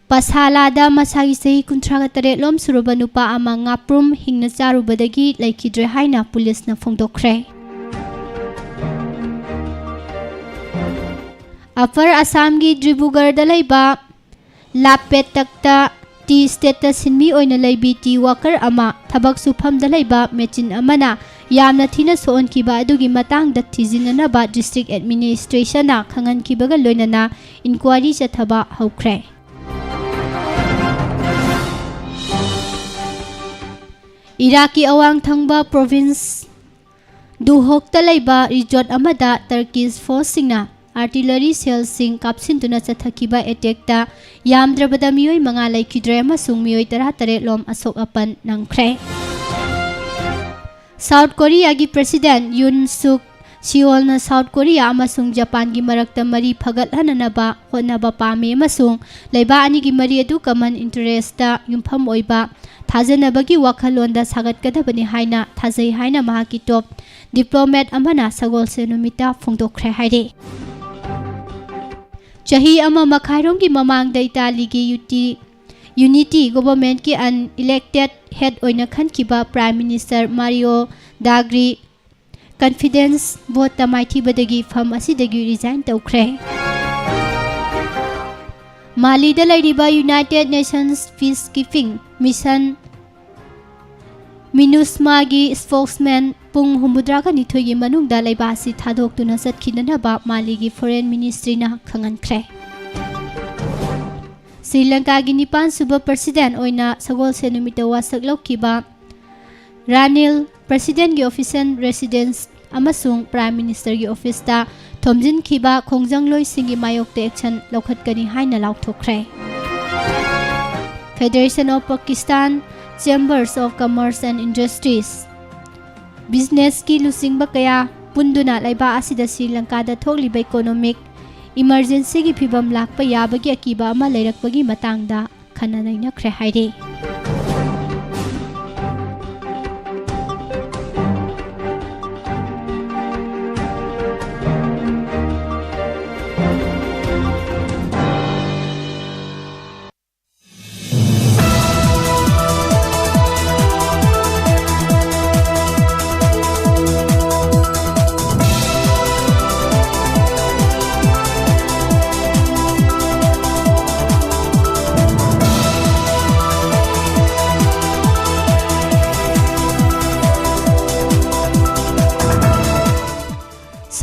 ꯄꯁꯥꯂꯥꯗ ꯃꯁꯥꯒꯤ ꯆꯍꯤ ꯀꯨꯟꯊ꯭ꯔꯥꯒ ꯇꯔꯦꯠ ꯂꯣꯝ ꯁꯨꯔꯕ ꯅꯨꯄꯥ ꯑꯃ ꯉꯥꯄ꯭ꯔꯨꯝ ꯍꯤꯡꯅ ꯆꯥꯔꯨꯕꯗꯒꯤ ꯂꯩꯈꯤꯗ꯭ꯔꯦ ꯍꯥꯏꯅ ꯄꯨꯂꯤꯁꯅ ꯐꯣꯡꯗꯣꯛꯈ꯭ꯔꯦ꯫ ꯑꯄꯔ ꯑꯁꯥꯝꯒꯤ ꯗꯤꯕ꯭ꯔꯨꯒꯔꯗ ꯂꯩꯕ ꯂꯥꯞꯄꯦꯠꯇꯛꯇ ꯇꯤ ꯁ꯭ꯇꯦꯠꯇ ꯁꯤꯟꯃꯤ ꯑꯣꯏꯅ ꯂꯩꯕꯤ ꯇꯤ ꯋꯥꯀꯔ ꯑꯃ ꯊꯕꯛ ꯁꯨꯐꯝꯗ ꯂꯩꯕ ꯃꯦꯆꯤꯟ ꯑꯃꯅ ꯌꯥꯝꯅ ꯊꯤꯅ ꯁꯣꯛꯍꯟꯈꯤꯕ ꯑꯗꯨꯒꯤ ꯃꯇꯥꯡꯗ ꯊꯤꯖꯤꯟꯅꯅꯕ ꯗꯤꯁꯇ꯭ꯔꯤꯛ ꯑꯦꯗꯃꯤꯅꯤꯁꯇ꯭ꯔꯦꯁꯟꯅ ꯈꯪꯍꯟꯈꯤꯕꯒ ꯂꯣꯏꯅꯅ ꯏꯟꯀ꯭ꯋꯥꯔꯤ ꯆꯠꯊꯕ ꯍꯧꯈ꯭ꯔꯦ꯫ ꯏꯔꯥꯛꯀꯤ ꯑꯋꯥꯡ ꯊꯪꯕ ꯄ꯭ꯔꯣꯚꯤꯟꯁ ꯗꯨꯍꯣꯛꯇ ꯂꯩꯕ ꯔꯤꯖꯣꯔꯠ ꯑꯃꯗ ꯇꯔꯀꯤꯁ ꯐꯣꯔꯁꯁꯤꯡꯅ ꯑꯥꯔꯇꯤꯂꯔꯤ ꯁꯦꯜꯁꯤꯡ ꯀꯥꯞꯁꯤꯟꯗꯨꯅ ꯆꯠꯊꯈꯤꯕ ꯑꯦꯇꯦꯛꯇ ꯌꯥꯝꯗ꯭ꯔꯕꯗ ꯃꯤꯑꯣꯏ ꯃꯉꯥ ꯂꯩꯈꯤꯗ꯭ꯔꯦ ꯑꯃꯁꯨꯡ ꯃꯤꯑꯣꯏ ꯇꯔꯥꯇꯔꯦꯠ ꯂꯣꯝ ꯑꯁꯣꯛ ꯑꯄꯟ ꯅꯪꯈ꯭ꯔꯦ꯫ ꯁꯥꯎꯠ ꯀꯣꯔꯤꯌꯥꯒꯤ ꯄ꯭ꯔꯦꯁꯤꯗꯦꯟꯠ ꯌꯨꯟ ꯁꯨꯛ ꯁꯤꯑꯣꯜꯅ ꯁꯥꯎꯠ ꯀꯣꯔꯤꯌꯥ ꯑꯃꯁꯨꯡ ꯖꯄꯥꯟꯒꯤ ꯃꯔꯛꯇ ꯃꯔꯤ ꯐꯒꯠꯍꯟꯅꯅꯕ ꯍꯣꯠꯅꯕ ꯄꯥꯝꯃꯤ ꯑꯃꯁꯨꯡ ꯂꯩꯕꯥꯛ ꯑꯅꯤꯒꯤ ꯃꯔꯤ ꯑꯗꯨ ꯀꯃꯟ ꯏꯟꯇꯔꯦꯁꯇ ꯌꯨꯝꯐꯝ ꯑꯣꯏꯕ ꯊꯥꯖꯅꯕꯒꯤ ꯋꯥꯈꯜꯂꯣꯟꯗ ꯁꯥꯒꯠꯀꯗꯕꯅꯤ ꯍꯥꯏꯅ ꯊꯥꯖꯩ ꯍꯥꯏꯅ ꯃꯍꯥꯛꯀꯤ ꯇꯣꯞ ꯗꯤꯄ꯭ꯂꯣꯃꯦꯠ ꯑꯃꯅ ꯁꯒꯣꯜꯁꯦꯟ ꯅꯨꯃꯤꯠꯇ ꯐꯣꯡꯗꯣꯛꯈ꯭ꯔꯦ ꯍꯥꯏꯔꯤ꯫ ꯆꯍꯤ ꯑꯃ ꯃꯈꯥꯏꯔꯣꯝꯒꯤ ꯃꯃꯥꯡꯗ ꯏꯇꯥꯂꯤꯒꯤ ꯌꯨꯇꯤ-, ꯌꯨꯅꯤꯇꯤ ꯒꯣꯚꯔꯟꯃꯦꯟꯠꯀꯤ ꯑꯟ ꯏꯂꯦꯛꯇꯦꯗ ꯍꯦꯗ ꯑꯣꯏꯅ ꯈꯟꯈꯤꯕ prime minister Mario Draghi confidence ꯚꯣꯠꯇ ꯃꯥꯏꯊꯤꯕꯗꯒꯤ ꯐꯝ ꯑꯁꯤꯗꯒꯤ ꯔꯤꯖꯥꯏꯟ ꯇꯧꯈ꯭ꯔꯦ꯫ ꯃꯥꯂꯤꯗ ꯂꯩꯔꯤꯕ United Nations peace keeping mission ꯃꯤꯅꯨꯁꯃꯥꯒꯤ ꯁ꯭ꯄꯣꯛꯁꯃꯦꯟ ꯄꯨꯡ ꯍꯨꯝꯐꯨꯇꯔꯥꯒ ꯅꯤꯊꯣꯏꯒꯤ ꯃꯅꯨꯡꯗ ꯂꯩꯕꯥꯛ ꯑꯁꯤ ꯊꯥꯗꯣꯛꯇꯨꯅ ꯆꯠꯈꯤꯅꯅꯕ ꯃꯥꯂꯤꯒꯤ ꯐꯣꯔꯦꯟ ꯃꯤꯅꯤꯁꯇ꯭ꯔꯤꯅ ꯈꯪꯍꯟꯈ꯭ꯔꯦ꯫ ꯁ꯭ꯔꯤ ꯂꯪꯀꯥꯒꯤ ꯅꯤꯄꯥꯟ ꯁꯨꯕ ꯄ꯭ꯔꯁꯤꯗꯦꯟꯠ ꯑꯣꯏꯅ ꯁꯒꯣꯜꯁꯦꯟ ꯅꯨꯃꯤꯠꯇ ꯋꯥꯁꯛ ꯂꯧꯈꯤꯕ ꯔꯥꯅꯤꯜ ꯄ꯭ꯔꯁꯤꯗꯦꯟꯠꯀꯤ ꯑꯣꯐꯤꯁꯤꯌꯦꯜ ꯔꯦꯁꯤꯗꯦꯟꯁ ꯑꯃꯁꯨꯡ ꯄ꯭ꯔꯥꯏꯝ ꯃꯤꯅꯤꯁꯇꯔꯒꯤ ꯑꯣꯐꯤꯁꯇ ꯊꯣꯝꯖꯤꯟꯈꯤꯕ ꯈꯣꯡꯖꯪꯂꯣꯏꯁꯤꯡꯒꯤ ꯃꯥꯌꯣꯛꯇ ꯑꯦꯛꯁꯟ ꯂꯧꯈꯠꯀꯅꯤ ꯍꯥꯏꯅ ꯂꯥꯎꯊꯣꯛꯈ꯭ꯔꯦ꯫ Federation of Pakistan Chambers of Commerce and Industries ꯕꯤꯖꯤꯅꯦꯁꯀꯤ ꯂꯨꯆꯤꯡꯕ ꯀꯌꯥ ꯄꯨꯟꯗꯨꯅ ꯂꯩꯕꯥꯛ ꯑꯁꯤꯗ ꯁ꯭ꯔꯤ ꯂꯪꯀꯥꯗ ꯊꯣꯛꯂꯤꯕ ꯏꯀꯣꯅꯣꯃꯤꯛ ꯏꯃꯔꯖꯦꯟꯁꯤꯒꯤ ꯐꯤꯚꯝ ꯂꯥꯛꯄ ꯌꯥꯕꯒꯤ ꯑꯀꯤꯕ ꯑꯃ ꯂꯩꯔꯛꯄꯒꯤ ꯃꯇꯥꯡꯗ ꯈꯟꯅ ꯅꯩꯅꯈ꯭ꯔꯦ ꯍꯥꯏꯔꯤ꯫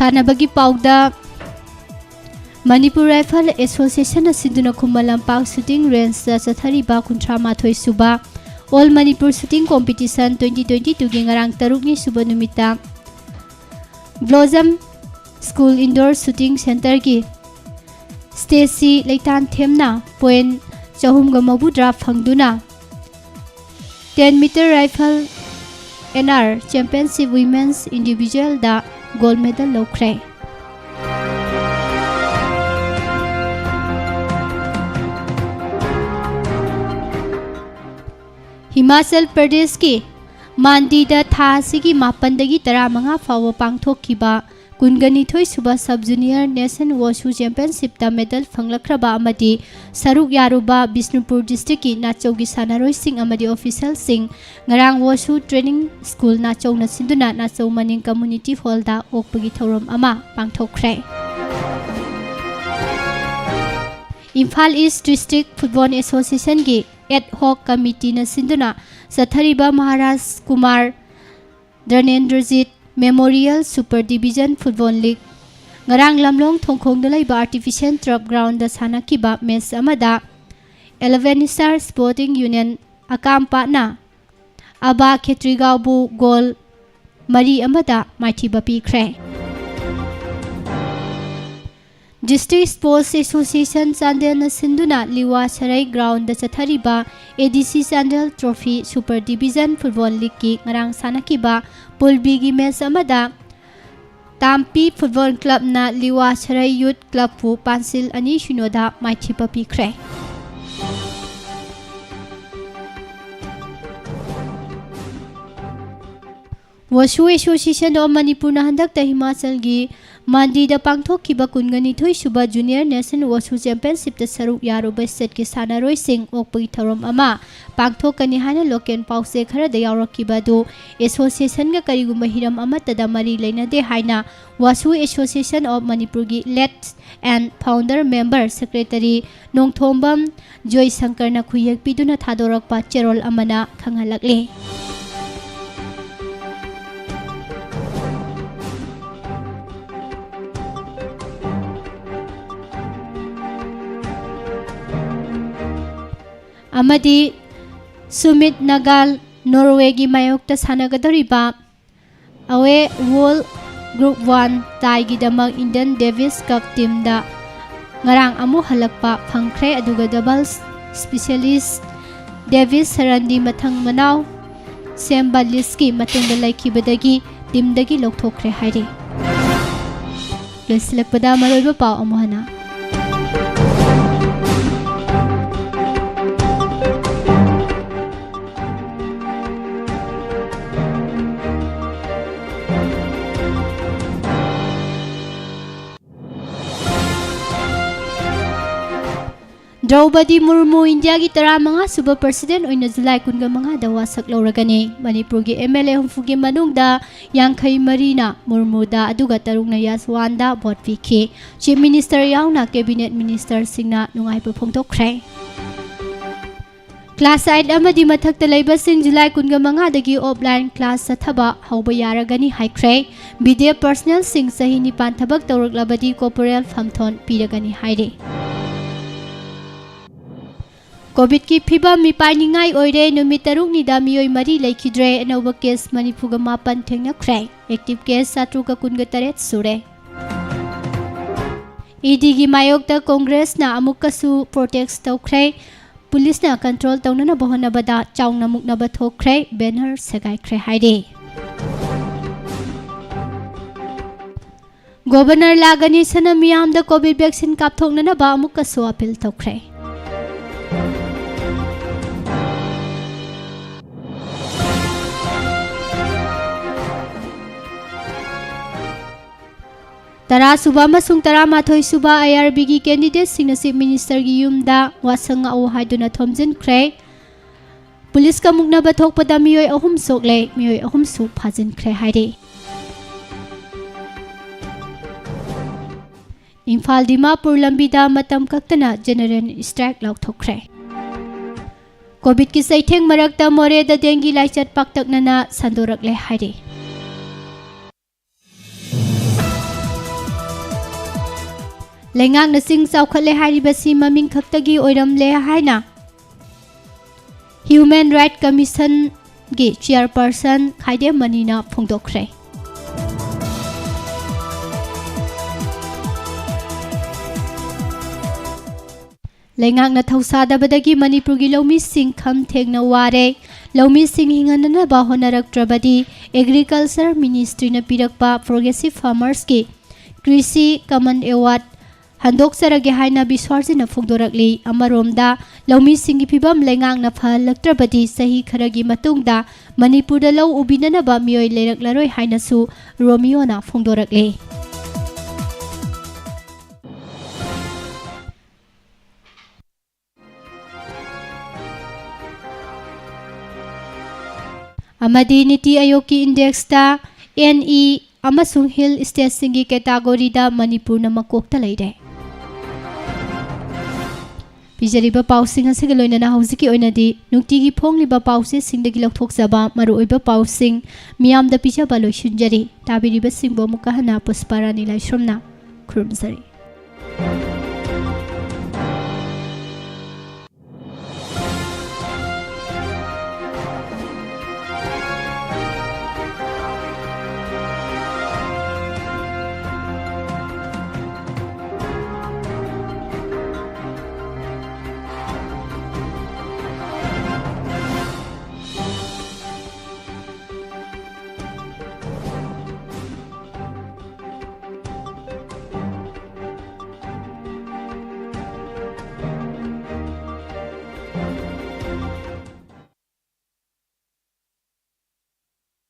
ꯁꯥꯟꯅꯕꯒꯤ ꯄꯥꯎꯗ, ꯃꯅꯤꯄꯨꯔ ꯔꯥꯏꯐꯜ ꯑꯦꯁꯣꯁꯤꯌꯦꯁꯟꯅ ꯁꯤꯟꯗꯨꯅ ꯈꯨꯃꯟ ꯂꯝꯄꯥꯛ ꯁꯨꯇꯤꯡ ꯔꯦꯟꯖꯇ ꯆꯠꯊꯔꯤꯕ ꯀꯨꯟꯊ꯭ꯔꯥ ꯃꯥꯊꯣꯏ ꯁꯨꯕ all Manipur shooting competition twenty twenty ꯇꯨꯒꯤ ꯉꯔꯥꯡ ꯇꯔꯨꯛꯅꯤ ꯁꯨꯕ ꯅꯨꯃꯤꯠꯇ ꯕ꯭ꯂꯣꯖꯝ ꯁ꯭ꯀꯨꯜ ꯏꯟꯗꯣꯔ ꯁꯨꯇꯤꯡ ꯁꯦꯟꯇꯔꯒꯤ ꯁ꯭ꯇꯦꯁꯤ ꯂꯩꯇꯥꯟꯊꯦꯝꯅ ꯄꯣꯏꯟ ꯆꯍꯨꯝꯒ ꯃꯧꯗ꯭ꯔꯥ ꯐꯪꯗꯨꯅ ten metre rifle N R championship women's ꯏꯟꯗꯤꯚꯤꯖꯨꯋꯦꯜꯗ ꯒꯣꯜ ꯃꯦꯗꯜ ꯂꯧꯈ꯭ꯔꯦ꯫ ꯍꯤꯃꯥꯆꯜ ꯄ꯭ꯔꯗꯦꯁꯀꯤ ꯃꯥꯟꯗꯤꯗ ꯊꯥ ꯑꯁꯤꯒꯤ ꯃꯥꯄꯟꯗꯒꯤ ꯇꯔꯥꯃꯉꯥ ꯐꯥꯎꯕ ꯄꯥꯡꯊꯣꯛꯈꯤꯕ ꯀꯨꯟꯒꯅꯤꯊꯣꯏ ꯁꯨꯕ ꯁꯕ ꯖꯨꯅꯤꯌꯔ ꯅꯦꯁꯟ ꯋꯣꯁꯨ ꯆꯦꯝꯄꯤꯌꯟꯁꯤꯞꯇ ꯃꯦꯗꯜ ꯐꯪꯂꯛꯈ꯭ꯔꯕ ꯑꯃꯗꯤ ꯁꯔꯨꯛ ꯌꯥꯔꯨꯕ ꯕꯤꯁꯅꯨꯄꯨꯔ ꯗꯤꯁꯇ꯭ꯔꯤꯛꯀꯤ ꯅꯥꯆꯧꯒꯤ ꯁꯥꯟꯅꯔꯣꯏꯁꯤꯡ ꯑꯃꯗꯤ ꯑꯣꯐꯤꯁꯤꯌꯦꯜꯁꯤꯡ ꯉꯔꯥꯡ ꯋꯣꯁꯨ ꯇ꯭ꯔꯦꯅꯤꯡ ꯁ꯭ꯀꯨꯜ ꯅꯥꯆꯧꯅ ꯁꯤꯟꯗꯨꯅ ꯅꯥꯆꯧ ꯃꯅꯤꯡ ꯀꯝꯃꯨꯅꯤꯇꯤ ꯍꯣꯜꯗ ꯑꯣꯛꯄꯒꯤ ꯊꯧꯔꯝ ꯑꯃ ꯄꯥꯡꯊꯣꯛꯈ꯭ꯔꯦ꯫ ꯏꯝꯐꯥꯜ ꯏꯁ ꯗꯤꯁꯇ꯭ꯔꯤꯛ ꯐꯨꯠꯕꯣꯜ ꯑꯦꯁꯣꯁꯤꯌꯦꯁꯟꯒꯤ ꯑꯦꯗ ꯍꯣꯛ ꯀꯃꯤꯇꯤꯅ ꯁꯤꯟꯗꯨꯅ ꯆꯠꯊꯔꯤꯕ Maharaj Kumar Dranendrajit memorial super division football league ꯉꯔꯥꯡ ꯂꯝꯂꯣꯡ ꯊꯣꯡꯈꯣꯡꯗ ꯂꯩꯕ ꯑꯥꯔꯇꯤꯐꯤꯁꯤꯌꯦꯜ ꯇꯔꯐ ꯒ꯭ꯔꯥꯎꯟꯗ ꯁꯥꯟꯅꯈꯤꯕ ꯃꯦꯆ ꯑꯃꯗ ꯑꯦꯂꯚꯦꯟ ꯁ꯭ꯇꯥꯔ ꯁ꯭ꯄꯣꯔꯇꯤꯡ ꯌꯨꯅꯤꯌꯟ ꯑꯀꯥꯝꯄꯥꯠꯅ ꯑꯕꯥ ꯈꯦꯇ꯭ꯔꯤꯒꯥꯎꯕꯨ ꯒꯣꯜ ꯃꯔꯤ ꯑꯃꯗ ꯃꯥꯏꯊꯤꯕ ꯄꯤꯈ꯭ꯔꯦ꯫ ꯗꯤꯁꯇ꯭ꯔꯤꯛ ꯁ꯭ꯄꯣꯔꯠꯁ ꯑꯦꯁꯣꯁꯤꯌꯦꯁꯟ ꯆꯥꯟꯗꯦꯜꯅ ꯁꯤꯟꯗꯨꯅ ꯂꯤꯋꯥ ꯁꯔꯩ ꯒ꯭ꯔꯥꯎꯟꯗ ꯆꯠꯊꯔꯤꯕ A D C Chandel trophy super division football ꯂꯤꯒꯀꯤ ꯉꯔꯥꯡ ꯁꯥꯟꯅꯈꯤꯕ ꯄꯨꯜ ꯕꯤꯒꯤ ꯃꯦꯆ ꯑꯃꯗ ꯇꯥꯝꯄꯤ ꯐꯨꯠꯕꯣꯜ ꯀ꯭ꯂꯕꯅ ꯂꯤꯋꯥ ꯁꯔꯩ ꯌꯨꯠ ꯀ꯭ꯂꯕꯄꯨ ꯄꯥꯟꯁꯤꯜ ꯑꯅꯤ ꯁꯤꯅꯣꯗ ꯃꯥꯏꯊꯤꯕ ꯄꯤꯈ꯭ꯔꯦ꯫ ꯋꯣꯁꯨ ꯑꯦꯁꯣꯁꯤꯌꯦꯁꯟ ꯑꯣꯐ ꯃꯅꯤꯄꯨꯔꯅ ꯍꯟꯗꯛꯇ ꯍꯤꯃꯥꯆꯜꯒꯤ ꯃꯥꯟꯗꯤꯗ ꯄꯥꯡꯊꯣꯛꯈꯤꯕ ꯀꯨꯟꯒꯅꯤꯊꯣꯏ ꯁꯨꯕ ꯖꯨꯅꯤꯌꯔ ꯅꯦꯁꯅꯦꯜ ꯋꯣꯁꯨ ꯆꯦꯝꯄꯤꯌꯟꯁꯤꯞꯇ ꯁꯔꯨꯛ ꯌꯥꯔꯨꯕ ꯁ꯭ꯇꯦꯠꯀꯤ ꯁꯥꯟꯅꯔꯣꯏꯁꯤꯡ ꯑꯣꯛꯄꯒꯤ ꯊꯧꯔꯝ ꯑꯃ ꯄꯥꯡꯊꯣꯛꯀꯅꯤ ꯍꯥꯏꯅ ꯂꯣꯀꯦꯜ ꯄꯥꯎꯆꯦ ꯈꯔꯗ ꯌꯥꯎꯔꯛꯈꯤꯕ ꯑꯗꯨ ꯑꯦꯁꯣꯁꯤꯌꯦꯁꯟꯒ ꯀꯔꯤꯒꯨꯝꯕ ꯍꯤꯔꯝ ꯑꯃꯠꯇꯗ ꯃꯔꯤ ꯂꯩꯅꯗꯦ ꯍꯥꯏꯅ ꯋꯥꯁꯨ ꯑꯦꯁꯣꯁꯤꯌꯦꯁꯟ ꯑꯣꯐ ꯃꯅꯤꯄꯨꯔꯒꯤ late N founder member secretary Nongthombam ꯖꯣꯏꯁꯪꯀꯔꯅ ꯈꯨꯌꯦꯛ ꯄꯤꯗꯨꯅ ꯊꯥꯗꯣꯔꯛꯄ ꯆꯦꯔꯣꯜ ꯑꯃꯅ ꯈꯪꯍꯜꯂꯛꯂꯤ꯫ ꯑꯃꯗꯤ ꯁꯨꯃꯤꯠ ꯅꯥꯒꯥꯜ ꯅꯣꯔꯋꯦꯒꯤ ꯃꯥꯌꯣꯛꯇ ꯁꯥꯟꯅꯒꯗꯧꯔꯤꯕ away ꯋꯣꯜ group one ꯇꯥꯏꯒꯤꯗꯃꯛ Indian Davis ꯀꯞ ꯇꯤꯝꯗ ꯉꯔꯥꯡ ꯑꯃꯨꯛ ꯍꯜꯂꯛꯄ ꯐꯪꯈ꯭ꯔꯦ꯫ ꯑꯗꯨꯒ ꯗꯕꯜꯁ ꯁ꯭ꯄꯤꯁꯦꯂꯤꯁ ꯗꯦꯕꯤꯁ ꯁꯔꯟꯗꯤ ꯃꯊꯪ ꯃꯅꯥꯎ ꯁꯦꯝꯕ ꯂꯤꯁꯀꯤ ꯃꯇꯨꯡꯗ ꯂꯩꯈꯤꯕꯗꯒꯤ ꯇꯤꯝꯗꯒꯤ ꯂꯧꯊꯣꯛꯈ꯭ꯔꯦ ꯍꯥꯏꯔꯤ꯫ ꯂꯣꯏꯁꯤꯜꯂꯛꯄꯗ ꯃꯔꯨꯑꯣꯏꯕ ꯄꯥꯎ ꯑꯃꯨꯛ ꯍꯟꯅ꯫ ꯗ꯭ꯔꯧꯄꯗꯤ ꯃꯨꯔꯃꯨ ꯏꯟꯗꯤꯌꯥꯒꯤ ꯇꯔꯥꯃꯉꯥ ꯁꯨꯕ ꯄ꯭ꯔꯁꯤꯗꯦꯟ ꯑꯣꯏꯅ ꯖꯨꯂꯥꯏ ꯀꯨꯟꯒ ꯃꯉꯥꯗ ꯋꯥꯁꯛ ꯂꯧꯔꯒꯅꯤ꯫ ꯃꯅꯤꯄꯨꯔꯒꯤ ꯑꯦꯝ ꯑꯦꯜ ꯑꯦ ꯍꯨꯝꯐꯨꯒꯤ ꯃꯅꯨꯡꯗ ꯌꯥꯡꯈꯩ ꯃꯔꯤꯅ ꯃꯨꯔꯃꯨꯗ, ꯑꯗꯨꯒ ꯇꯔꯨꯛꯅ ꯌꯥꯁꯋꯥꯟꯗ ꯚꯣꯠ ꯄꯤꯈꯤ꯫ ꯆꯤꯐ ꯃꯤꯅꯤꯁꯇꯔ ꯌꯥꯎꯅ ꯀꯦꯕꯤꯅꯦꯠ ꯃꯤꯅꯤꯁꯇꯔꯁꯤꯡꯅ ꯅꯨꯡꯉꯥꯏꯕ ꯐꯣꯡꯗꯣꯛꯈ꯭ꯔꯦ꯫ ꯀ꯭ꯂꯥꯁ ꯑꯩꯠ ꯑꯃꯗꯤ ꯃꯊꯛꯇ ꯂꯩꯕꯁꯤꯡ ꯖꯨꯂꯥꯏ ꯀꯨꯟꯒ ꯃꯉꯥꯗꯒꯤ ꯑꯣꯐꯂꯥꯏꯟ ꯀ꯭ꯂꯥꯁ ꯆꯠꯊꯕ ꯍꯧꯕ ꯌꯥꯔꯒꯅꯤ ꯍꯥꯏꯈ꯭ꯔꯦ꯫ ꯕꯤ ꯗꯤ ꯑꯦꯐ ꯄꯔꯁꯅꯦꯜꯁꯤꯡ ꯆꯍꯤ ꯅꯤꯄꯥꯟ ꯊꯕꯛ ꯇꯧꯔꯛꯂꯕꯗꯤ ꯀꯣꯔꯄꯣꯔꯦꯜ ꯐꯝꯊꯣꯟ ꯄꯤꯔꯒꯅꯤ ꯍꯥꯏꯔꯤ꯫ ꯀꯣꯚꯤꯗꯀꯤ ꯐꯤꯕꯝ ꯃꯤꯄꯥꯏꯅꯤꯡꯉꯥꯏ ꯑꯣꯏꯔꯦ꯫ ꯅꯨꯃꯤꯠ ꯇꯔꯨꯛꯅꯤꯗ ꯃꯤꯑꯣꯏ ꯃꯔꯤ ꯂꯩꯈꯤꯗ꯭ꯔꯦ꯫ ꯑꯅꯧꯕ ꯀꯦꯁ ꯃꯔꯤꯐꯨꯒ ꯃꯥꯄꯟ ꯊꯦꯡꯅꯈ꯭ꯔꯦ꯫ ꯑꯦꯛꯇꯤꯚ ꯀꯦꯁ ꯆꯥꯇ꯭ꯔꯨꯛꯀ ꯀꯨꯟꯒ ꯇꯔꯦꯠ ꯁꯨꯔꯦ꯫ ꯏ ꯗꯤꯒꯤ ꯃꯥꯌꯣꯛꯇ ꯀꯣꯡꯒ꯭ꯔꯦꯁꯅ ꯑꯃꯨꯛꯀꯁꯨ ꯄ꯭ꯔꯣꯇꯦꯁ ꯇꯧꯈ꯭ꯔꯦ꯫ ꯄꯨꯂꯤꯁꯅ ꯀꯟꯇ꯭ꯔꯣꯜ ꯇꯧꯅꯅꯕ ꯍꯣꯠꯅꯕꯗ ꯆꯥꯎꯅ ꯃꯨꯛꯅꯕ ꯊꯣꯛꯈ꯭ꯔꯦ, ꯕꯦꯅꯔ ꯁꯦꯒꯥꯏꯈ꯭ꯔꯦ ꯍꯥꯏꯔꯤ꯫ ꯒꯣꯚꯔꯅꯔ ꯂꯥ ꯒꯅꯦꯁꯟꯅ ꯃꯤꯌꯥꯝꯗ ꯀꯣꯚꯤꯗ ꯚꯦꯛꯁꯤꯟ ꯀꯥꯞꯊꯣꯛꯅꯅꯕ ꯑꯃꯨꯛꯀꯁꯨ ꯑꯄꯤꯜ ꯇꯧꯈ꯭ꯔꯦ꯫ ꯇꯔꯥꯁꯨꯕ ꯑꯃꯁꯨꯡ ꯇꯔꯥꯃꯥꯊꯣꯏꯁꯨꯕ ꯑꯥꯏ ꯑꯥꯔ ꯕꯤꯒꯤ ꯀꯦꯟꯗꯤꯗꯦꯠꯁꯤꯡꯅ ꯆꯤꯐ ꯃꯤꯅꯤꯁꯇꯔꯒꯤ ꯌꯨꯝꯗ ꯋꯥꯁꯪ ꯉꯥꯛꯎ ꯍꯥꯏꯗꯨꯅ ꯊꯣꯝꯖꯤꯟꯈ꯭ꯔꯦ꯫ ꯄꯨꯂꯤꯁꯀ ꯃꯨꯛꯅꯕ ꯊꯣꯛꯄꯗ ꯃꯤꯑꯣꯏ ꯑꯍꯨꯝ ꯁꯣꯛꯂꯦ, ꯃꯤꯑꯣꯏ ꯑꯍꯨꯝꯁꯨ ꯐꯥꯖꯤꯟꯈ꯭ꯔꯦ ꯍꯥꯏꯔꯤ꯫ ꯏꯝꯐꯥꯜ ꯗꯤꯃꯥꯄꯨꯔ ꯂꯝꯕꯤꯗ ꯃꯇꯝ ꯀꯛꯇꯅ ꯖꯦꯅꯔꯦꯜ ꯁ꯭ꯇ꯭ꯔꯥꯏꯛ ꯂꯥꯎꯊꯣꯛꯈ꯭ꯔꯦ꯫ ꯀꯣꯚꯤꯗꯀꯤ ꯆꯩꯊꯦꯡ ꯃꯔꯛꯇ ꯃꯣꯔꯦꯗ ꯗꯦꯡꯒꯤ ꯂꯥꯏꯆꯠ ꯄꯥꯛꯇꯛꯅꯅ ꯁꯟꯗꯣꯔꯛꯂꯦ ꯍꯥꯏꯔꯤ꯫ ꯂꯩꯉꯥꯛꯅ ꯆꯤꯡ ꯆꯥꯎꯈꯠꯂꯦ ꯍꯥꯏꯔꯤꯕꯁꯤ ꯃꯃꯤꯡ ꯈꯛꯇꯒꯤ ꯑꯣꯏꯔꯝꯂꯦ ꯍꯥꯏꯅ Human Rights Commission ꯒꯤ chairperson ꯈꯥꯏꯗꯦꯝ ꯃꯅꯤꯅ ꯐꯣꯡꯗꯣꯛꯈ꯭ꯔꯦ꯫ ꯂꯩꯉꯥꯛꯅ ꯊꯧꯁꯥꯗꯕꯗꯒꯤ ꯃꯅꯤꯄꯨꯔꯒꯤ ꯂꯧꯃꯤꯁꯤꯡ ꯈꯝ ꯊꯦꯡꯅ ꯋꯥꯔꯦ꯫ ꯂꯧꯃꯤꯁꯤꯡ ꯍꯤꯡꯍꯟꯅꯅꯕ ꯍꯣꯠꯅꯔꯛꯇ꯭ꯔꯕꯗꯤ Agriculture Ministryꯅ ꯄꯤꯔꯛꯄ Progressive Farmersꯀꯤ ꯀ꯭ꯔꯤꯁꯤ Common Award ꯍꯟꯗꯣꯛꯆꯔꯒꯦ ꯍꯥꯏꯅ ꯕꯤꯁ꯭ꯋꯥꯔꯖꯤꯠꯅ ꯐꯣꯡꯗꯣꯔꯛꯂꯤ꯫ ꯑꯃꯔꯣꯝꯗ, ꯂꯧꯃꯤꯁꯤꯡꯒꯤ ꯐꯤꯚꯝ ꯂꯩꯉꯥꯛꯅ ꯐꯍꯜꯂꯛꯇ꯭ꯔꯕꯗꯤ ꯆꯍꯤ ꯈꯔꯒꯤ ꯃꯇꯨꯡꯗ ꯃꯅꯤꯄꯨꯔꯗ ꯂꯧ ꯎꯕꯤꯅꯅꯕ ꯃꯤꯑꯣꯏ ꯂꯩꯔꯛꯂꯔꯣꯏ ꯍꯥꯏꯅꯁꯨ ꯔꯣꯃꯤꯌꯣꯅ ꯐꯣꯡꯗꯣꯔꯛꯂꯤ꯫ ꯑꯃꯗꯤ ꯅꯤꯇꯤ ꯑꯥꯌꯣꯒꯀꯤ indexꯇ N E ꯑꯃꯁꯨꯡ Hill Stateꯁꯤꯡꯒꯤ categoryꯗ ꯃꯅꯤꯄꯨꯔꯅ ꯃꯀꯣꯛꯇ ꯂꯩꯔꯦ꯫ ꯄꯤꯖꯔꯤꯕ ꯄꯥꯎꯁꯤꯡ ꯑꯁꯤꯒ ꯂꯣꯏꯅꯅ ꯍꯧꯖꯤꯛꯀꯤ ꯑꯣꯏꯅꯗꯤ ꯅꯨꯡꯇꯤꯒꯤ ꯐꯣꯡꯂꯤꯕ ꯄꯥꯎꯆꯦꯁꯤꯡꯗꯒꯤ ꯂꯧꯊꯣꯛꯆꯕ ꯃꯔꯨꯑꯣꯏꯕ ꯄꯥꯎꯁꯤꯡ ꯃꯤꯌꯥꯝꯗ ꯄꯤꯖꯕ ꯂꯣꯏꯁꯤꯟꯖꯔꯤ꯫ ꯇꯥꯕꯤꯔꯤꯕꯁꯤꯡꯕꯨ ꯑꯃꯨꯛꯀ ꯍꯟꯅ ꯄꯨꯁꯄꯥꯔꯥꯅꯤ ꯂꯥꯏꯁ꯭ꯔꯝꯅ ꯈꯨꯔꯨꯝꯖꯔꯤ꯫